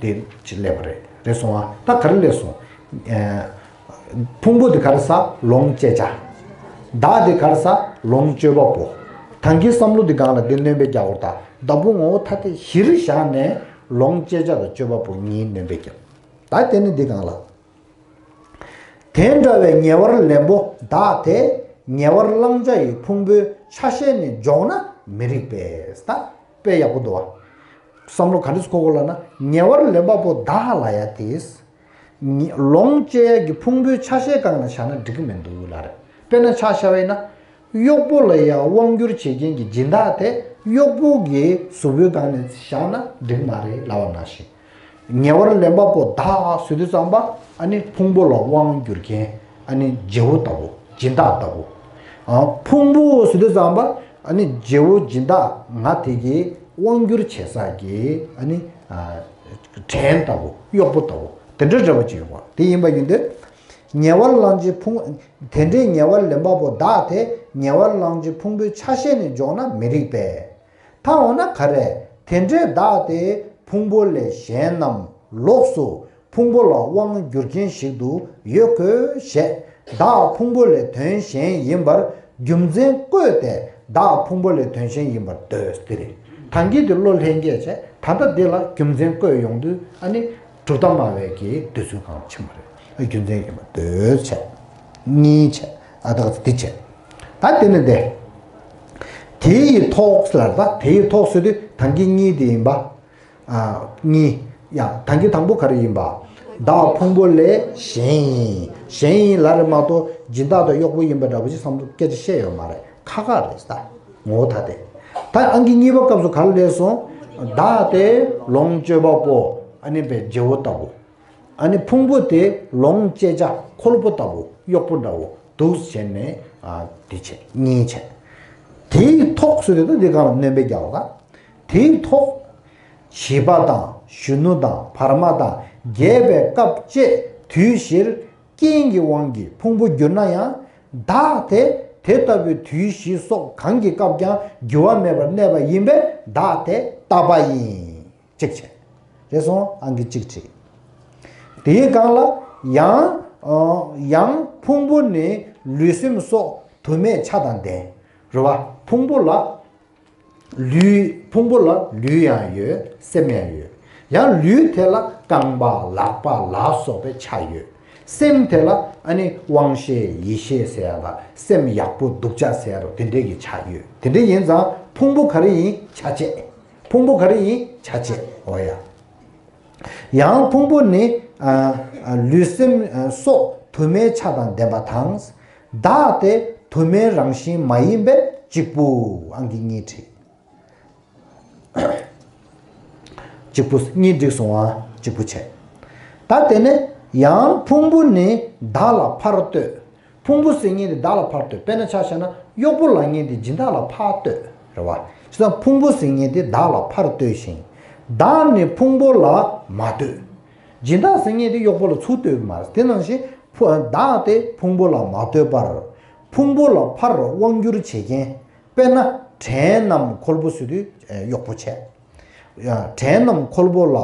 དེ་ཅིག་སླེབས་པ་རེད། རེད་སོང་ཨ། ད་ག་རེ་སླེབས་སོང་། ཨ། ཕུང་པོ་དེ་ག་རེ་ཟེར། ལོངས་སྤྱད་བྱ། བདག་དེ་ག་རེ་ཟེར། ལོངས་སྤྱོད་པ་པོ། ད་གིན་བསམ་བློ་དེ་སྒང་ལ་དེ་སྣོན་པ་རྒྱག་དགོས། ད་བདག་ཕུང་ངོ་བོ་ཐ་དད་གཞིར་བཞག་ནས་ལོངས་སྤྱད་བྱ་དང་སྤྱོད་པ་པོ་གཉིས་སྣོན་པ་རྒྱག་ད་དེ་ནི་འདི་སྒང་ལ། དེ་འདྲ་བའི་ཉེ་བར་ལེན་པོ་བདག་དེ་ཉེ་བར་བླང་བྱ་ཡི་ཕུང་པོའི་ཆ་ཤས་ནི་འཇོག་ན་མི་རིགས་པས། ད་དཔེ་ཡག་པོ་འདུག་བ། བསམ་བློ་ག་འདྲས་འཁོར་དགོས་ལབ་ན། ཉེ་བར་ལེན་པ་པོ་བདག་ལབ་ཡ་དེ། ཉེ། ལོངས་སྤྱད་ཡ་གི་ཕུང་པོའི་ཆ་ཤས་སྒང་ལ་བཞག་ན་འགྲིག་གི་མི་འདུག་ལབ་རེད། དཔེར་ན་ཆ་བཞག་པ་ཡིན་ན། གཡོག་པོ་ལ་ཡང་དབང་བསྒྱུར་བྱེད་མཁན་གྱི་སྦྱིན་བདག་དེ་གཡོག་པོ་གི་གཟུགས་པོའི་སྒང་ནས་བཞག་ན་འགྲིག་མ་རེད་ལབ་པ་ནང་བཞིན། ཉེ་བར་ལེན་པ་པོ་བདག་ཟེར་དུས་ཙམ་པ་ཨ་ནི་ཕུང་པོ་ལ་དབང་བསྒྱུར་མཁན། ཨ་ནི་རྗེ་བོ་ལྟ་བུ། སྦྱིན་བདག་ལྟ་བུ། ཨ། ཕུང་པོ་ཟེར་དུས་ཙམ་པ། ཨ་ནི་རྗེ་བོ་སྦྱིན་བདག་ང་དེ་གི་དབང་སྒྱུར་བྱེད་ས་གི། ཨ་ནི། ཨ། བྲན་ལྟ་བུ། གཡོག་པོ་ལྟ་བུ། དེ་འདྲ་འདྲ་བོ་ཅིག་ཡོང་བ་དེ་ཡིན་པ་ཡིན་དུས། ཉེ་བར་ལངས་ཀྱི་ཕུང་། དེ་འདྲའི་ཉེ་བར་ལེན་པ་པོ་བདག་དེ་ཉེ་བར་ལངས་ཀྱི་ཕུང་པོའི་ཆ་ཤས་ནས་འཇོག་ན་མི་རིགས་པས། ད་འོ་ན་ག་རེ། དེ་འདྲའི་བདག་དེ་ཕུང་པོ་ལས་གཞན་རྣམས་ལོགས་སུ་ཕུང་པོ་ལ་དབང་བསྒྱུར་མཁན་ཞིག་ཏུ་ཡོད་དགོས་ཞེས། བདག་ཕུང་པོ་ལས་དོན་གཞན་ཡིན་པར་རྒྱུ་མཚན་བཀོད་དེ་བདག་ཕུང་པོ་ལས་དོན་གཞན་ཡིན་པར་འདོད། དེ་རེད། ད་གིན་དེ་བློ་ལྷན་སྐྱེས་བྱས། ད་ལྟ་འདི་ལ་རྒྱུ་མཚན་བཀོད་ཡོང་དུས། ཨ་ནི་གྲུབ་མཐའ་སྨྲ་བའི་གི་འདོད་ཚུལ་གང་ཕྱིན་པ་རེད། རྒྱུ་མཚན་ཡིན་པར་འདོད་བྱས། གཉིས་བྱས། ཨ། ད་ག་ཚོད་འདི་བྱས། ད་དེ་ནི་དེ། དེ་ཡི་ཐོག་ལ། ད་དེ་ཡི་ཐོག་ཟེར་དུས་ད་གིན་གཉིས་དེ་ཡིན་པ། ཨ། གཉིས། ཡ། ད་གིན་དང་པོ་ག་རེ་ཡིན་པ། བདག་ཕུང་པོ་ལས་གཞན་ཡིན། གཞན་ཡིན་ལབ་རེད་མ་གཏོགས་སྦྱིན་བདག་དང་གཡོག་པོ་ཡིན་པ་འདྲ་པོ་ཅིག་བསམ་བློ་སྐད་ཆ་བཤད་ཡོད་མ་རེད། ཁ་ཁ་རེད་ད། ངོ་བོ་ཐ་དད། ད་ཨང་ཀི་གཉིས་པ་སྐབས་སུ་ག་རེ་སླེབས་སོང་། བདག་དེ་ལོངས་སྤྱོད་པ་པོ། ཨ་ནི་བའི་རྗེ་བོ་ལྟ་བུ། ཨ་ནི་ཕུང་པོ་དེ་ལོངས་སྤྱད་བྱ་འཁོལ་པོ་ལྟ་བུ། གཡོག་པོ་འདྲ་བོ་འདུག་བྱས་ནས། ཨ། དེ་བྱས། གཉིས་བྱས། དེའི་ཐོག་ཟེར་དུས་ད་འདི་གང་ལ་སྣོན་པ་རྒྱག་པ། དེའི་ཐོག་བྱིས་པ་དང་གཞོན་ནུ་དང་བར་མ་དང་རྒས་པའི་སྐབས་བཅས་དུས་བཞིར་རྐྱེན་གྱི་དབང་གིས་ཕུང་པོ་འགྱུར་ན་ཡང་། བདག་དེ་དེ་ལྟ་བུའི་དུས་བཞི་སོགས་གང་གི་སྐབས་ཀྱང་འགྱུར་བ་མེད་པར་གནས་པ་ཡིན་པས་བདག་དེ་རྟག་པ་ཡིན། གཅིག་བྱས། རེད་སོང་། ཨང་ཀི་གཅིག་བྲིས། དེའི་སྒང་ལ་ཡང་། ཨ། ཡང་ཕུང་པོ་ནི་ལུས་སེམས་སོགས་དུ་མའི་ཆ་དང་ལྡན། རེད་བ། ཕུང་པོ་ལ་ལུས། ཕུང་པོ་ལ་ལུས་ཡང་ཡོད། སེམས་ཡང་ཡོད། ཡང་ལུས་དེ་ལ་རྐང་པ་ལག་པ་ལ་སོགས་པའི་ཆ་ཡོད། སེམས་དེ་ལ་ཨ་ནི་དབང་ཤེས་ཡིད་ཤེས་ཟེར་ཡ་ལ། སེམས་ཡག་པོ་སྡུག་ཅག་ཟེར་ཡ་ལ། དེ་འདྲའི་གི་ཆ་ཡོད། དེ་འདྲ་ཡིན་ཙང་ཕུང་པོ་ག་རེ་ཡིན། ཆ་བྱད། ཕུང་པོ་ག་རེ་ཡིན། ཆ་བྱད། འོ་ཡ། ཡང་ཕུང་པོ་ནི། ཨ། ཨ། ལུས་སེམས། ཨ། སོགས་དུ་མའི་ཆ་དང་ལྡན་པ་དང་། བདག་དེ་དུ་མའི་རང་བཞིན་མ་ཡིན་པས་གཅིག་པུ། ཨང་ཀི་གཉིས་བྲིས། གཅིག་པུ། གཉིས་འགྲིག་སོང་ཨ། གཅིག་པུ་བྱས། ད་དེ་ནས་ཡང་ཕུང་པོ་ནི་བདག་ལ་ཕར་ལྟོས། ཕུང་པོ་ཟེར་མཁན་དེ་བདག་ལ་ཕར་ལྟོས། དཔེར་ན་ཆ་བཞག་ན་གཡོག་པོ་ལབ་མཁན་དེ་སྦྱིན་བདག་ལ་ཕར་ལྟོས། རེད་བ། བྱས་ཙང་ཕུང་པོ་ཟེར་མཁན་དེ་བདག་ལ་ཕར་ལྟོས་ཤིང་། བདག་ནི་ཕུང་པོ་ལ་མ་ལྟོས། སྦྱིན་བདག་ཟེར་མཁན་དེ་གཡོག་པོ་ལ་ཚུར་ལྟོས་ཀྱི་མ་རེད། དེ་ནང་བཞིན་ཕུ། བདག་དེ་ཕུང་པོ་ལ་མ་ལྟོས་པར། ཕུང་པོ་ལ་ཕར་དབང་བསྒྱུར་བྱེད་མཁན། དཔེར་ན་བྲན་རྣམས་འཁོལ་པོ་ཟེར་དུས་གཡོག་པོ་བྱས། ཡ། བྲན་རྣམས་འཁོལ་པོ་ལ་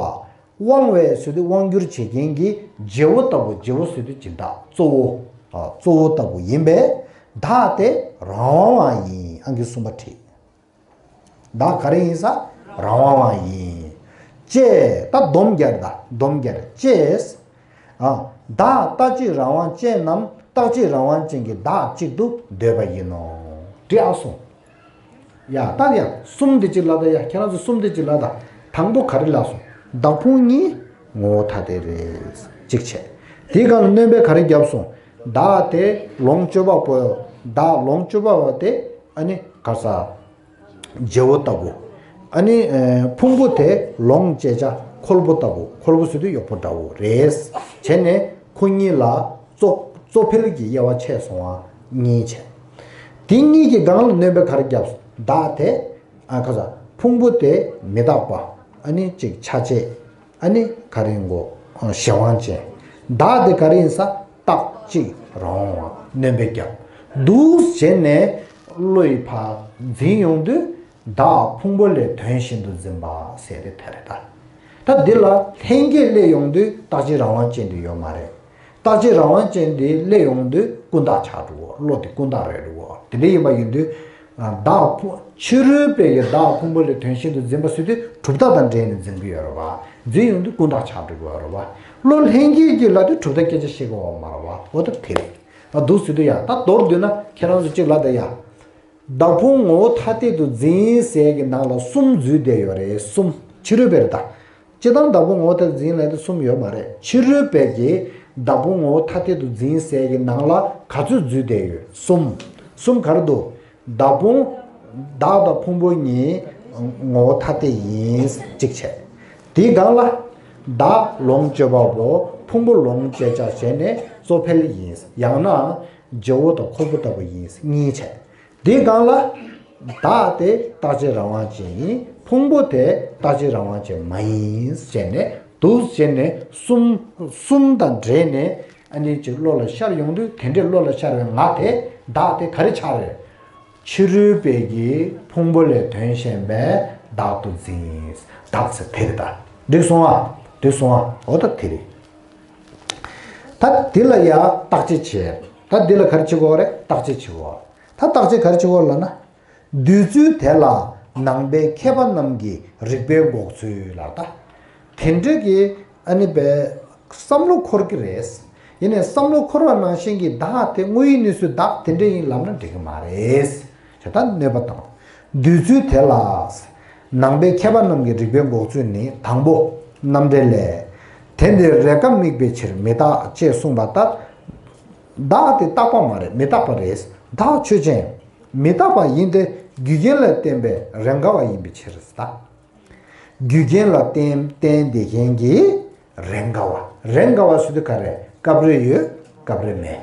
དབང་བའི་ཟེར་དུས་དབང་བསྒྱུར་བྱེད་མཁན་གྱི་རྗེ་བོ་ལྟ་བུ། རྗེ་བོ་ཟེར་དུས་སྦྱིན་བདག་གཙོ་བོ། ཨ། གཙོ་བོ་ལྟ་བུ་ཡིན་པས་བདག་དེ་རང་དབང་བ་ཡིན། ཨང་ཀི་གསུམ་པ་བྲིས། བདག་ག་རེ་ཡིན་ས། རང་དབང་བ་ཡིན། ཅེས། ད་སྡོམ་རྒྱག་ད། སྡོམ་རྒྱག་ཅེས། ཨ། བདག་རྟག་གཅིག་རང་དབང་ཅན་ནམ། རྟག་གཅིག་རང་དབང་ཅན་གྱི་བདག་གཅིག་ཏུ་འདོད་པ་ཡིན་ནོ། འགྲིག་ཨ་སོང་། ཡ། ད་ཡ་གསུམ་དེ་གཅིག་ལ་ད། ཡ། ཁྱེད་རང་ཚོ་གསུམ་དེ་གཅིག་ལ་ད། དང་པོ་ག་རེ་ལབ་སོང་། བདག་ཕུང་གཉིས་ངོ་བོ་ཐ་དད་རེད། གཅིག་བྱས། དེའི་སྒང་ལ་སྣོན་པ་ག་རེ་བརྒྱབ་སོང་། བདག་དེ་ལོངས་སྤྱོད་པ་པོ། བདག་ལོངས་སྤྱོད་པ་པོ་དེ་ཨ་ནི་ག་ས། རྗེ་བོ་ལྟ་བུ། ཨ་ནི། ཨ། ཕུང་པོ་དེ་ལོངས་སྤྱད་བྱ་འཁོལ་པོ་ལྟ་བུ། འཁོལ་པོ་ཟེར་དུས་གཡོག་པོ་འདྲ་བོ་རེད། བྱས་ནས་ཁོ་གཉིས་ལ་གཙོ། གཙོ་ཕལ་གྱི་དབྱེ་བ་ཕྱེ་སོང་བ་གཉིས་བྱས། དེ་གཉིས་ཀྱི་སྒང་ལ་སྣོན་པ་ག་རེ་བརྒྱབ་སོང་། བདག་དེ། ཨ། ག་ས། ཕུང་པོ་དེ་མི་རྟག་པ། ཨ་ནི་གཅིག་ཆ་བྱད། ཨ་ནི་ག་རེ་ཡིན་གོ། གཞན་དབང་ཅན། བདག་དེ་ག་རེ་ཡིན་ས། རྟག་གཅིག་རང་དབང་བ། སྣོན་པ་བརྒྱབ། འདུག་བྱས་ནས་བློ་ཡི་ཕར་འཛིན་ཡོང་དུས། བདག་ཕུང་པོ་ལས་དོན་གཞན་དུ་འཛིན་པ་ཟེར་དེ་དེ་རེད་ད། ད་འདི་ལ་ལྷན་སྐྱེས་སླེབས་ཡོང་དུས་རྟག་གཅིག་རང་དབང་ཅན་དེ་ཡོད་མ་རེད། རྟག་གཅིག་རང་དབང་ཅན་དེ་སླེབས་ཡོང་དུས་ཀུན་བརྟགས་ཆགས་འགྲོ་གོ། བློ་དེ་ཀུན་བརྟགས་རེད་འགྲོ་གོ། དེ་འདྲ་ཡིན་པ་ཡིན་དུས། ཨ། བདག་ཕུང་། ཕྱི་རོལ་པའི་གི་བདག་ཕུང་པོ་ལས་དོན་གཞན་དུ་འཛིན་པ་ཟེར་དུས་གྲུབ་མཐའ་དང་འབྲེལ་ནས་འཛིན་གྱི་ཡོད་རེད་བ། འཛིན་ཡོང་དུས་ཀུན་བརྟགས་ཆགས་འགྲོ་གི་ཡོད་རེད་བ། བློ་ལྷན་སྐྱེས་ཀྱི་ལ་དུས་གྲུབ་མཐའ་སྐད་ཆ་བཤད་གི་ཡོད་མ་རེད་བ། འོ་ད་དེ་རེད། ཨ། འདུག་ཟེར་དུས་ཡ། ད་མདོར་བསྡུས་ན་ཁྱེད་རང་ཚོ་གཅིག་ལ་ད་ཡ། བདག་ཕུང་ངོ་བོ་ཐ་དད་དུ་འཛིན་ཟེར་གྱི་ནང་ལ་གསུམ་འཛུལ་བསྡད་ཡོད་རེད། གསུམ། ཕྱི་རོལ་པའི་རེད་ད། སྤྱིར་བཏང་བདག་ཕུང་ངོ་བོ་ཐ་དད་དུ་འཛིན་ལབ་དུས་གསུམ་ཡོད་མ་རེད། ཕྱི་རོལ་པའི་གི་བདག་ཕུང་ངོ་བོ་ཐ་དད་དུ་འཛིན་ཟེར་གྱི་ནང་ལ་ག་ཚོད་འཛུལ་བསྡད་ཡོད། གསུམ། གསུམ་ག་རེ་འདུག། བདག་ཕུང་། བདག་དང་ཕུང་པོ་གཉིས་ངོ་བོ་ཐ་དད་ཡིན། གཅིག་བྱས། དེའི་སྒང་ལ། བདག་ལོངས་སྤྱོད་པ་པོ། ཕུང་པོ་ལོངས་སྤྱད་བྱ་བྱས་ནས་ གཙོ་ཕལ་ཡིན། ཡང་ན་བརྗེ་བོ་དང་འཁོར་བུ་ལྟ་བུ་ཡིན། གཉིས་བྱས། འདིའི་སྒང་ལ། བདག་དེ་རྟག་གཅིག་རང་དབང་ཅན་ཡིན། ཕུང་པོ་དེ་རྟག་གཅིག་རང་དབང་ཅན་མ་ཡིན་ཟེར་ནས་འདུག་ཟེར་ནས་གསུམ། གསུམ་དང་འབྲེལ་ནས་ཨ་ནི་ཅིག་བློ་ལ་ཤར་ཡོང་དུས། དེ་འདྲའི་བློ་ལ་ཤར་བའི་ང་དེ། བདག་དེ་ག་རེ་ཆགས་རེད། ཕྱི་རོལ་པའི་གི་ཕུང་པོ་ལས་དོན་གཞན་པའི་བདག་ཏུ་འཛིན། བདག་ཟེར་དེ་རེད་ད། འགྲིག་སོང་ཨ། འགྲིག་སོང་ཨ། འོ་ད་དེ་རེད། ད་འདི་ལ་ཡ་བརྟག་དཔྱད་བྱེད། ད་འདི་ལ་ག་རེ་བྱེད་དགོས་རེད། བརྟག་དཔྱད་བྱེད་དགོས། ད་བརྟག་དཔྱད་ག་རེ་བྱེད་དགོས་ལབ་ན། འདོད་ཚུལ་དེ་ལ་ནང་པའི་མཁས་པ་རྣམས་ཀྱི་རིགས་པས་འགོག་ཚུལ་ལ་ད། དེ་འདྲ་གི་ཨ་ནི་པའི་བསམ་བློ་འཁོར་གྱི་རེད། ཡིན་ནའི་བསམ་བློ་འཁོར་བ་ནང་བཞིན་གྱི་བདག་དེ་དངོས་ཡོད་གནས་ཚུལ་བདག་དེ་འདྲ་ཡིན་ལབ་ན་འགྲིག་གི་མ་རེད། ཞེས་ད་གནོད་པ་དང་། འདོད་ཚུལ་དེ་ལ། ནང་པའི་མཁས་པ་རྣམས་ཀྱི་རིགས་པས་འགོག་ཚུལ་ནི། དང་པོ། རྣམ་འགྲེལ་ལས། དེ་འདིར་རེས་འགའ་དམིགས་པའི་ཕྱིར་མི་རྟག་ཅེས་གསུངས་པ་ལྟར། བདག་དེ་རྟག་པ་མ་རེད། མི་རྟག་པ་རེད། བདག་ཆོས་ཅན། མི་རྟག་པ་ཡིན་ཏེ། རྒྱུ་རྐྱེན་ལ་བརྟེན་པའི་རེས་འགའ་བ་ཡིན་པའི་ཕྱིར་ད། རྒྱུ་རྐྱེན་ལ་བརྟེན་བརྟེན་བསྡད་མཁན་གྱི་རེས་འགའ་བ། རེས་འགའ་བ་ཟེར་དུས་ག་རེ། སྐབས་རེ་ཡོད། སྐབས་རེ་མེད།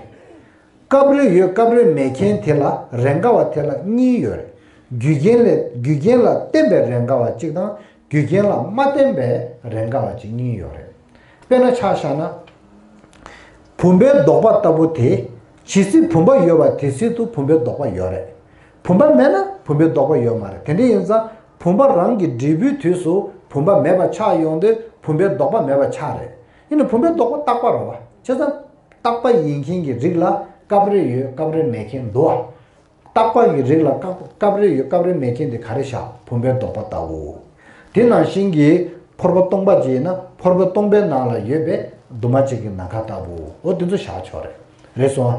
སྐབས་རེ་ཡོད། སྐབས་རེ་མེད་མཁན་དེ་ལ། རེས་འགའ་བ་དེ་ལ་གཉིས་ཡོད་རེད། རྒྱུ་རྐྱེན་ལས། རྒྱུ་རྐྱེན་ལ་བརྟེན་པའི་རེས་འགའ་བ་གཅིག་དང་། རྒྱུ་རྐྱེན་ལ་མ་བརྟེན་པའི་རེས་འགའ་བ་གཅིག་གཉིས་ཡོད་རེད། དཔེར་ན་ཆ་བཞག་ན། བུམ་པའི་ལྡོག་པ་ལྟ་བུ་དེ། ཇི་སྲིད་བུམ་པ་ཡོད་པ་དེ་སྲིད་དུ་བུམ་པའི་ལྡོག་པ་ཡོད་རེད། བུམ་པ་མེད་ན་བུམ་པའི་ལྡོག་པ་ཡོད་མ་རེད། དེ་འདྲ་ཡིན་ཙང་བུམ་པ་རང་གི་འབྲས་བུའི་དུས་སུ་བུམ་པ་མེད་པ་ཆགས་ཡོང་དུས་བུམ་པའི་ལྡོག་པ་མེད་པ་ཆགས་རེད། ཡིན་ན་བུམ་པའི་ལྡོག་པ་རྟག་པ་རེད་བ། བྱས་ཙང་རྟག་པ་ཡིན་མཁན་གྱི་རིགས་ལ་སྐབས་རེ་ཡོད། སྐབས་རེ་མེད་མཁན་འདུག་བ། རྟག་པ་ཡི་རིགས་ལ་སྐབས་སྐབས་རེ་ཡོད། སྐབས་རེ་མེད་མཁན་དེ་ག་རེ་བཞག་བུམ་པའི་ལྡོག་པ་ལྟ་བུ། དེ་ནང་བཞིན་གྱི་ཕོར་པ་སྟོང་པ་ཅིག་ཡིན་ན་ཕོར་པ་སྟོང་པའི་ནང་ལ་ཡོད་པའི་འདུ་མ་གཅིག་གི་ནམ་མཁའ་ལྟ་བུ། འོ་དེ་ཚོ་བཞག་ཆོག་རེད། རེད་སོང་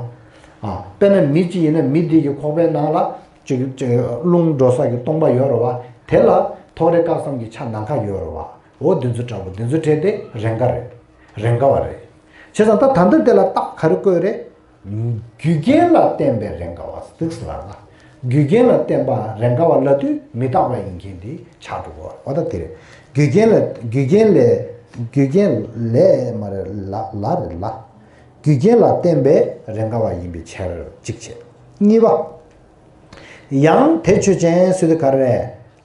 ཨ། ཨ། དཔེར་ན་མི་གཅིག་ཡིན་ན་མི་དེ་གི་ཁོག་པའི་ནང་ལ་ཅིག་ཅིག་རླུང་འགྲོ་ས་གི་སྟོང་པ་ཡོད་རེད་བ། དེ་ལ་ཐོག་རེག་བཀག་ཙམ་གྱི་ཆ་ནམ་མཁའ་ཡོད་རེད་བ། འོ་དེ་ཚོ་འདྲ་པོ། དེ་ཚོ་གྲས་དེ་རེས་འགའ་རེད། རེས་འགའ་བ་རེད། བྱས་ཙང་ད་ད་ལྟ་དེ་ལ་རྟགས་ག་རེ་བཀོད་རེད། རྒྱུ་རྐྱེན་ལ་བརྟེན་པའི་རེས་འགའ་བ་ཟེར་ལ། རྒྱུ་རྐྱེན་ལ་བརྟེན་པ་རེས་འགའ་བ་ལབ་དུས་མི་རྟག་པ་ཡིན་མཁན་དེ་ཆགས་འགྲོ་གི་རེད། འོ་ད་དེ་རེད། རྒྱུ་རྐྱེན་ལ། རྒྱུ་རྐྱེན་ལས། རྒྱུ་རྐྱེན་ལས་མ་རེད། ལ་ལ་རེད་ལ། རྒྱུ་རྐྱེན་ལ་བརྟེན་པའི་རེས་འགའ་བ་ཡིན་པའི་ཕྱིར་གཅིག་བྱས། གཉིས་པ། ཡང་དེ་ཆོས་ཅན་ཟེར་དུས་ག་རེ་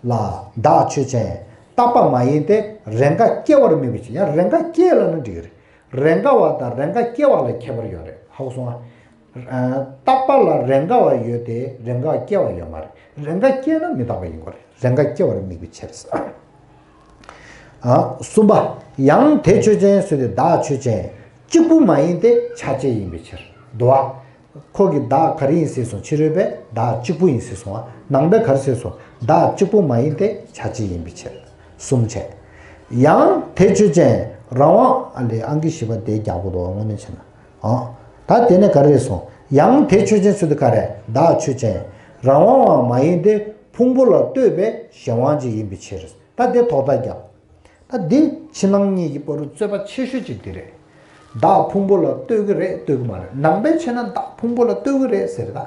ལ། བདག་ཆོས་ཅན། རྟག་པ་མ་ཡིན་ཏེ། རེས་འགའ་སྐྱེ་བར་དམིགས་པའི་ཕྱིར། ཡང་རེས་འགའ་སྐྱེ་ལབ་ན་འགྲིག་གི་རེད། རེས་འགའ་བ་དང་རེས་འགའ་སྐྱེ་བ་ལ་ཁྱད་པར་ཡོད་རེད། ཧ་གོ་སོང་ཨ། རྟག་པ་ལ་རེས་འགའ་བ་ཡོད་དེ་རེས་འགའ་སྐྱེ་བ་ཡོད་མ་རེད། རེས་འགའ་སྐྱེ་ན་མི་རྟག་པ་ཡིན་དགོས་རེད། རེས་འགའ་སྐྱེ་བར་དམིགས་པའི་ཕྱིར། ཨ། གསུམ་པ། ཡང་དེ་ཆོས་ཅན་ཟེར་དུས་བདག་ཆོས་ཅན། གཅིག་པུ་མ་ཡིན་ཏེ་ཆ་བཅས་ཡིན་པའི་ཕྱིར། འདུག་བ། ཁོ་གི་བདག་ག་རེ་ཡིན་ཟེར་སོང་། ཕྱི་རོལ་པས་བདག་གཅིག་པུ་ཡིན་ཟེར་སོང་བ། ནང་པས་ག་རེ་ཟེར་སོང་། བདག་གཅིག་པུ་མ་ཡིན་ཏེ་ཆ་བཅས་ཡིན་པའི་ཕྱིར། གསུམ་བྱས། ཡང་དེ་ཆོས་ཅན། རང་དབང་། ཨ་ལས། ཨང་ཀི་བཞི་པ་དེ་རྒྱག་དགོས་འདུག་དངོས་གནས་བྱས་ན། ཨ། ད་དེ་ནས་ག་རེ་རེད་སོང་། ཡང་དེ་ཆོས་ཅན་ཟེར་དུས་ག་རེ། བདག་ཆོས་ཅན། རང་དབང་བའང་མ་ཡིན་ཏེ། ཕུང་པོ་ལ་ལྟོས་པའི་གཞན་དབང་ཅན་ཡིན་པའི་ཕྱིར། ད་དེ་དོགས་པ་རྒྱབ། ད་འདི་ཕྱི་ནང་གཉིས་ཀྱི་བར་དུ་རྩོད་པ་ཆེ་ཤོས་གཅིག་འདི་རེད། བདག་ཕུང་པོ་ལ་ལྟོས་ཀྱི་རེད། ལྟོས་ཀྱི་མ་རེད། ནང་པའི་ཆ་ནས་བདག་ཕུང་པོ་ལ་ལྟོས་ཀྱི་རེད་ཟེར་ད།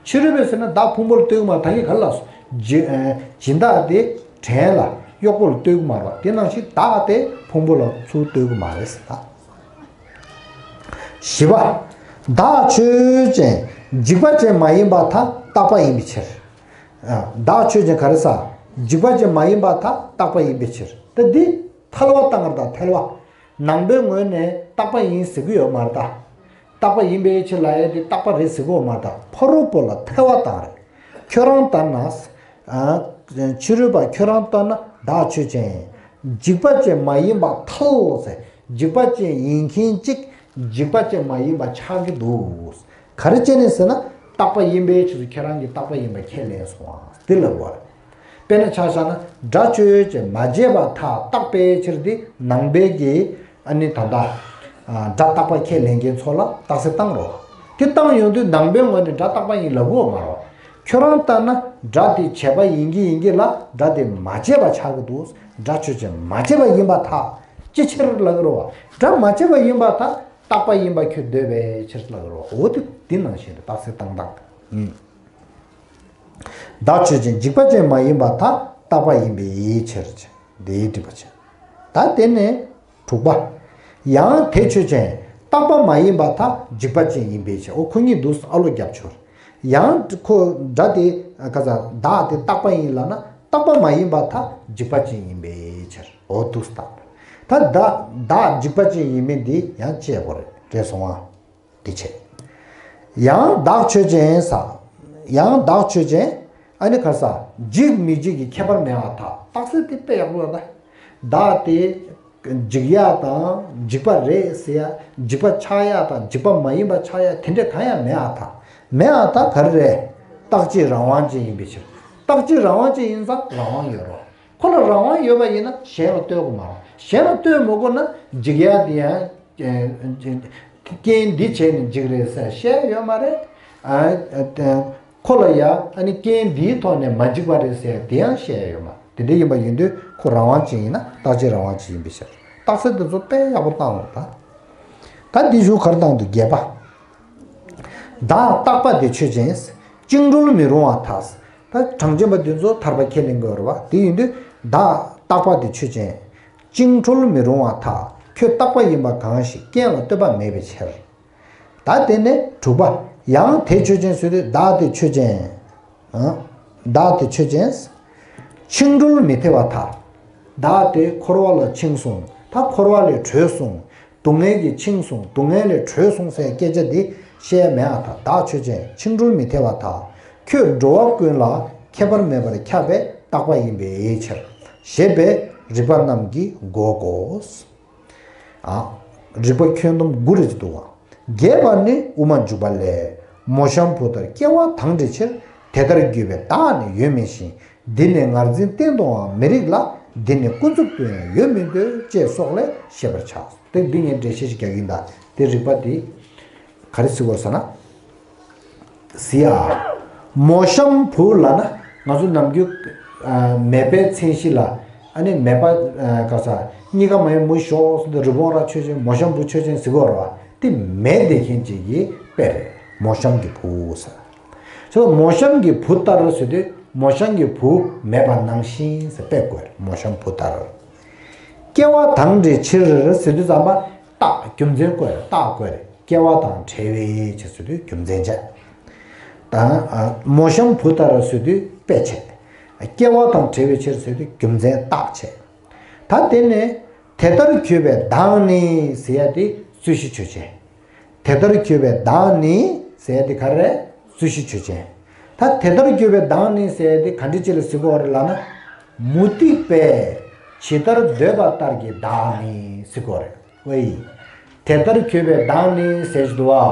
ཕྱི་རོལ་པས་ཟེར་ན་བདག་ཕུང་པོ་ལ་ལྟོས་ཀྱི་མ་རེད། ད་གིན་ག་རེ་ལབ་སོང་། སྦྱིན་ཨ། སྦྱིན་བདག་དེ་བྲན་ལ་གཡོག་པོ་ལ་ལྟོས་ཀྱི་མ་རེད། དེ་ནང་བཞིན་བདག་དེ་ཕུང་པོ་ལ་ཚུར་ལྟོས་ཀྱི་མ་རེད་ཟེར་ད། བཞི་པ། བདག་ཆོས་ཅན། འཇིག་པ་ཅན་མ་ཡིན་པར་ཐལ། རྟག་པ་ཡིན་པའི་ཕྱིར། ཨ། བདག་ཆོས་ཅན་ག་རེ་ཟེར། འཇིག་པ་ཅན་མ་ཡིན་པར་ཐལ། རྟག་པ་ཡིན་པའི་ཕྱིར། ད་འདི་ཐལ་བ་བཏང་བ་རེད་ད། ཐལ་བ། ནང་པའི་ངོས་ནས་རྟག་པ་ཡིན་ཟེར་གྱི་ཡོད་མ་རེད་ད། རྟག་པ་ཡིན་པའི་ཕྱིར་ལབ་ཡས་དེ་རྟག་པ་རེད་ཟེར་གྱི་ཡོད་མ་རེད་ད། ཕ་རོལ་པོ་ལ་ཐལ་བ་བཏང་རེད། ཁྱོད་རང་ལྟར་ན། ཨ། ཕྱི་རོལ་པ་ཁྱོད་རང་ལྟར་ན་བདག་ཆོས་ཅན། འཇིག་པ་ཅན་མ་ཡིན་པར་ཐལ་ཟེར། འཇིག་པ་ཅན་ཡིན་མཁན་གཅིག་འཇིག་པ་ཅན་མ་ཡིན་པ་ཆགས་ཀྱི་འདུག་ག་རེ་བྱས་ནས་ཟེར་ན། རྟག་པ་ཡིན་པའི་ཕྱིར་དུ་ཁྱེད་རང་གིས་རྟག་པ་ཡིན་པ་ཁས་ལེན་སོང་བ་འདི་ལ་གོ། དཔེར་ན་ཆ་བཞག་ན། སྒྲ་ཆོས་ཅན་མ་བྱས་པར་ཐལ། རྟག་པའི་ཕྱིར་དེ་ནང་པའི་གི་ཨ་ནི་ད་ལྟ། ཨ། སྒྲ་རྟག་པ་ཁས་ལེན་མཁན་ཚོ་ལ་རྟགས་གསལ་བཏང་རོགས། དེ་བཏང་ཡོང་དུས་ནང་པའི་ངོས་ནས་སྒྲ་རྟག་པ་ཡིན་ལབ་གི་ཡོད་མ་རེད། ཁྱོད་རང་ལྟར་ན་སྒྲ་དེ་བྱས་པ་ཡིན་གྱི་ཡིན་གྱི་ལ་སྒྲ་དེ་མ་བྱས་པ་ཆགས་ཀྱི་འདུག་སྒྲ་ཆོས་ཅན་མ་བྱས་པ་ཡིན་པར་ཐལ། ཅི་ཕྱིར་ལབ་ཀྱི་རེད་བ། སྒྲ་མ་བྱས་པ་ཡིན་པར་ཐལ། རྟག་པ་ཡིན་པ་ཁྱོད་འདོད་པའི་ཕྱིར་ལབ་ཀྱི་རེད་བ། འོ་དེ་འདི་ནང་བཞིན་དུ་རྟགས་གསལ་བཏང་སྟངས། ཨུམ། བདག་ཆོས་ཅན། འཇིག་པ་ཅན་མ་ཡིན་པར་ཐལ། རྟག་པ་ཡིན་པའི་ཕྱིར། འདིའི་འགྲིག་པ་ཅན། ད་དེ་ནས་དྲུག་པ། ཡང་དེ་ཆོས་ཅན། རྟག་པ་མ་ཡིན་པར་ཐལ། འཇིག་པ་ཅན་ཡིན་པའི་ཕྱིར། འོ་ཁོ་གཉིས་འདུག་ཨ་ལོ་རྒྱབ་ཆོག་ཡང་ཁོ་སྒྲ་དེ་ག་ས་བདག་དེ་རྟག་པ་ཡིན་ལབ་ན་རྟག་པ་མ་ཡིན་པར་ཐལ། འཇིག་པ་ཅན་ཡིན་པའི་ཕྱིར། འོ་འདུག་ད། ད་བདག་བདག་འཇིག་པ་ཅན་ཡིན་མིན་འདི་ཡང་དཔྱད་དགོས་རེད། རེད་སོང་ཨ། དེ་བྱས། ཡང་བདག་ཆོས་ཅན་ཟེར། ཡང་བདག་ཆོས་ཅན། ཨ་ནི་ག་ས་འཇིག་མི་འཇིག་གི་ཁྱད་པར་མེད་པར་ཐལ། རྟགས་གསལ་དེ་དཔེ་ཡག་པོ་ཡོད་ད། བདག་དེ་འཇིག་ཡ་དང་འཇིག་པ་རེད་ཟེར་ཡ། འཇིག་པ་ཆགས་ཡ་དང་འཇིག་པ་མ་ཡིན་པ་ཆགས་ཡ་དེ་འདྲ་གང་ཡང་མེད་པར་ཐལ། མེད་པར་ཐལ་ག་རེ་རེད། རྟག་གཅིག་རང་དབང་ཅན་ཡིན་པའི་ཕྱིར། རྟག་གཅིག་རང་དབང་ཅན་ཡིན་ཙང་རང་དབང་ཡོད་རེད། ཁོ་ལ་རང་དབང་ཡོད་པ་ཡིན་ན་གཞན་ལ་ལྟོས་དགོས་མ་རེད། གཞན་ལ་ལྟོས་མ་དགོས་ན་འཇིག་ཡ་དེ་ཡང་། རྐྱེན་འདི་བྱས་ནས་འཇིག་རེད་ཟེར་བཤད་ཡོད་མ་རེད། ཨ་ཨ་ཁོ་ལ་ཡ་ཨ་ནི་རྐྱེན་འདིའི་ཐོག་ནས་མ་འཇིག་པ་རེད་ཟེར་དེ་ཡང་བཤད་ཡོད་མ་རེད། དེ་འདྲ་ཡིན་པ་ཡིན་དུས་ཁོ་རང་དབང་ཅན་ཡིན་ན་རྟག་གཅིག་རང་དབང་ཅན་ཡིན་པའི་ཕྱིར། རྟགས་གསལ་དེ་ཚོ་དཔེ་ཡག་པོ་བཏང་འོང་ད། ད་འདི་གཞུག་གར་བཏང་འདུག་བརྒྱད་པ། བདག་རྟག་པ་དེ་ཆོས་ཅན། བཅིངས་གྲོལ་མི་རུང་བར་ཐལ། ད་གྲངས་ཅན་པ་འདི་ཚོ་ཐར་པ་ཁས་ལེན་དགོས་རེད་བ། དེ་ཡིན་དུས་བདག་རྟག་པ་དེ་ཆོས་ཅན། བཅིངས་གྲོལ་མི་རུང་བར་ཐལ། ཁྱོད་རྟག་པ་ཡིན་པ་གང་ཞིག་རྐྱེན་ལ་ལྟོས་པ་མེད་པའི་ཕྱིར། ད་དེ་ནས་དྲུག་པ། ཡང་དེ་ཆོས་ཅན་ཟེར་དུས་བདག་དེ་ཆོས་ཅན། ཨ། བདག་དེ་ཆོས་ཅན། བཅིངས་གྲོལ་མི་ཐེབས་པར་ཐལ། བདག་དེ་འཁོར་བ་ལ་བཅིངས་སོང་། ད་འཁོར་བ་ལས་གྲོལ་སོང་། སྡུག་བསྔལ་གྱིས་བཅིངས་སོང་། སྡུག་བསྔལ་ལས་གྲོལ་སོང་ཟེར་སྐད་ཆ་འདི་བཤད་མེད་པར་ཐལ། བདག་ཆོས་ཅན། བཅིངས་གྲོལ་མི་ཐེབས་པར་ཐལ། ཁྱོད་འགྲོ་བ་ཀུན་ལ་ཁྱད་པར་མེད་པར་ཁྱབ་པས་རྟག་པ་ཡིན་པའི་ཕྱིར། ཞེས་པའི་རིགས་པ་རྣམས་ཀྱིས་འགོག་གོ། ཨ། རིགས་པ་ཁྱོན་བསྡོམས་དགུ་རེ་ཅིག་འདུག་བ། རྒྱས་པར་ནི་དབུ་མ་འཇུག་པ་ལས། མོ་གཤམ་བུ་ལྟར་སྐྱེ་བ་དང་བྲལ་ཕྱིར། དེ་ལྟར་གྱུར་པའི་བདག་ནི་ཡོད་མིན་ཞིང་། འདི་ནི་ངར་འཛིན་གཏན་དུའང་མི་རིགས་ལ། འདི་ནི་ཀུན་རྫོབ་ཏུ་ཡང་ཡོད་མི་འདོད། ཅེས་སོགས་ལས་ཤེས་པར་བྱ། དེ་འདི་ངས་འགྲེལ་བཤད་ཅིག་རྒྱག་གིན་གདའ། དེ་རིགས་པ་དེ་ག་རེ་ཟེར་དགོས་ཟེར་ན། ཟེར་ཡ། མོ་གཤམ་བུ་ལབ་ན་ང་ཚོ་ནམ་རྒྱུན་ཨ་མེད་པའི་མཚན་གཞི་ལ། ཨ་ནི་མེད་པ་ཨ་ག་ས་གཉིས་ཀ་མ་ཡིན་མུ་ཞོག་ཟེར་ཏེ་རི་བོང་རྭ་ཆོས་ཅན། མོ་གཤམ་བུ་ཆོས་ཅན་ཟེར་གོ་ར་བ། དེ་མེད་བསྡད་མཁན་ཅིག་གི་དཔེ་རེད། མོ་གཤམ་གྱི་བུ་ཟེར། ཚོ་མོ་གཤམ་གྱི་བུ་ལྟར་ཟེར་དུས་མོ་གཤམ་གྱི་བུ་མེད་པ་ནང་བཞིན་ཟེར་དཔེ་བཀོད། མོ་གཤམ་བུ་ལྟར། སྐྱེ་བ་དང་བྲལ་ཕྱིར་ཟེར་དུས་ཙམ་པ་རྟགས་རྒྱུ་མཚན་བཀོད། རྟགས་བཀོད་རེད། སྐྱེ་བ་དང་བྲལ་བའི་ཕྱིར་ཟེར་དུས་རྒྱུ་མཚན་བྱས། ད་ཨ་མོ་གཤམ་བུ་ལྟར་ཟེར་དུས་དཔེ་བྱས། སྐྱེ་བ་དང་བྲལ་བའི་ཕྱིར་ཟེར་དུས་རྒྱུ་མཚན་རྟགས་བྱས། ད་དེ་ནས་དེ་ལྟར་གྱུར་པའི་བདག་ནི་ཟེར་ཡ་དེ་རྩོད་གཞི་ཆོས་ཅན། དེ་ལྟར་གྱུར་པའི་བདག་ནི་ཟེར་ཡ་དེ་ག་རེ་རེད། རྩོད་གཞི་ཆོས་ཅན། ད་དེ་ལྟར་གྱུར་པའི་བདག་ནི་ཟེར་ཡ་དེ་ག་འདྲ་ཅིག་ལ་ཟེར་གྱི་ཡོད་རེད་ལབ་ན། མུ་སྟེགས་པས་ཇི་ལྟར་འདོད་པ་ལྟར་གྱི་བདག་ནི་ཟེར་གྱི་ཡོད་རེད། ཝེ། དེ་ལྟར་གྱུར་པའི་བདག་ནི་ཟེར་གྱི་འདུག་བ།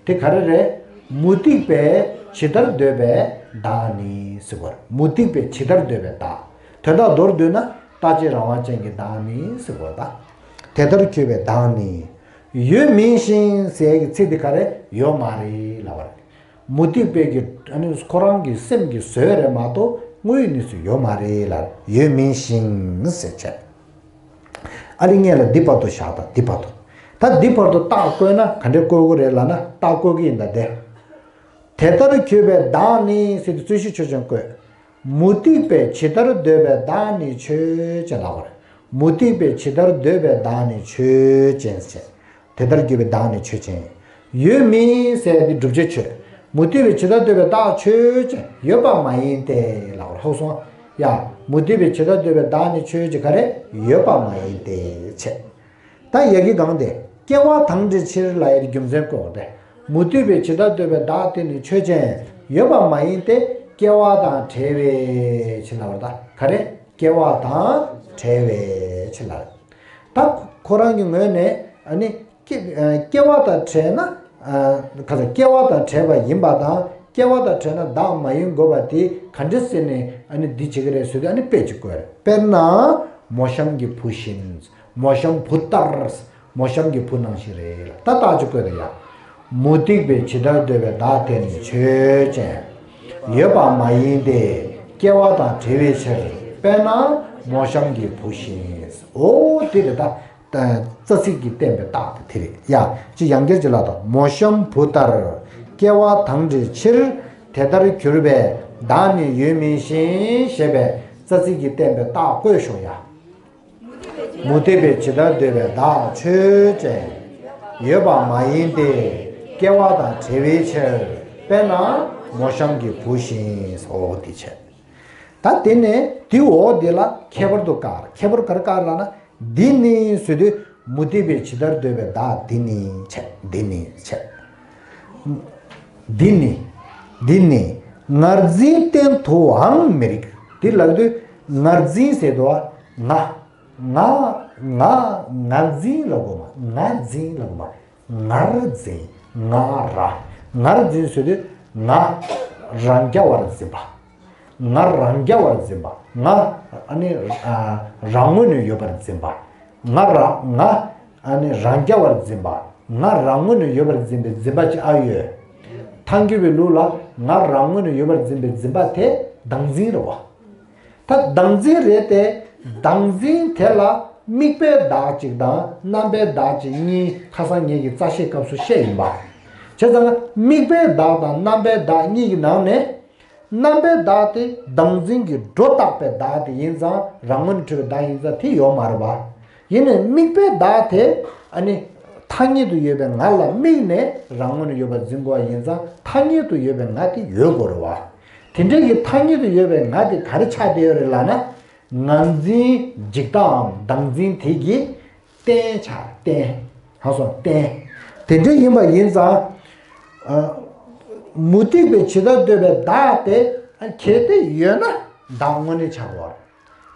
དེ་ག་རེ་རེད། མུ་སྟེགས་པས་ཇི་ལྟར་འདོད་པའི་བདག་ནི་ཟེར་གྱི་ཡོད་རེད། མུ་སྟེགས་པས་ཇི་ལྟར་འདོད་པའི་བདག་དོན་དག་མདོར་བསྡུས་ན་རྟག་གཅིག་རང་དབང་ཅན་གྱི་བདག་ནི་ཟེར་གྱི་ཡོད་རེད་ད། དེ་ལྟར་གྱུར་པའི་བདག་ནི། ཡོད་མིན་ཞིང་ཟེར་ཡ་གི་ཚིག་འདི་ག་རེ་ཡོད་མ་རེད་ལབ་པ་རེད། མུ་སྟེགས་པའི་གི་ཨ་ནི་ཁོ་རང་གི་སེམས་ཀྱི་བཟོས་རེད་མ་གཏོགས་དངོས་ཡོད་གནས་ཚུལ་ཡོད་མ་རེད་ལབ། ཡོད་མིན་ཞིང་ཟེར་བྱས། ཨ་ལི་ངས་ལ་འདི་བར་དུ་བཞག་དང་འདི་བར་དུ། ད་འདི་བར་དུ་རྟགས་བཀོད་ན་ག་འདྲས་བཀོད་དགོས་རེད་ལབ་ན། རྟགས་བཀོད་ཀྱི་ཡིན་ད་དེ། དེ་ལྟར་གྱུར་པའི་བདག་ནི་ཟེར་དུས་རྩོད་གཞི་ཆོས་ཅན་བཀོད། མུ་སྟེགས་པས་ཇི་ལྟར་འདོད་པའི་བདག་ནི་ཆོས་ཅན་ལབ་པ་རེད། མུ་སྟེགས་པས་ཇི་ལྟར་འདོད་པའི་བདག་ནི་ཆོས་ཅན་ཟེར། དེ་ལྟར་གྱུར་པའི་བདག་ནི་ཆོས་ཅན། ཡོད་མིན་ཟེར་ཡ་དེ་བསྒྲུབ་བྱའི་ཆོས། མུ་སྟེགས་པས་ཇི་ལྟར་འདོད་པའི་བདག་ཆོས་ཅན། ཡོད་པ་མ་ཡིན་ཏེ་ལབ་པ་རེད། ཧོ་སོང་། ཡ། མུ་སྟེགས་པས་ཇི་ལྟར་འདོད་པའི་བདག་ནི་ཆོས་ཅན་ག་རེ། ཡོད་པ་མ་ཡིན་ཏེ་བྱས། ད་ཡ་གི་གང་དེ། སྐྱེ་བ་དང་བྲལ་ཕྱིར་ལབ་ཡ་དེ་རྒྱུ་མཚན་བཀོད་པ་སྟེ། མུ་སྟེགས་པས་ཇི་ལྟར་འདོད་པའི་བདག་དེ་ནི་ཆོས་ཅན། ཡོད་པ་མ་ཡིན་ཏེ། སྐྱེ་བ་དང་བྲལ་བའི་ཕྱིར་ལབ་པ་རེད་ད། ག་རེ། སྐྱེ་བ་དང་བྲལ་བའི་ཕྱིར་ལབ། ད་ཁོ་རང་གི་ངོས་ནས་ཨ་ནི་སྐྱེ་ཨ་སྐྱེ་བ་དང་བྲལ་ན། ཨ་ག་ཚོད་སྐྱེ་བ་དང་བྲལ་བ་ཡིན་པ་དང་། སྐྱེ་བ་དང་བྲལ་ན་བདག་མ་ཡིན་དགོས་པ་དེ་ག་འདྲ་ཟེར་ནས་ཨ་ནི་འདི་བྱེད་ཀྱི་རེད་ཟེར་དུས། ཨ་ནི་དཔེ་ཅིག་བཀོད་རེད། དཔེར་ན་མོ་གཤམ་གྱི་བུ་བཞིན། མོ་གཤམ་བུ་ལྟར། མོ་གཤམ་གྱི་བུ་ནང་བཞིན་རེད་ལ། ད་རྟགས་ཅིག་བཀོད་དང་ཡ། མུ་སྟེགས་པས་ཇི་ལྟར་འདོད་པའི་བདག་དེ་ནི་ཆོས་ཅན། ཡོད་པ་མ་ཡིན་ཏེ། སྐྱེ་བ་དང་བྲལ་བའི་ཕྱིར། དཔེར་ན་མོ་གཤམ་གྱི་བུ་བཞིན། འོ་དེ་རེད་ད། རྩ་ཚིག་གིས་བསྟན་པའི་རྟགས་དེ་དེ་རེད་ཡ། ཅི་ཡང་བསྐྱར་ཅིག་ལ་དང་། མོ་གཤམ་བུ་ལྟར། སྐྱེ་བ་དང་བྲལ་ཕྱིར། དེ་ལྟར་གྱུར་པའི་བདག་ནི་ཡོད་མིན་ཞིང་ཞེས་པའི་རྩ་ཚིག་གིས་བསྟན་པའི་རྟགས་བཀོད་ཤོག་ཡ། མུ་སྟེགས་པས་ཇི་ལྟར་འདོད་པའི་བདག་ཆོས་ཅན། ཡོད་པ་མ་ཡིན་ཏེ། སྐལ་བ་དང་བྲལ་བའི་ཕྱིར། དཔེར་ན་མོ་གཤམ་གྱི་བུ་བཞིན། འོ་དེ་བྱས། ད་དེ་ནས་དེའི་འོག་དེ་ལ་ཁྱད་པར་དུ་བཀར། ཁྱད་པར་ག་རེ་བཀར་ལབ་ན། འདི་ནི་ཟེར་དུས་མུ་སྟེགས་པའི་ཇི་ལྟར་འདོད་པའི་བདག་འདི་ནི་བྱས། འདི་ནི་བྱས། འདི་ནི། འདི་ནི་ངར་འཛིན་རྟེན་དུའང་མི་རིགས། འདི་ལབ་དུས་ངར་འཛིན་ཟེར་དུས་ང་། ང་། ང་། ངར་འཛིན་ལབ་དགོས་མ། ངར་འཛིན་ལབ་དགོས་མ། ངར་འཛིན། ང་ར། ངར་འཛིན་ཟེར་དུས་ང་རང་རྐྱ་བར་འཛིན་པ། ང་རང་རྐྱ་བར་འཛིན་པ། ང་ཨ་ནི་ཨ་རང་ངོས་ནས་ཡོད་པར་འཛིན་པ། ང་རང་ང་ཨ་ནི་རང་རྐྱ་བར་འཛིན་པ། ང་རང་ངོས་ནས་ཡོད་པར་འཛིན་པའི་འཛིན་པ་ཅིག་ཨ་ཡོད། ཐལ་འགྱུར་བའི་ལུགས་ལ་ང་རང་ངོས་ནས་ཡོད་པར་འཛིན་པའི་འཛིན་པ་དེ་བདག་འཛིན་རེད་བ། ད་བདག་འཛིན་རེད་དེ། བདག་འཛིན་དེ་ལ་དམིགས་པའི་བདག་ཅིག་དང་རྣམ་པའི་བདག་ཅིག་གཉིས་ཁ་སང་ངེད་ཀྱིས་རྩ་ཤེའི་སྐབས་སུ་བཤད་ཡིན་པ། བྱས་ཙང་དམིགས་པའི་བདག་དང་རྣམ་པའི་བདག་གཉིས་ཀྱི་ནང་ནས། རྣམ་པའི་བདག་དེ་བདག་འཛིན་གྱི་སྒྲོ་བཏགས་པའི་བདག་དེ་ཡིན་ཙང་རང་ངོས་ནས་གྲུབ་པའི་བདག་ཡིན་ཙང་དེ་ཡོད་མ་རེད་པ། ཡིན་ནའི་དམིགས་པའི་བདག་དེ་ཨ་ནི་ཐ་སྙད་དུ་ཡོད་པའི་ང་ལ་དམིགས་ནས་རང་ངོས་ནས་ཡོད་པར་འཛིན་དགོས་པ་ཡིན་ཙང་ཐ་སྙད་དུ་ཡོད་པའི་ང་དེ་ཡོད་དགོས་རེད་བ། དེ་འདྲའི་གི་ཐ་སྙད་དུ་ཡོད་པའི་ང་དེ་ག་རེ་ཆགས་བསྡད་ཡོད་རེད་ལབ་ན། ངར་འཛིན་འཇིག་ལྟའམ་བདག་འཛིན་དེ་གི་རྟེན་ཆགས། རྟེན། ཧ་སོང་རྟེན། དེ་འདྲ་ཡིན་པ་ཡིན་ཙང་། ཨ། མུ་སྟེགས་པའི་ཇི་ལྟར་འདོད་པའི་བདག་དེ་ཨ་གལ་ཏེ་ཡོད་ན་བདག་དངོས་གནས་ཆགས་པ།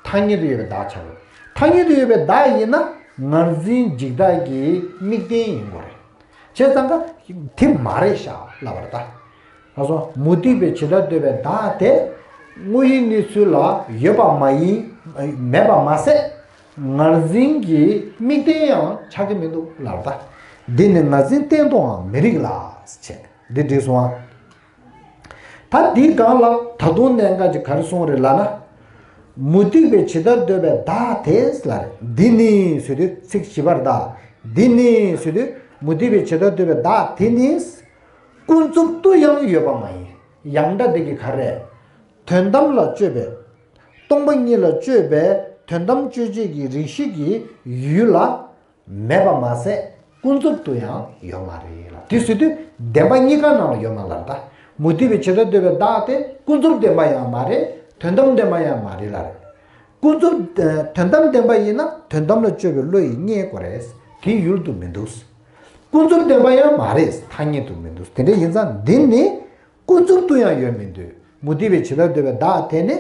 ཐ་སྙད་དུ་ཡོད་པའི་བདག་ཆགས་པ། ཐ་སྙད་དུ་ཡོད་པའི་བདག་ཡིན་ན་ངར་འཛིན་འཇིག་ལྟ་གི་དམིགས་རྟེན་ཡིན་དགོས་རེད། བྱས་ཙང་ཀ་དེ་མ་རེད་ཤག་ལབ་པ་རེད་ད། ལགས་སོ། མུ་སྟེགས་པའི་ཇི་ལྟར་འདོད་པའི་བདག་དེ་དངོས་ཡོད་གནས་ཚུལ་ལ་ཡོད་པ་མ་ཡིན། མེད་པ་མ་ཟད། ངར་འཛིན་གྱི་དམིགས་རྟེན་ཡང་ཆགས་ཀྱི་མི་འདུག་ལབ་ད། འདི་ནི་ངར་འཛིན་རྟེན་དུའང་མི་རིགས་ལ། ཞེས་འདི་བྲིས་སོང་ཨ། ད་འདིའི་སྒང་ལ་ད་དུང་གནད་འགག་ཅིག་ག་རེ་གསུངས་རེད་ལབ་ན། མུ་སྟེགས་པའི་ཇི་ལྟར་འདོད་པའི་བདག་དེ་ལ་རེད། འདི་ནི་ཟེར་དུས་ཚིག་བཞི་པ་རེད་ད། འདི་ནི་ཟེར་དུས་མུ་སྟེགས་པའི་ཇི་ལྟར་འདོད་པའི་བདག་དེ་ནི། ཀུན་རྫོབ་ཏུ་ཡང་ཡོད་པ་མ་ཡིན། ཡང་སྒྲ་འདི་གི་ག་རེ། དོན་དམ་ལ་དཔྱོད་པའི། སྟོང་པ་ཉིད་ལ་དཔྱོད་པའི་དོན་དམ་དཔྱོད་བྱེད་ཀྱི་རིགས་ཤིག་གི་ཡུལ་ལ་མེད་པ་མ་ཟད་ཀུན་རྫོབ་ཏུ་ཡང་ཡོད་མ་རེད་ལ། དེ་ཟེར་དུས་བདེན་པ་གཉིས་ཀ་ནང་ལ་ཡོད་མ་ལབ་ད། མུ་སྟེགས་པའི་ཇི་ལྟར་འདོད་པའི་བདག་དེ་ཀུན་རྫོབ་བདེན་པ་ཡང་མ་རེད། དོན་དམ་བདེན་པ་ཡང་མ་རེད་ལ་རེད། ཀུན་རྫོབ་ཨ་དོན་དམ་བདེན་པ་ཡིན་ན་དོན་དམ་ལ་དཔྱོད་པའི་བློ་ཡིས་རྙེད་དགོས་རེད། དེའི་ཡུལ་དུ་མི་འདུག་ཀུན་རྫོབ་བདེན་པ་ཡང་མ་རེད། ཐ་སྙད་དུ་མི་འདུག་དེ་འདྲ་ཡིན་ཙང་འདི་ནི་ཀུན་རྫོབ་ཏུ་ཡང་ཡོད་མི་འདུག་མུ་སྟེགས་པའི་ཇི་ལྟར་འདོད་པའི་བདག་དེ་ནི་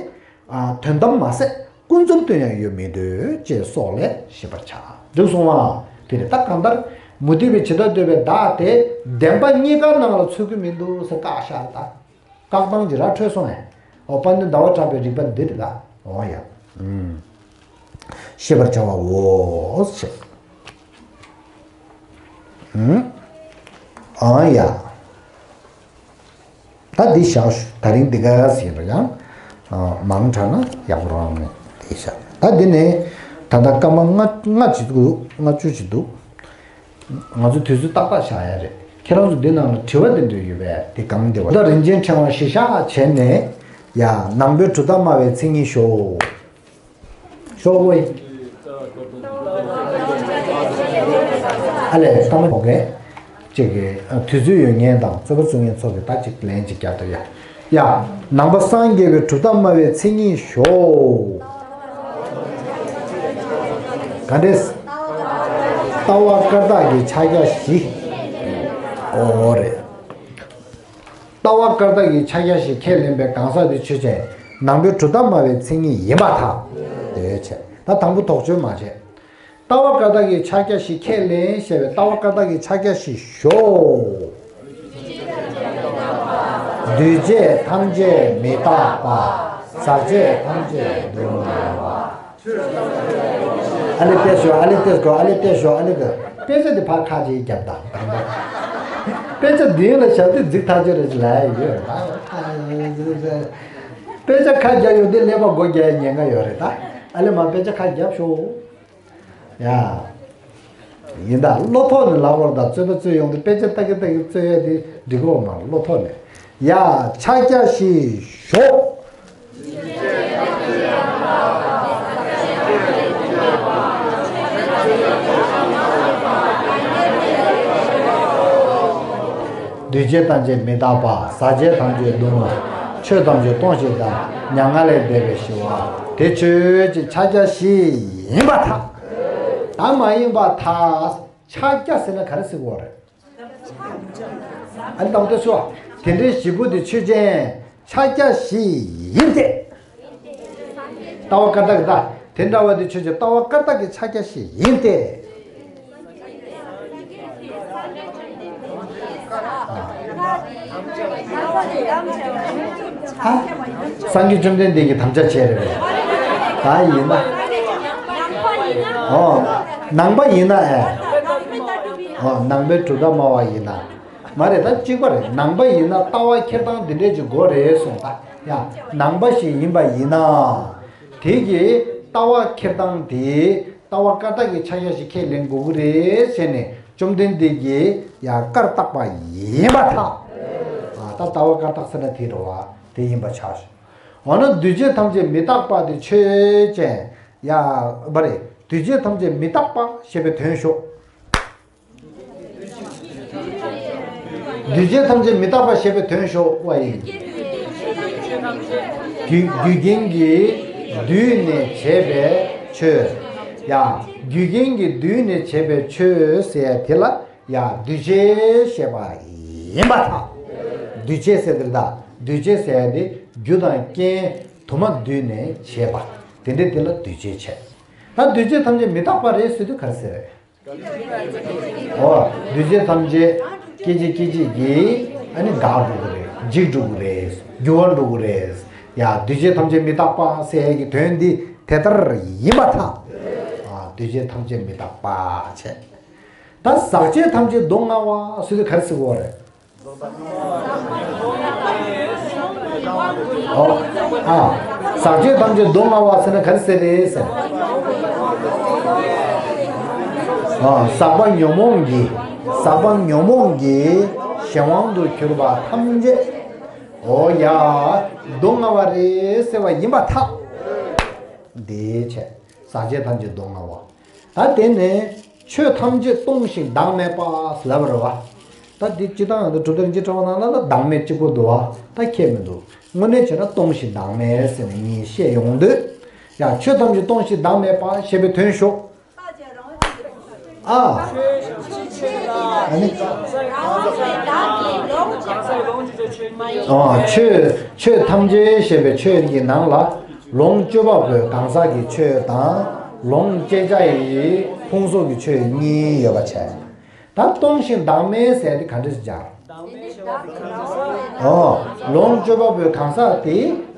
ཨ་དོན་དམ་མ་ཟད་ཀུན་རྫོབ་ཏུ་ཡང་ཡོད་མི་འདུག་ཅེས་སོགས་ལས་ཤེས་པར་བྱ། འདུག་གསུངས་པ། དེ་རེད་ད། གང་ལྟར་མུ་སྟེགས་པའི་ཇི་ལྟར་འདོད་པའི་བདག་དེ་བདེན་པ་གཉིས་ཀ་ནང་ལ་ཚུད་ཀྱི་མི་འདུག་ཟེར་བཀག་བཞག་ད། བཀག་སྟངས་ཀྱི་ར་འཕྲོད་སོང་ངས། འོ་དཔལ་ལྡན་ཟླ་བ་གྲགས་པའི་རིགས་པ་འདི་རེད་ད། འོ་ཡ། ཨུམ། ཤེས་པར་བྱ་བའོ། ཞེས། ཨུམ། ཨང་ཡ། ད་འདི་བཞག་ཞུ། ད་རིང་འདི་ག་ཟིན་ར་ཡང་། ཨ། མང་དྲགས་ན་ཡག་པོ་རང་མེད། འདི་བཞག་ད་འདི་ནས་ད་ལྟ་སྐར་མ་ལྔ་ལྔ་ཅིག་འདུག་ལྔ་བཅུ་ཅིག་འདུག་ང་ཚོ་དུས་ཚོད་ཏག་ཏག་བཞག་ཡ་རེད། ཁྱེད་རང་ཚོ་འདི་ནང་ལ་དྲི་བ་འདི་འདྲ་ཡོད་པས་དེ་གང་འདི་བ། ད་རིན་ཆེན་ཕྲེང་བ་གཞི་བཞག་བྱས་ནས། ཡ། ནང་པའི་གྲུབ་མཐའ་སྨྲ་བའི་མཚན་ཉིད་ཞོག་ཤོག་ཝེ། ཨ་ལས་ཐོག་མ་ཐོག་གས་ཅིག་གི་དུས་ཚོད་ཡོད་མཁན་དང་རྩོད་པ་རྩོད་མཁན་ཚོ་གི་ད་ཅིག་ལན་ཅིག་རྒྱབ་ད་ཡ། ཡ། ནང་པ་སངས་རྒྱས་པའི་གྲུབ་མཐའ་སྨྲ་བའི་མཚན་ཉིད་ཞོག་ག་འདྲས། ལྟ་བ་བཀར་བཏགས་ཀྱི་ཕྱག་རྒྱ་བཞི། ཨོ་རེད། ལྟ་བ་བཀར་བཏགས་ཀྱི་ཕྱག་རྒྱ་བཞི་ཁས་ལེན་པའི་གང་ཟག་དེ་ཆོས་ཅན། ནང་པའི་གྲུབ་མཐའ་སྨྲ་བའི་མཚན་ཉིད་ཡིན་པར་ཐལ། དེ་བྱས། ད་དང་པོ་དོགས་གཅོད་མ་བྱས། ལྟ་བ་བཀར་བཏགས་ཀྱི་ཕྱག་རྒྱ་བཞི་ཁས་ལེན་ཞེས་པའི་ལྟ་བ་བཀར་བཏགས་ཀྱི་ཕྱག་རྒྱ་བཞི་ཞོག་འདུས་བྱས་ཐམས་ཅད་མི་རྟག་པ། ཟག་བཅས་ཐམས་ཅད་སྡུག་བསྔལ་བ། ཨ་ལེ་བལྟས་ཤོག་ཨ་ལེ་བལྟས་ཤོག་ཨ་ལེ་བལྟས་ཤོག་ཨ་ལེ་བལྟས། དཔེ་ཆ་འདི་ཕར་ཁ་ཅིག་རྒྱབ་དང་། དཔེ་ཆ་འདི་ལ་ཞབས་ཏི་འཛིག་ཐག་ཆོད་རེད་ཅེས་ལབ་ཡ་ཡོད་རེད་ད། དཔེ་ཆ་ཁ་རྒྱབ་ཡོང་དུས་ཀླད་པ་སྒོ་རྒྱག་ཡ་ཉེན་ཁ་ཡོད་རེད་ད། ཨ་ལེ་མ་དཔེ་ཆ་ཁ་རྒྱབ་ཤོག་ཡ། ཡིན་ད་བློ་ཐོག་ནས་ལབ་བར་དང་རྩོད་པ་རྩོད་ཡོང་དུས་དཔེ་ཆ་ལྟ་གི་ལྟ་གི་རྩོད་ཡ་དེ་འགྲིག་གི་ཡོད་མ་རེད། བློ་ཐོག་ནས། ཡ། ཕྱག་རྒྱ་བཞི་ཞོག་འདུས་བྱས་ཐམས་ཅད་མི་རྟག་པ། ཟག་བཅས་ཐམས་ཅད་སྡུག་བསྔལ། ཆོས་ཐམས་ཅད་སྟོང་ཞིང་བདག་མེད། མྱ་ངན་ལས་འདས་པའི་ཞི་བ་དེ་ཆོས་ཅན། ཕྱག་རྒྱ་བཞི་ཡིན་པར་ཐལ། ད་མ་ཡིན་པར་ཐལ། ཕྱག་རྒྱ་ཟེར་ན་ག་རེ་ཟེར་དགོས་རེད། ཨ་ནི་དང་པོ་དེ་ཚོ། དེ་འདྲའི་བཞི་པོ་དེ་ཆོས་ཅན། ཕྱག་རྒྱ་བཞི་ཡིན་ཏེ། ལྟ་བ་བཀར་བཏགས་ཀྱི་ལྟ། དེ་འདྲ་བ་དེ་ཆོས་ཅན། ལྟ་བ་བཀར་བཏགས་ཀྱི་ཕྱག་རྒྱ་བཞི་ཡིན་ཏེ། ཨ། སངས་རྒྱས་བཅོམ་ལྡན་འདས་ཀྱིས་དམ་བཅའ་བྱས་རེད་པས། ད་ཡིན་ན། ཨོ། ནང་པ་ཡིན་ན་ཨེ། ཨོ། ནང་པའི་གྲུབ་མཐའ་སྨྲ་བ་ཡིན་ན། མ་རེད། ད་གཅིག་པ་རེད། ནང་པ་ཡིན་ན་ལྟ་བ་འཁྱེར་སྟངས་འདི་འདྲས་ཅིག་དགོས་རེད་གསུངས། ད་ཡ། ནང་པ་ཞིག་ཡིན་པ་ཡིན་ན། དེ་གི་ལྟ་བ་འཁྱེར་སྟངས་དེ་ལྟ་བ་བཀར་བཏགས་ཀྱི་ཕྱག་རྒྱ་ཞིག་ཁས་ལེན་དགོས་ཀྱི་རེད་ཟེར་ནས་བཅོམ་ལྡན་འདས་ཀྱིས་ཡ་བཀར་བཏགས་པ་ཡིན་པར་ཐལ། ཨ། ད་ལྟ་བ་བཀར་བཏགས་ཟེར་ན་དེ་རེད་བ། དེ་ཡིན་པ་ཆགས་ཤིང་། འོ་ན་འདུས་བྱས་ཐམས་ཅད་མི་རྟག་པ་དེ་ཆོས་ཅན། ཡ། མ་རེད། འདུས་བྱས་ཐམས་ཅད་མི་རྟག་པ་ཞེས་པའི་དོན་ཞོག་འདུས་བྱས་ཐམས་ཅད་མི་རྟག་པ་ཞེས་པའི་དོན་ཞོག་པ་ཡིན། རྒྱུ་རྒྱུ་རྐྱེན་གྱིས་བསྡུས་ནས་བྱས་པའི་ཆོས། ཡ། རྒྱུ་རྐྱེན་གྱིས་བསྡུས་ནས་བྱས་པའི་ཆོས་ཟེར་ཡ་དེ་ལ་ཡ་འདུས་བྱས་ཞེས་པ་ཡིན་པར་ཐལ། འདུས་བྱས་ཟེར་དེ་ལ། འདུས་བྱས་ཟེར་ཡ་དེ་རྒྱུ་དང་རྐྱེན་དུ་མ་བསྡུས་ནས་བྱས་པ། དེ་འདྲ་དེ་ལ་འདུས་བྱས་བྱས། ད་འདུས་བྱས་ཐམས་ཅད་མི་རྟག་པ་རེད་ཟེར་དུས་ག་རེ་ཟེར་རེད། ཨོ། འདུས་བྱས་ཐམས་ཅད་སྐད་ཅིག་སྐད་ཅིག་གིས་ཨ་ནི་འགག་འགྲོ་གི་རེད། འཇིག་འགྲོ་གི་རེད། འགྱུར་བ་འགྲོ་གི་རེད། ཡ། འདུས་བྱས་ཐམས་ཅད་མི་རྟག་པ་ཟེར་ཡས་ཀྱི་དོན་འདི་དེ་ལྟར་ཡིན་པར་ཐལ། ཨ། འདུས་བྱས་ཐམས་ཅད་མི་རྟག་པ་བྱས། ད་ཟག་བཅས་ཐམས་ཅད་སྡུག་བསྔལ་བ་ཟེར་དུས་ག་རེ་ཟེར་དགོས་རེད། ཨོ། ཨ། ཟག་བཅས་ཐམས་ཅད་སྡུག་བསྔལ་བ་ཟེར་ན་ག་རེ་ཟེར་རེད་ཟེར། ཨ། ཟག་པ་ཉོན་མོངས་ཀྱི། ཟག་པ་ཉོན་མོངས་ཀྱི་གཞན་དབང་དུ་གྱུར་པ་ཐམས་ཅད། ཨོ་ཡ། སྡུག་བསྔལ་བ་རེད་ཟེར་བ་ཡིན་པར་ཐལ། འདི་བྱས། ཟག་བཅས་ཐམས་ཅད་སྡུག་བསྔལ་བ། ད་དེ་ནས་ཆོས་ཐམས་ཅད་སྟོང་ཞིང་བདག་མེད་པ་ལབ་པ་རེད་བ། ད་འདི་སྤྱིར་བཏང་ང་ཚོ་གྲུབ་མཐའ་སྤྱི་ཁྲ་བ་ནང་ལ་ད་བདག་མེད་གཅིག་པོ་འདུག་བ། ད་ཁྱད་མི་འདུག་དངོས་གནས་བྱས་ན་སྟོང་ཞིང་བདག་མེད་ཟེར་ནས་གཉིས་བཤད་ཡོང་དུས། ཡ། ཆོས་ཐམས་ཅད་སྟོང་ཞིང་བདག་མེད་པ་ཞེས་པའི་དོན་ཞོག་ཨ། ཨ་ནི། ཨ། ཆོས་ཆོས་ཐམས་ཅད་ཞེས་པའི་ཆོས་ཀྱི་ནང་ལ་ལོངས་སྤྱོད་པ་པོའི་གང་ཟག་གི་ཆོས་དང་ལོངས་སྤྱད་བྱ་ཡི་ཕུང་གསོག་གི་ཆོས་གཉིས་ཡོད་པ་བྱས། ད་སྟོང་ཞིང་བདག་མེད་ཟེར་དེ་ག་འདྲ་ཞིག་སྦྱར། ཨོ། ལོངས་སྤྱོད་པ་པོའི་གང་ཟག་དེ་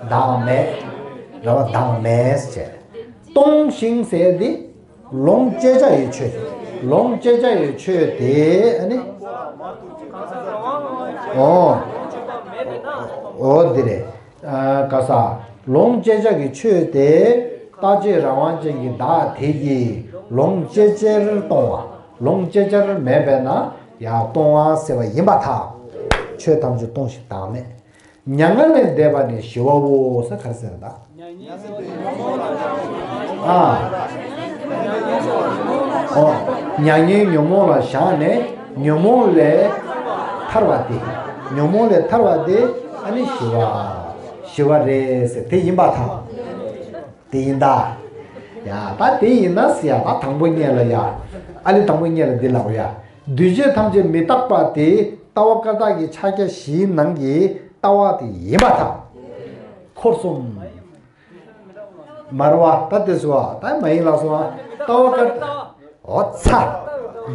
བདག་མེད། རེད་བ། བདག་མེད་ཟེར། སྟོང་ཞིང་ཟེར་དེ་ལོངས་སྤྱད་བྱ་ཡི་ཆོས། ལོངས་སྤྱད་བྱ་ཡི་ཆོས་དེ་ཨ་ནི། ཨོ། ཨོ་འདི་རེད། ཨ། ག་ས། ལོངས་སྤྱད་བྱ་གི་ཆོས་དེ་རྟག་གཅིག་རང་དབང་ཅན་གྱི་བདག་དེ་གིས་ལོངས་སྤྱད་བྱར་གཏོང་བ། ལོངས་སྤྱད་བྱར་མེད་པས་ན་ཡང་གཏོང་བ་ཟེར་བ་ཡིན་པར་ཐལ། ཆོས་ཐམས་ཅད་སྟོང་ཞིང་བདག་མེད། མྱ་ངན་ལས་འདས་པ་ནི་ཞི་བའོ་ཟེར་ག་རེ་ཟེར་ད། ཨ། ཨོ། མྱ་ངན་ཉོན་མོངས་ལ་བཞག་ནས་ཉོན་མོངས་ལས་ཐར་བ་དེ། ཉོན་མོངས་ལས་ཐར་བ་དེ་ཨ་ནི་ཞི་བ། ཞི་བ་རེད་ཟེར་དེ་ཡིན་པར་ཐལ། དེ་ཡིན་ད། ཡ། ད་དེ་ཡིན་ན་ཟེར་ཡ། ད་དང་པོ་ཉིད་ལ་ཡ། ཨ་ལི་དང་པོ་ཉིད་ལ་འདི་ལབ་ཡ། འདུས་བྱས་ཐམས་ཅད་མི་རྟག་པ་དེ་ལྟ་བ་བཀར་བཏགས་ཀྱི་ཕྱག་རྒྱ་བཞིའི་ནང་གི་ལྟ་བ་དེ་ཡིན་པར་ཐལ། འཁོར་གསུམ། མ་རེད་བ། ད་དེ་ཟེར་བ་ད་མ་ཡིན་ལབ་སོང་བ། ལྟ་བ་བཀར། ཨོ་ཚ།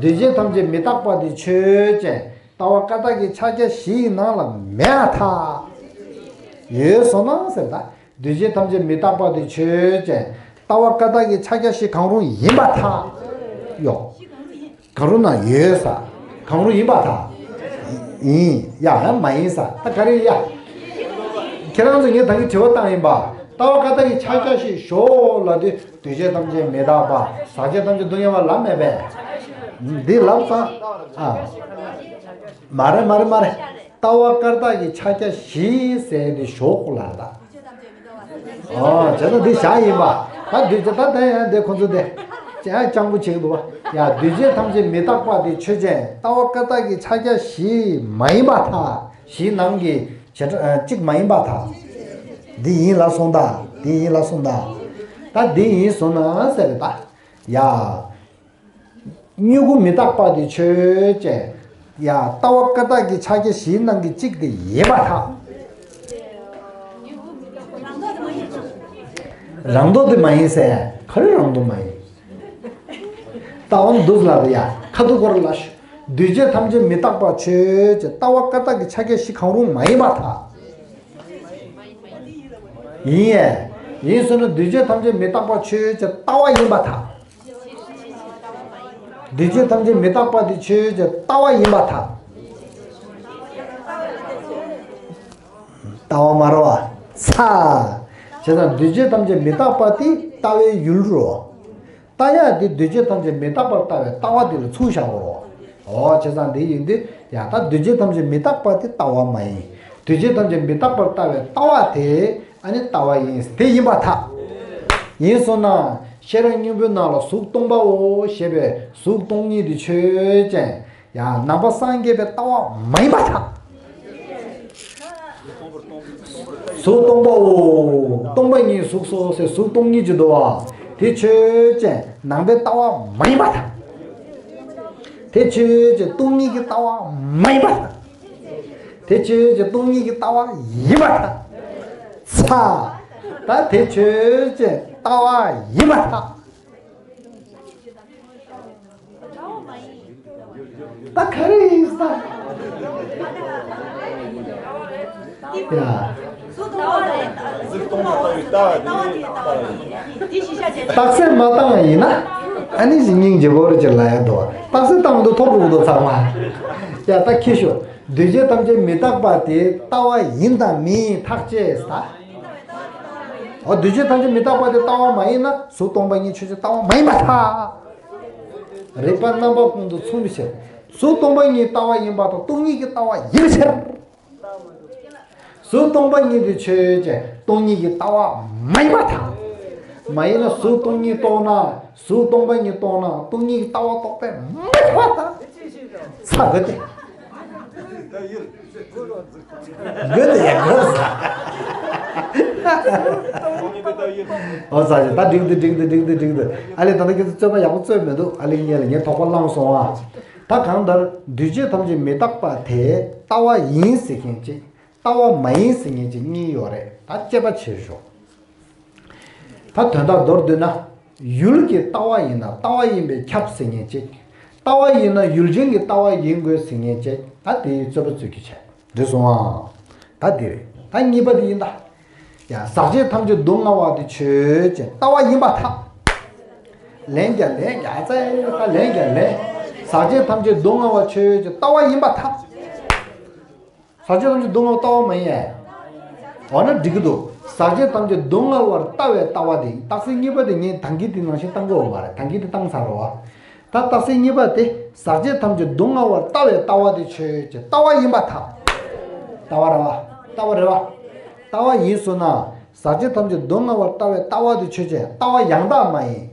འདུས་བྱས་ཐམས་ཅད་མི་རྟག་པ་དེ་ཆོས་ཅན། ལྟ་བ་བཀར་བཏགས་ཀྱི་ཕྱག་རྒྱ་བཞིའི་ནང་ལ་མེད་པར་ཐལ། ཡོད་སོང་ན་ཟེར་ད། འདུས་བྱས་ཐམས་ཅད་མི་རྟག་པ་དེ་ཆོས་ཅན། ལྟ་བ་བཀར་བཏགས་ཀྱི་ཕྱག་རྒྱ་བཞི་གང་རུང་ཡིན་པར་ཐལ། ཡོད། གང་རུང་ན་ཡོད་ས། གང་རུང་ཡིན་པར་ཐལ། ཡིན། ཡ། ཡང་མ་ཡིན་ས། ད་ག་རེ་ཡ། ཁྱེད་རང་ཚོ་ངས་ད་གིན་དྲི་བ་བཏང་ཡིན་པ། ལྟ་བ་བཀར་བཏགས་ཀྱི་ཕྱག་རྒྱ་བཞི་ཞོག་ལབ་དུས་འདུས་བྱས་ཐམས་ཅད་མི་རྟག་པ། ཟག་བཅས་ཐམས་ཅད་སྡུག་བསྔལ་བ་ལབ་མེད་པས། འདི་ལབ་ཙང་། ཨ། མ་རེད་མ་རེད་མ་རེད། ལྟ་བ་བཀར་བཏགས་ཀྱི་ཕྱག་རྒྱ་བཞི་ཟེར་དེ་ཞོག་ལབ་ད། ཨོ། བྱས་ཙང་འདི་བཞག་ཡིན་པ། ད་འདུས་བྱས་ད་ལྟ་ཡང་འདི་ཁོ་ཚོ་དེ། ཡང་སྤྱང་པོ་བྱེད་ཀྱི་འདུག་བ། ཡ། འདུས་བྱས་ཐམས་ཅད་མི་རྟག་པ་དེ་ཆོས་ཅན། ལྟ་བ་ཀ་དག་གི་ཕྱག་རྒྱ་བཞི་མ་ཡིན་པར་ཐལ། བཞིའི་ནང་གི་བྱེ་བྲག་གཅིག་མ་ཡིན་པར་ཐལ། འདི་ཡིན་ལབ་སོང་ད། འདི་ཡིན་ལབ་སོང་ད། ད་འདི་ཡིན་སོང་ན་ཟེར་རེད་ད། ཡ། མྱུ་གུ་མི་རྟག་པ་དེ་ཆོས་ཅན། ཡ། ལྟ་བ་ཀ་དག་གི་ཕྱག་རྒྱ་བཞིའི་ནང་གི་གཅིག་དེ་ཡིན་པར་ཐལ། རང་ལྡོག་དེ་མ་ཡིན་ཟེར། ག་རེ་རང་ལྡོག་མ་ཡིན། ལྟ་བ་འདུག་ལབ་ཡ། ཁ་ཐུག་སྐོར་ལ་ཞུ། འདུས་བྱས་ཐམས་ཅད་མི་རྟག་པ་ཆོས་ཅན། ལྟ་བ་ཀ་དག་གི་ཕྱག་རྒྱ་བཞི་གང་རུང་མ་ཡིན་པར་ཐལ། ཡིན་ཡས། ཡིན་སོང་ན་འདུས་བྱས་ཐམས་ཅད་མི་རྟག་པ་ཆོས་ཅན། ལྟ་བ་ཡིན་པར་ཐལ། འདུས་བྱས་ཐམས་ཅད་མི་རྟག་པ་དེ་ཆོས་ཅན། ལྟ་བ་ཡིན་པར་ཐལ། ལྟ་བ་མ་རེད་བ། ཚ། བྱས་ཙང་འདུས་བྱས་ཐམས་ཅད་མི་རྟག་པ་དེ་ལྟ་བའི་ཡུལ་རོ། ལྟ་ཡག་དེ་འདུས་བྱས་ཐམས་ཅད་མི་རྟག་པར་ལྟ་བའི་ལྟ་བ་དེ་ལ་ཚུར་བཞག་དགོས་རེད། འོ། བྱས་ཙང་དེ་ཡིན་དུས་ཡ། ད་འདུས་བྱས་ཐམས་ཅད་མི་རྟག་པ་དེ་ལྟ་བ་མ་ཡིན། འདུས་བྱས་ཐམས་ཅད་མི་རྟག་པར་ལྟ་བའི་ལྟ་བ་དེ་ཨ་ནི་ལྟ་བ་ཡིན། དེ་ཡིན་པར་ཐལ། ཡིན་སོང་ན་ཤེས་རབ་སྙིང་པོའི་ནང་ལ་གཟུགས་སྟོང་པའོ་ཞེས་པའི་གཟུགས་སྟོང་ཉིད་དེ་ཆོས་ཅན། ཡང་ནང་པ་སངས་རྒྱས་པའི་ལྟ་བ་མ་ཡིན་པར་ཐལ། གཟུགས་སྟོང་པའོ། སྟོང་པ་ཉིད་གཟུགས་སོ་ཟེར། གཟུགས་སྟོང་ཉིད་ཀྱི་འདུལ་བ་དེ་ཆོས་ཅན། ནང་པའི་ལྟ་བ་མ་ཡིན་པར་ཐལ། དེ་ཆོས་ཅན། སྟོང་ཉིད་ཀྱི་ལྟ་བ་མ་ཡིན་པར་ཐལ། དེ་ཆོས་ཅན། སྟོང་ཉིད་ཀྱི་ལྟ་བ་ཡིན་པར་ཐལ། ཚ། ད་དེ་ཆོས་ཅན། ལྟ་བ་ཡིན་པར་ཐལ། ད་ག་རེ་ཡིན་ས། ཡ། རྟགས་གསལ་མ་བཏང་བ་ཡིན་ན། ཨ་ནི་ཞིག་སྙིང་རྗེ་བོ་རེ་ཅེས་ལ་ཡ་འདུག་རྟགས་གསལ་བཏང་འདུག་ཐོབ་རུང་འདུག་ཚང་མ། ཡ། ད་ཁྱི་ཤོ། འདུས་བྱས་ཐམས་ཅད་མི་རྟག་པ་དེ་ལྟ་བ་ཡིན་དང་མིན་ཐག་བཅད་ས། འོ། འདུས་བྱས་ཐམས་ཅད་མི་རྟག་པ་དེ་ལྟ་བ་མ་ཡིན་ན་གཟུགས་སྟོང་པ་ཉིད་ཆོས་ཅན། ལྟ་བ་མ་ཡིན་པར་ཐལ། རིགས་པ་རྣམ་པ་ཀུན་ཏུ་མཚུངས་པའི་ཕྱིར། གཟུགས་སྟོང་པ་ཉིད་ལྟ་བ་ཡིན་པ་དང་སྟོང་ཉིད་ཀྱི་ལྟ་བ་ཡིན་པའི་ཕྱིར། གཟུགས་སྟོང་པ་ཉིད་དེ་ཆོས་ཅན། སྟོང་ཉིད་ཀྱི་ལྟ་བ་མ་ཡིན་པར་ཐལ། མ་ཡིན་ན་གཟུགས་སྟོང་ཉིད་རྟོགས་ན། གཟུགས་སྟོང་པ་ཉིད་རྟོགས་ན་སྟོང་ཉིད་ཀྱི་ལྟ་བ་རྟོགས་པས་མ་ཡིན་པར་ཐལ། ཚ་གི་སྟེ། དགོས་དེ་ཡ་དགོས་ས། འོ་ས་ཞིག་ད་འགྲིག་འདུག་འགྲིག་འདུག་འགྲིག་འདུག་འགྲིག་འདུག་ཨ་ལས། ད་ལྟ་ཁྱེད་ཚོ་རྩོད་པ་ཡག་པོ་རྩོད་མི་འདུག་ཨ་ལས། ངས་ལ་ངས་དོགས་པ་བསླངས་སོང་ཨ། ད་གང་ལྟར་འདུས་བྱས་ཐམས་ཅད་མི་རྟག་པ་དེ་ལྟ་བ་ཡིན་ཟེར་མཁན་གཅིག་ལྟ་བ་མ་ཡིན་ཟེར་མཁན་གཅིག་གཉིས་ཡོད་རེད། ད་དཔྱད་པ་བྱེད་ཤོག་ད་དོན་དག་མདོར་བསྡུས་ན། ཡུལ་གྱི་ལྟ་བ་ཡིན་ན་ལྟ་བ་ཡིན་པས་ཁྱབ་ཟེར་མཁན་གཅིག་ལྟ་བ་ཡིན་ན་ཡུལ་ཅན་གྱི་ལྟ་བ་ཡིན་དགོས་ཟེར་མཁན་གཅིག་ད་དེའི་རྩོད་པ་རྩོད་རྒྱུ་བྱས། འགྲིག་སོང་ཨ། ད་འདི་རེད། ད་གཉིས་པ་དེ་ཡིན་ད། ཡ། ཟག་བཅས་ཐམས་ཅད་སྡུག་བསྔལ་བ་དེ་ཆོས་ཅན། ལྟ་བ་ཡིན་པར་ཐལ། ལན་རྒྱག་ལན་རྒྱག་ཙེ་ད་ལན་རྒྱག་ལན། ཟག་བཅས་ཐམས་ཅད་སྡུག་བསྔལ་བ་ཆོས་ཅན། ལྟ་བ་ཡིན་པར་ཐལ། ཟག་བཅས་ཐམས་ཅད་སྡུག་བསྔལ་བ་ལྟ་བ་མ་ཡིན་ཡ། འོ་ན་འགྲིག་གི་འདུག་ཟག་བཅས་ཐམས་ཅད་སྡུག་བསྔལ་བར་ལྟ་བའི་ལྟ་བ་དེ་རྟགས་གསལ་གཉིས་པ་དེ་ངས་ད་གིན་དེ་ནང་བཞིན་བཏང་གི་ཡོད་མ་རེད། ད་གིན་དེ་བཏང་ཚར་རེད་བ། ད་རྟགས་གསལ་གཉིས་པ་དེ་ཟག་བཅས་ཐམས་ཅད་སྡུག་བསྔལ་བར་ལྟ་བའི་ལྟ་བ་དེ་ཆོས་ཅན། ལྟ་བ་ཡིན་པར་ཐལ། ལྟ་བ་རེད་བ། ལྟ་བ་རེད་བ། ལྟ་བ་ཡིན་སོང་ན་ཟག་བཅས་ཐམས་ཅད་སྡུག་བསྔལ་བར་ལྟ་བའི་ལྟ་བ་དེ་ཆོས་ཅན། ལྟ་བ་ཡང་དག་མ་ཡིན།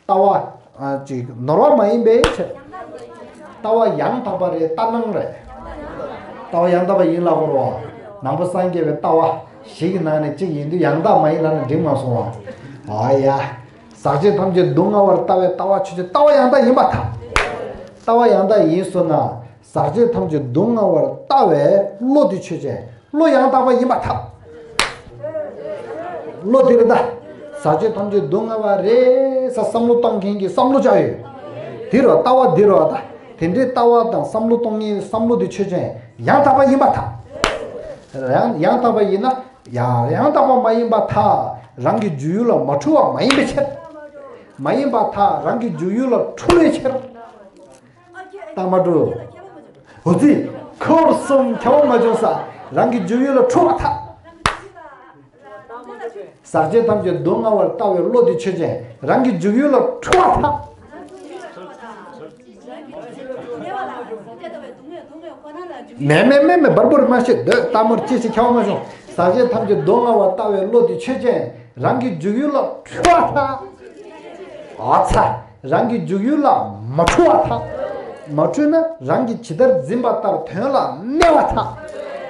ལྟ་བ་ཨ་ཅིག་ནོར་བ་མ་ཡིན་པའི་ཕྱིར། ལྟ་བ་ཡང་དག་པ་རེད། ལྟར་སྣང་རེད། ལྟ་བ་ཡང་དག་པ་ཡིན་ལབ་དགོས་རེད་བ། ནང་པ་སངས་རྒྱས་པའི་ལྟ་བ་བཞི་གི་ནང་ནས་གཅིག་ཡིན་དུས་ཡང་དག་མ་ཡིན་ལབ་ན་འགྲིག་མ་སོང་བ། ཨ་ཡ། ཟག་བཅས་ཐམས་ཅད་སྡུག་བསྔལ་བར་ལྟ་བའི་ལྟ་བ་ཆོས་ཅན། ལྟ་བ་ཡང་དག་ཡིན་པར་ཐལ། ལྟ་བ་ཡང་དག་ཡིན་སོང་ན་ཟག་བཅས་ཐམས་ཅད་སྡུག་བསྔལ་བར་ལྟ་བའི་བློ་དེ་ཆོས་ཅན། བློ་ཡང་དག་པ་ཡིན་པར་ཐལ། བློ་དེ་རེད་ད། ཟག་བཅས་ཐམས་ཅད་སྡུག་བསྔལ་བ་རེད་ཟེར་བསམ་བློ་གཏོང་མཁན་གྱི་བསམ་བློ་ཅིག་ཡོད། དེ་རེད་བ། ལྟ་བ་འདི་རེད་བ་ད། དེ་འདྲའི་ལྟ་བ་དང་བསམ་བློ་གཏོང་མཁན་བསམ་བློ་དེ་ཆོས་ཅན། ཡང་དག་པ་ཡིན་པར་ཐལ། ཡང་ཡང་དག་པ་ཡིན་ན། ཡང་ཡང་དག་པ་མ་ཡིན་པར་ཐལ། རང་གི་འཇུག་ཡུལ་ལ་མ་འཁྲུལ་བ་མ་ཡིན་པའི་ཕྱིར། མ་ཡིན་པར་ཐལ། རང་གི་འཇུག་ཡུལ་ལ་འཁྲུལ་བའི་ཕྱིར། རྟགས་མ་གྲུབ། འོ་ཙི། ཁོར་གསུམ་ཁྱད་པར་མ་བྱུང་ས། རང་གི་འཇུག་ཡུལ་ལ་འཁྲུལ་བར་ཐལ། ཟག་བཅས་ཐམས་ཅད་སྡུག་བསྔལ་བར་ལྟ་བའི་བློ་དེ་ཆོས་ཅན། རང་གི་འཇུག་ཡུལ་ལ་འཁྲུལ་བར་ཐལ། མེ་མེ་མེ་མེ་འབར་འབུར་མ་ཤེས་སྡོད་ལྟ་མོར་ཅི་ཞིག་ཁྱད་པར་མ་བྱུང་། ཟག་བཅས་ཐམས་ཅད་སྡུག་བསྔལ་བར་ལྟ་བའི་བློ་དེ་ཆོས་ཅན། རང་གི་འཇུག་ཡུལ་ལ་འཁྲུལ་བར་ཐལ། ཨ་ཚ། རང་གི་འཇུག་ཡུལ་ལ་མ་འཁྲུལ་བར་ཐལ། མ་འཁྲུལ་ན་རང་གིས་ཇི་ལྟར་འཛིན་པ་ལྟར་དོན་ལ་གནས་པར་ཐལ།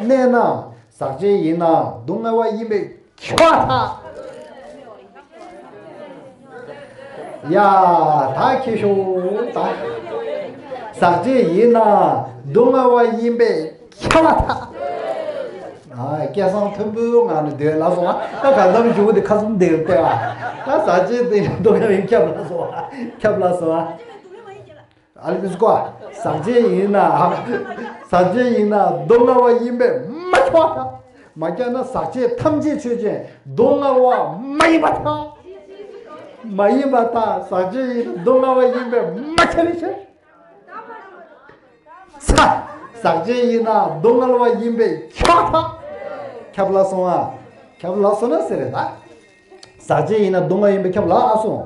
གནས་ན་ཟག་བཅས་ཡིན་ན་སྡུག་བསྔལ་བ་ཡིན་པས་ཁྱབ་པར་ཐལ། ཡ། ད་ཁྱེར་ཤོག་ད། ཟག་བཅས་ཡིན་ན་སྡུག་བསྔལ་བ་ཡིན་པས་ཁྱབ་པར་ཐལ། ཨ། སྐད་གསང་མཐོན་པོའི་ངང་ནས་སྡོད་ལབ་སོང་ཨ། ད་གང་འཚམ་ཞུ་གི་འདུག་ཁ་སུམ་དེ་བལྟས་ཨ། ད་ཟག་བཅས་དེ་སྡུག་བསྔལ་ཡིན་ཁྱབ་ལབ་སོང་ཨ། ཁྱབ་ལབ་སོང་ཨ། ཨ་ལེ་མི་སྐོ། ཟག་བཅས་ཡིན་ན། ཟག་བཅས་ཡིན་ན་སྡུག་བསྔལ་བ་ཡིན་པས་མ་ཁྱབ་པར་ཐལ། མ་ཁྱབ་ན་ཟག་བཅས་ཐམས་ཅད་ཆོས་ཅན་སྡུག་བསྔལ་བ་མ་ཡིན་པར་ཐལ། མ་ཡིན་པར་ཐལ། ཟག་བཅས་ཡིན་ན་སྡུག་བསྔལ་བ་ཡིན་པས་མ་ཁྱབ་པའི་ཕྱིར། ཚ། ཟག་བཅས་ཡིན་ན་སྡུག་བསྔལ་བ་ཡིན་པས་ཁྱབ་པར་ཐལ། ཁྱབ་ལབ་སོང་ཨ། ཁྱབ་ལབ་སོང་ན་ཟེར་རེད་ད། ཟག་བཅས་ཡིན་ན་སྡུག་བསྔལ་ཡིན་པས་ཁྱབ་ལབ་ཨ་སོང་།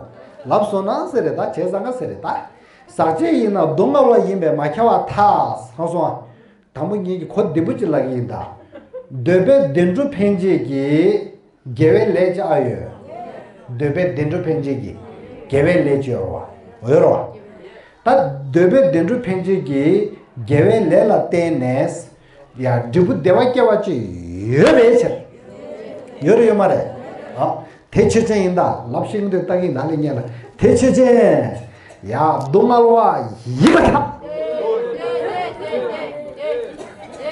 ལབ་སོང་ན་ཟེར་རེད་ད། བྱས་ཙང་ཀ་ཟེར་རེད་ད། ཟག་བཅས་ཡིན་ན་སྡུག་བསྔལ་བ་ཡིན་པས་མ་ཁྱབ་པར་ཐལ། ཧང་སོང་ཨ། དང་པོ་ངེད་ཀྱི་གོ་བདེ་པོ་ཅིག་ལབ་ཀྱི་ཡིན་ད། འདོད་པའི་བདེ་འགྲོ་འཕེན་བྱེད་ཀྱི་དགེ་བའི་ལས་ཅིག་ཨ་ཡོད། འདོད་པའི་བདེ་འགྲོ་འཕེན་བྱེད་ཀྱི་དགེ་བའི་ལས་ཅིག་ཡོད་རེད་བ། ཡོད་རེད་བ། ད་འདོད་པའི་བདེ་འགྲོ་འཕེན་བྱེད་ཀྱི་དགེ་བའི་ལས་ལ་བརྟེན་ནས་ཡ་འབྲས་བུ་བདེ་བ་སྐྱེ་བ་ཅིག་ཡོད་པའི་ཕྱིར། ཡོད་རེད་ཡོད་མ་རེད། ཨ། དེ་ཆོས་ཅན་ཡིན་ད་ལབ་ཤེས་ཀྱི་འདུག་ལྟ་གི་ན་ལེ་ཉན་ལ་དེ་ཆོས་ཅན། ཡ་སྡུག་བསྔལ་བ་ཡིན་པར་ཐལ།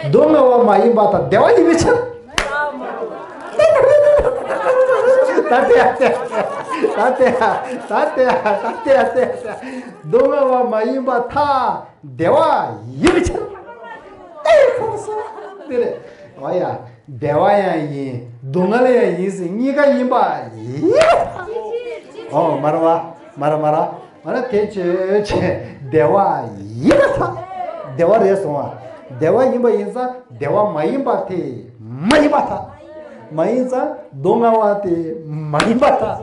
སྡུག་བསྔལ་བ་མ་ཡིན་པར་ཐལ། བདེ་བ་ཡིན་པའི་ཕྱིར། ད་དེ་ད་དེ་ད་དེ་ད་དེ་ད་དེ་སྡུག་བསྔལ་བ་མ་ཡིན་པར་ཐལ། བདེ་བ་ཡིན་པའི་ཕྱིར། ཨེ་ཁོ་སོ་དེ་རེད། ཨོ་ཡ། བདེ་བ་ཡང་ཡིན། སྡུག་བསྔལ་ཡང་ཡིན་ཟེར་གཉིས་ཀ་ཡིན་པ་ཡིན། ཨོ་མ་རེད་བ། མ་རེད་མ་རེད། ང་ལ་དེ་ཆོས་ཅན་བདེ་བ་ཡིན་པར་ཐལ། བདེ་བ་རེད་སོང་བ། བདེ་བ་ཡིན་པ་ཡིན་ཙང་བདེ་བ་མ་ཡིན་པ་དེ་མ་ཡིན་པར་ཐལ། མ་ཡིན་ཙང་སྡུག་བསྔལ་བ་དེ་མ་ཡིན་པར་ཐལ།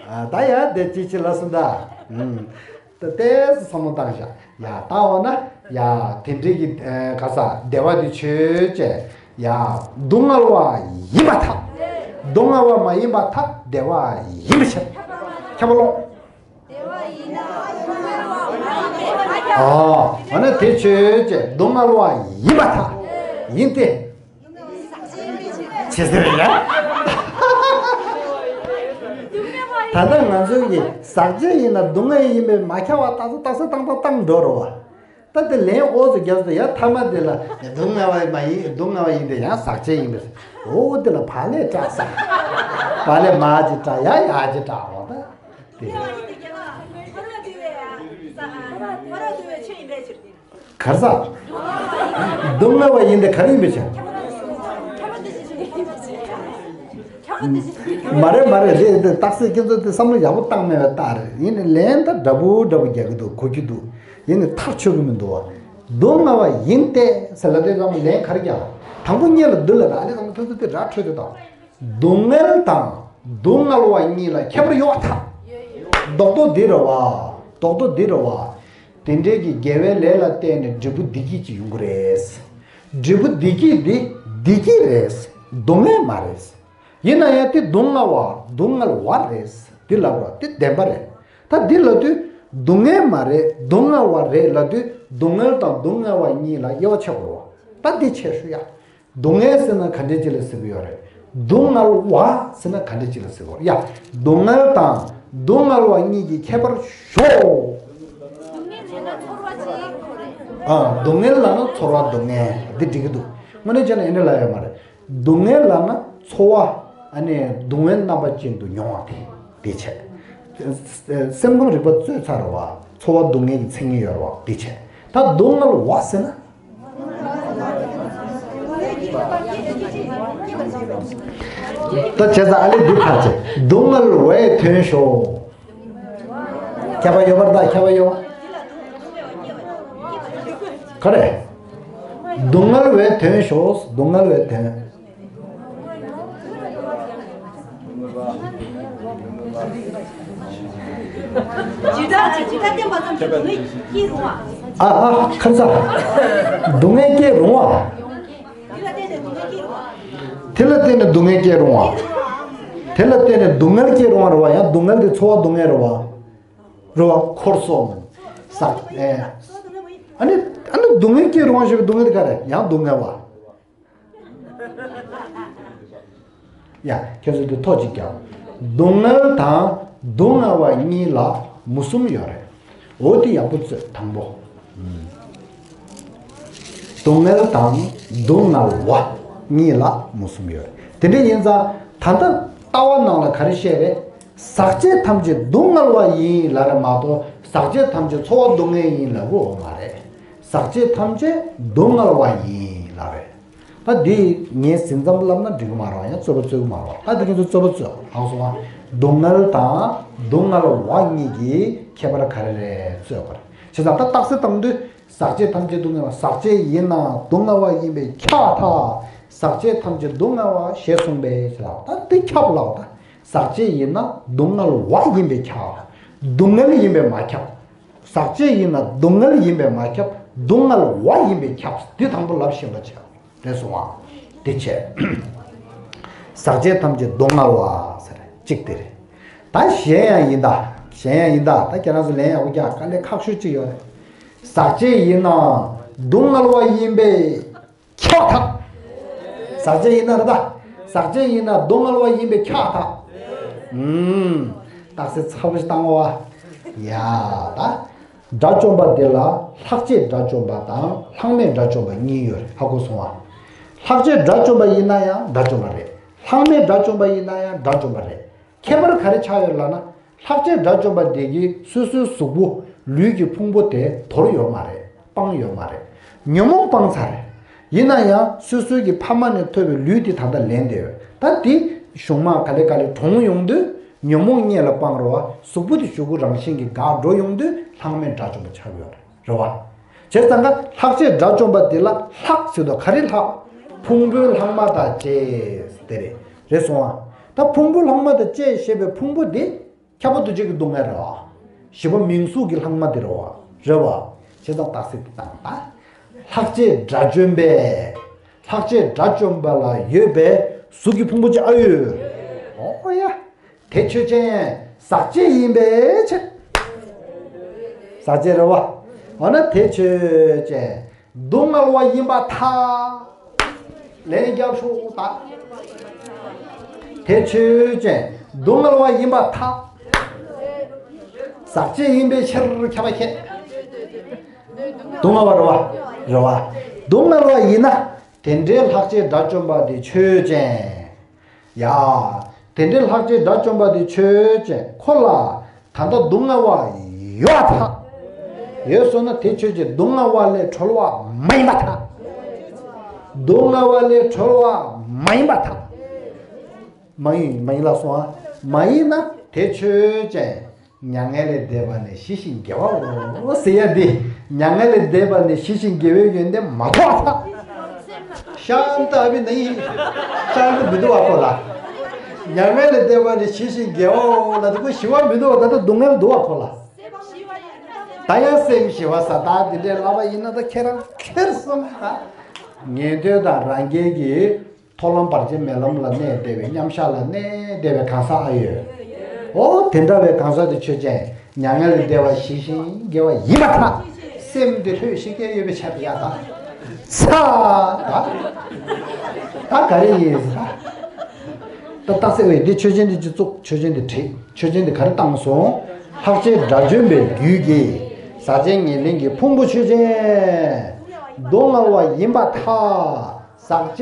ཨ་ད་ཡ་དེ་ཅི་ཅི་ལ་སོང་ད། ཨུམ། ད་ལྟའི་བསམ་བློ་བཏང་བཞག་ཡ་ད་འོ་ན་ཡ་དེ་འདྲའི་གི་ཨ་ག་ས་བདེ་བ་དེ་ཆོས་ཅན། ཡ། སྡུག་བསྔལ་བ་ཡིན་པར་ཐལ། སྡུག་བསྔལ་བ་མ་ཡིན་པར་ཐལ། བདེ་བ་ཡིན་པའི་ཕྱིར། ཁྱབ་པ་ལོ། ཨ། ཨ་ནི་དེ་ཆོས་ཅན། སྡུག་བསྔལ་བ་ཡིན་པར་ཐལ། ཡིན་ཏེ། ཆེ་ཟེར་ཡ། ད་ལྟ་ང་ཚོའི་གི་ཟག་བཅས་ཡིན་ན་སྡུག་བསྔལ་ཡིན་པས་མ་ཁྱབ་པ་ད་ཚོ་ད་ཚོ་བཏང་བཏང་བཏང་འགྲོ་རོ་བ། ད་དེ་ལན་ཨོ་ཙི་རྒྱབ་སྟེ་ཡ་མཐའ་མ་དེ་ལ་སྡུག་བསྔལ་བ་མ་ཡིན་སྡུག་བསྔལ་བ་ཡིན་ཏེ་ཡང་ཟག་བཅས་ཡིན་པས་ཨོ་དེ་ལ་བག་ལས་བསྐྲད་ས། བག་ལས་མ་ཅིག་བསྐྲད་ཡ་ཡ་ཅིག་བསྐྲད་འོ་ད་དེ། གར་ས། སྡུག་བསྔལ་བ་ཡིན་ཏེ་ག་རེ་ཡིན་པའི་ཕྱིར། མ་རེད་མ་རེད་རེད་དེ་རྟགས་གསལ་ཁྱེད་ཚོ་དེ་བསམ་བློ་ཡག་པོ་བཏང་མེད་པའི་རྟགས་རེད། ཡིན་ནའི་ལན་ད་འདྲ་པོ་འདྲ་པོ་རྒྱག་གི་འདུག་གོ་རྒྱུ་འདུག་ཡིན་ནའི་ཐག་ཆོད་གི་མི་འདུག་བ། སྡུག་བསྔལ་བ་ཡིན་ཏེ་ཟེར་ལབ་དུས་ཙམ་ལན་ག་རེ་རྒྱག་དང་པོ་གཉིས་ལ་བསྡུ་ལ་ད་ཨ་ནི་ཙམ་ཐུབ་ཐུབ་དེ་ར་འཕྲོད་དེ་དང་། སྡུག་བསྔལ་དང་སྡུག་བསྔལ་བ་གཉིས་ལ་ཁྱད་པར་ཡོད་པར་ཐལ། རྡོག་རྡོག་འདི་རེད་བ། རྡོག་རྡོག་འདི་རེད་བ། དེ་འདྲའི་གི་དགེ་བའི་ལས་ལ་བརྟེན་ནས་འབྲས་བུ་བདེ་སྐྱིད་ཅིག་ཡོང་གི་རེད། འབྲས་བུ་བདེ་སྐྱིད་འདི་བདེ་སྐྱིད་རེད། སྡུག་བསྔལ་མ་རེད། ཡིན་ན་ཡང་དེ་སྡུག་བསྔལ་བ་སྡུག་བསྔལ་བ་རེད། འདི་ལབ་རོགས་དེ་བདེན་པ་རེད། ད་འདི་ལབ་དུས་སྡུག་བསྔལ་མ་རེད་སྡུག་བསྔལ་བ་རེད་ལབ་དུས་སྡུག་བསྔལ་དང་སྡུག་བསྔལ་བ་གཉིས་ལ་དབྱེ་བ་ཕྱེ་དགོས་རེད་བ། ད་འདི་ཕྱེ་ཤོག་ཡ། སྡུག་བསྔལ་ཟེར་ན་ག་འདྲ་ཅིག་ལ་ཟེར་གི་ཡོད་རེད། སྡུག་བསྔལ་བ་ཟེར་ན་ག་འདྲ་ཅིག་ལ་ཟེར་གི་ཡོད་རེད་ཡ། སྡུག་བསྔལ་དང་སྡུག་བསྔལ་བ་གཉིས་ཀྱི་ཁྱད་པར་ཞོག་ཨ། སྡུག་བསྔལ་ལབ་ན་ཚོར་བ་སྡུག་བསྔལ་འདི་འགྲིག་གི་འདུག་དངོས་གནས་བྱས་ན་ཨེ་འདྲ་ལབ་ཡོད་མ་རེད། སྡུག་བསྔལ་ལབ་ན་ཚོར་བ་ཨ་ནི་སྡུག་བསྔལ་རྣམ་པ་ཅན་དུ་མྱོང་བ་དེ་དེ་བྱས། སེམས་ཁམས་རིག་པ་རྩོད་ཚར་བ་ཚོར་བ་སྡུག་བསྔལ་གྱི་མཚན་ཉིད་ཡོད་རེད་བ་དེ་བྱས། ད་སྡུག་བསྔལ་བ་ཟེར་ན། ད་བྱས་ཙང་ཨ་ལེ་འདི་ཕར་བྱས། སྡུག་བསྔལ་བའི་དོན་ཞོག་ཁྱབ་པ་ཡོད་པར་ད་ཁྱབ་པ་ཡོད། ག་རེ། སྡུག་བསྔལ་བའི་དོན་ཞོག་སྡུག་བསྔལ་བའི་དོན། ཇི་ལྟར་ཇི་ལྟར་བསྟན་པ་ཙམ་གྱིས་སྡུག་བསྔལ་སྐྱེ་རུང་བ། ཨ་ཨ་ཁ་ཚ། སྡུག་བསྔལ་སྐྱེ་རུང་བ། དེ་ལ་བརྟེན་ནས་སྡུག་བསྔལ་སྐྱེ་རུང་བ། དེ་ལ་བརྟེན་ནས་སྡུག་བསྔལ་སྐྱེ་རུང་བ་རེད་བ། ཡང་སྡུག་བསྔལ་དེ་ཚོར་བ་སྡུག་བསྔལ་རེད་བ། རེད་བ། འཁོར་གསུམ། ཟག་ཨེ། ཨ་ནི་ཨ་ནི་སྡུག་བསྔལ་སྐྱེ་རུང་བ་ཞེས་པའི་སྡུག་བསྔལ་དེ་ག་རེ། ཡང་སྡུག་བསྔལ་བ། ཡ། ཁྱེད་ཚོ་འདི་ཐོག་གཅིག་རྒྱག་སྡུག་བསྔལ་དང་སྡུག་བསྔལ་བ་གཉིས་ལ་མུ་གསུམ་ཡོད་རེད། འོ་དེ་ཡག་པོ་རྩོད། དང་པོ། སྡུག་བསྔལ་དང་སྡུག་བསྔལ་བ་གཉིས་ལ་མུ་གསུམ་ཡོད་རེད། དེ་འདྲ་ཡིན་ཙང་ད་ལྟ་ལྟ་བ་ནང་ལ་ག་རེ་བཤད་རེད། ཟག་བཅས་ཐམས་ཅད་སྡུག་བསྔལ་བ་ཡིན་ལབ་རེད་མ་གཏོགས། ཟག་བཅས་ཐམས་ཅད་ཚོར་བ་སྡུག་བསྔལ་ཡིན་ལབ་ཀྱི་ཡོད་མ་རེད། ཟག་བཅས་ཐམས་ཅད་སྡུག་བསྔལ་བ་ཡིན་ལབ་རེད། ད་འདི་ངས་ཟིན་ཙམ་ལབ་ན་འགྲིག་གི་མ་རེད། ཡང་རྩོད་པ་རྩོད་གི་མ་རེད། ད་འདི་ཁྱེད་ཚོ་རྩོད་པ་རྩོད། ཧང་སོང་ང་། སྡུག་བསྔལ་དང་སྡུག་བསྔལ་བ་གཉིས་ཀྱི་ཁྱད་པར་ག་རེ་རེད་རྩོད་པ་རེད། བྱས་ཙང་ད་རྟགས་གསལ་བཏང་དུས། ཟག་བཅས་ཐམས་ཅད་སྡུག་བསྔལ་བ། ཟག་བཅས་ཡིན་ན་སྡུག་བསྔལ་བ་ཡིན་པས་ཁྱབ་པར་ཐལ། ཟག་བཅས་ཐམས་ཅད་སྡུག་བསྔལ་བ་ཞེས་གསུངས་པས་ཟེར་ལ། ད་འདི་ཁྱབ་ལབ་ད། ཟག་བཅས་ཡིན་ན་སྡུག་བསྔལ་བ་ཡིན་པས་ཁྱབ། སྡུག་བསྔལ་ཡིན་པས་མ་ཁྱབ། ཟག་བཅས་ཡིན་ན་སྡུག་བསྔལ་ཡིན་པས་མ་ཁྱབ། སྡུག་བསྔལ་བ་ཡིན་པས་ཁྱབ། འདི་དང་པོ་ལབ་ཤེས་པ་བྱས། རེད་སོང་ང་། དེ་བྱས། ཟག་བཅས་ཐམས་ཅད་སྡུག་བསྔལ་བ་ཟེར་གཅིག་དེ་རེད། ད་གཞན་ཡང་ཡིན་ད། གཞན་ཡང་ཡིན་ད། ད་ཁྱེད་རང་ཚོ་ལན་ཡག་པོ་རྒྱག་དཀའ་ལས་ཁག་ཤོས་གཅིག་ཡོད་རེད། ཟག་བཅས་ཡིན་ན་སྡུག་བསྔལ་བ་ཡིན་པས་ཁྱབ་པར་ཐལ། ཟག་བཅས་ཡིན་ན་རེད་ད། ཟག་བཅས་ཡིན་ན་སྡུག་བསྔལ་བ་ཡིན་པས་ཁྱབ་པར་ཐལ། ཨུམ། རྟགས་གསལ་ཚ་པོ་ཞིག་བཏང་བ། ཡ་ད། དགྲ་བཅོམ་པ་དེ་ལ་ལྷག་བཅས་དགྲ་བཅོམ་པ་དང་ལྷག་མེད་དགྲ་བཅོམ་པ་གཉིས་ཡོད་རེད། ཧ་གོ་སོང་ང་། ལྷག་བཅས་དགྲ་བཅོམ་པ་ཡིན་ན་ཡང་དགྲ་བཅོམ་པ་རེད། ལྷག་མེད་དགྲ་བཅོམ་པ་ཡིན་ན་ཡང་དགྲ་བཅོམ་པ་རེད། ཁྱད་པར་ག་རེ་ཆགས་ཡོད་ལབ་ན། ལྷག་བཅས་དགྲ་བཅོམ་པ་དེ་གིས་སོ་སོའི་གཟུགས་པོ་ལུས་ཀྱི་ཕུང་པོ་དེ་དོར་ཡོད་མ་རེད། སྤངས་ཡོད་མ་རེད། ཉོན་མོངས་སྤངས་ཚར་རེད། ཡིན་ན་ཡང་སོ་སོའི་གི་ཕ་མ་ནས་ཐོབ་པའི་ལུས་དེ་ད་ལྟ་ལེན་བསྡད་ཡོད། ད་དེ་གཞུང་མ་ག་ལེ་ག་ལེ་གྲོངས་ཡོང་དུས། ཉོན་མོངས་རྙེད་ལ་སྤངས་རེད་བ། གཟུགས་པོ་དེ་གཟུགས་པོ་རང་བཞིན་གྱིས་འགག་འགྲོ་ཡོང་དུས་ལྷག་མེད་དགྲ་བཅོམ་པ་ཆགས་ཡོད་རེད། རེད་བ། བྱས་ཙང་ཀ་ལྷག་བཅས་དགྲ་བཅོམ་པ་དེ་ལ་ལྷག་ཟེར་དུས་ག་རེ་ལྷག་ཕུང་པོའི་ལྷག་མ་དང་བཅས་དེ་རེད། རེད་སོང་ང་། ད་ཕུང་པོའི་ལྷག་མ་དང་བཅས་ཞེས་པའི་ཕུང་པོ་དེ་ཁྱབ་པ་འདུ་བྱེད་ཀྱི་སྡུག་བསྔལ་རེད་བ། བཞི་པ་མིང་གཟུགས་ཀྱི་ལྷག་མ་དེ་རེད་བ། རེད་བ། བྱས་ཙང་རྟགས་གསལ་དེ་བཏང་ད། ལྷག་བཅས་དགྲ་བཅོམ་པས། ལྷག་བཅས་དགྲ་བཅོམ་པ་ལ་ཡོད་པའི་གཟུགས་ཀྱི་ཕུང་པོ་ཅི་ཨ་ཡོད། ཨོ་ཡ། དེ་ཆོས་ཅན། ཟག་བཅས་ཡིན་པའི་ཕྱིར། ཟག་བཅས་རེད་བ། འོ་ན་དེ་ཆོས་ཅན། སྡུག་བསྔལ་བ་ཡིན་པར་ཐལ། ལན་རྒྱབ་ཤོག་ད། དེ་ཆོས་ཅན། སྡུག་བསྔལ་བ་ཡིན་པར་ཐལ། ཟག་བཅས་ཡིན་པའི་ཕྱིར་ཁྱབ་པ་ཁྱེད། སྡུག་བསྔལ་བ་རེད་བ། རེད་བ། སྡུག་བསྔལ་བ་ཡིན་ན། དེ་འདྲའི་ལྷག་བཅས་དགྲ་བཅོམ་པ་དེ་ཆོས་ཅན། ཡ། དེ་འདྲའི་ལྷག་བཅས་དགྲ་བཅོམ་པ་དེ་ཆོས་ཅན། ཁོ་ལ་ད་ལྟ་སྡུག་བསྔལ་བ་ཡོད་ཐལ། ཡོད་སོང་ན་དེ་ཆོས་ཅན། སྡུག་བསྔལ་བ་ལས་གྲོལ་བ་མ་ཡིན་པར་ཐལ། སྡུག་བསྔལ་བ་ལས་གྲོལ་བ་མ་ཡིན་པར་ཐལ། མ་ཡིན། མ་ཡིན་ལབ་སོང་ང་། མ་ཡིན་ན་དེ་ཆོས་ཅན། མྱ་ངན་ལས་འདས་པ་ནི་ཞི་ཞིང་དགེ་བའོ་ཟེར་ཡ་འདི། མྱ་ངན་ལས་འདས་པ་ནི་ཞི་ཞིང་དགེ་བའི་ཡོན་ཏན་མ་ཐོབ་པར་ཐལ། ཤཱནྟ་ཨ་བྷི་ན་ཡི། ཤཱནྟ་མི་འདུག་བ་ཁོ་ལ། མྱ་ངན་ལས་འདས་པ་ནི་ཞི་ཞིང་དགེ་བའོ་ལབ་དུས་ཁོ་ཞི་བ་མི་འདུག་བ། ད་ལྟ་སྡུག་བསྔལ་འདུག་བ་ཁོ་ལ། ད་ཡང་སེམས་ཞི་བ་ཟེར་ད་འདི་འདྲའི་ལབ་པ་ཡིན་ན་ད་ཁྱེད་རང་ཁེར་སོང་ད། ཉན་ཐོས་དང་རང་རྒྱལ་གྱི། མཐོ་ལམ་བར་ཆད་མེད་ལམ་ལ་གནས་བསྡད་པའི། མཉམ་བཞག་ལ་གནས་བསྡད་པའི་གང་ཟག་ཨ་ཡོད། ཨོ་དེ་འདྲ་བའི་གང་ཟག་དེ་ཆོས་ཅན། མྱ་ངན་ལས་འདས་པ་ཞི་ཞིང་དགེ་བ་ཡིན་པར་ཐལ། སེམས་དེ་ལྷོད་ཤིག་གེ་ཡོད་པའི་ཆ་དེ་ཡ་ད། ཚ། ད་ད་ག་རེ་ཡིན་ཟེར། ད་རྟགས་གསལ་བས་འདི་ཆོས་ཅན་དེ་སྤྱི་གཙུག་ཆོས་ཅན་དེ་བྲིས། ཆོས་ཅན་དེ་ག་རེ་བཏང་སོང་། ལྷག་བཅས་དགྲ་བཅོམ་པའི་རྒྱུད་ཀྱི། ཟག་བཅས་ཉེར་ལེན་གྱི་ཕུང་པོ་ཆོས་ཅན། སྡུག་བསྔལ་བ་ཡིན་པར་ཐལ། ཟག་བཅས་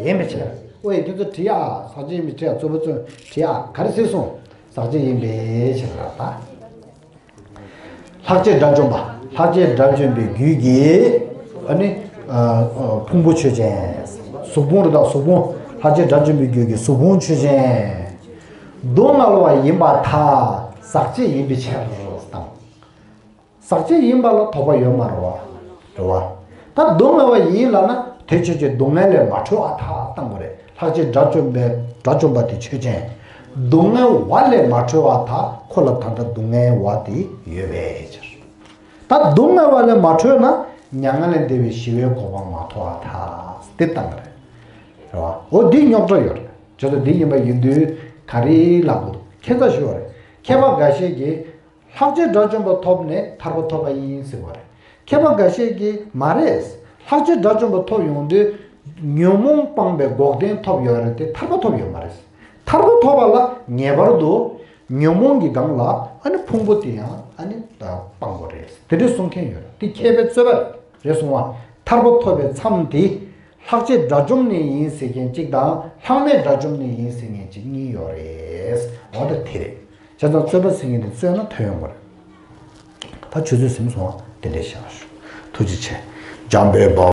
ཡིན་པའི་ཕྱིར། ཨོ་ཡ་དེ་ཚོ་བྲིས་ཨ། ཟག་བཅས་ཡིན་པའི་ཕྱིར། རྩོད་པ་ཚོ་བྲིས་ཨ། ག་རེ་ཟེར་སོང་། ཟག་བཅས་ཡིན་པའི་ཕྱིར་ལ་ད། ལྷག་བཅས་དགྲ་བཅོམ་པ། ལྷག་བཅས་དགྲ་བཅོམ་པའི་རྒྱུད་ཀྱི། ཨ་ནི། ཨ་ཨ་ཕུང་པོ་ཆོས་ཅན། གཟུགས་ཕུང་རེད་ད་གཟུགས་ཕུང་། ལྷག་བཅས་དགྲ་བཅོམ་པའི་རྒྱུད་ཀྱི་གཟུགས་ཕུང་ཆོས་ཅན། སྡུག་བསྔལ་བ་ཡིན་པར་ཐལ། ཟག་བཅས་ཡིན་པའི་ཕྱིར་དང་། ཟག་བཅས་ཡིན་པ་ལ་དོགས་པ་ཡོད་མ་རེད་བ། རེད་བ། ད་སྡུག་བསྔལ་བ་ཡིན་ལབ་ན་དེ་ཆོས་ཅན། སྡུག་བསྔལ་ལས་མ་གྲོལ་བར་ཐལ་བཏང་དགོས་རེད། ལྷག་བཅས་དགྲ་བཅོམ་པའི་དགྲ་བཅོམ་པ་དེ་ཆོས་ཅན། སྡུག་བསྔལ་བ་ལས་མ་གྲོལ་བར་ཐལ། ཁོ་ལ་ད་ལྟ་སྡུག་བསྔལ་བ་དེ་ཡོད་པའི་ཕྱིར། ད་སྡུག་བསྔལ་བ་ལས་མ་གྲོལ་ན་མྱ་ངན་ལས་འདས་པའི་ཞི་བའི་གོ་འཕང་མ་ཐོབ་བར་ཐལ། དེ་བཏང་གི་རེད། རེད་བ། འོ་འདི་རྙོག་དྲ་ཡོད་རེད། བྱས་ཙང་འདི་ཡིན་པ་ཡིན་དུས་ག་རེ་ལབ་དགོས་འདུག་ཁྱད་མཚར་ཞིག་ཡོད་རེད། མཁས་པ་འགའ་ཤས་ཀྱིས། ལྷག་བཅས་དགྲ་བཅོམ་པ་ཐོབ་ནས་ཐར་པ་ཐོབ་པ་ཡིན་ཟེར་བ་རེད། མཁས་པ་འགའ་ཤས་ཀྱིས་མ་རེད། ལྷག་བཅས་དགྲ་བཅོམ་པ་ཐོབ་ཡོང་དུས་ཉོན་མོངས་སྤངས་པའི་འགོག་བདེན་ཐོབ་ཡོད་རེད་དེ་ཐར་པ་ཐོབ་ཡོད་མ་རེད། ཐར་པ་ཐོབ་པ་ལ་ངེས་པར་དུ་ཉོན་མོངས་ཀྱི་སྒང་ལ་ཨ་ནི་ཕུང་པོ་དེ་ཡང་ཨ་ནི་སྤང་དགོས་རེད། དེ་འདྲ་གསུང་མཁན་ཡོད་རེད། དེ་མཁས་པའི་རྩོད་པ་རེད། རེད་སོང་བ། ཐར་པ་ཐོབ་པའི་མཚམས་དེ་ལྷག་བཅས་དགྲ་བཅོམ་ནས་ཡིན་ཟེར་མཁན་གཅིག་དང་ལྷག་མེད་དགྲ་བཅོམ་ནས་ཡིན་ཟེར་མཁན་གཅིག་གཉིས་ཡོད་རེད། འོ་ད་དེ་རེད། བྱས་ཙང་རྩོད་པ་ཟེར་མཁན་དེ་རྩོད་ན་ཐོན་ཡོང་གི་རེད། ད་ཆུ་ཚོད་ཟིན་སོང་བ། དེ་འདྲས་བྱས་ཞུ། ཐུགས་རྗེ་ཆེ། འཇམ་དཔལ་དཔའ་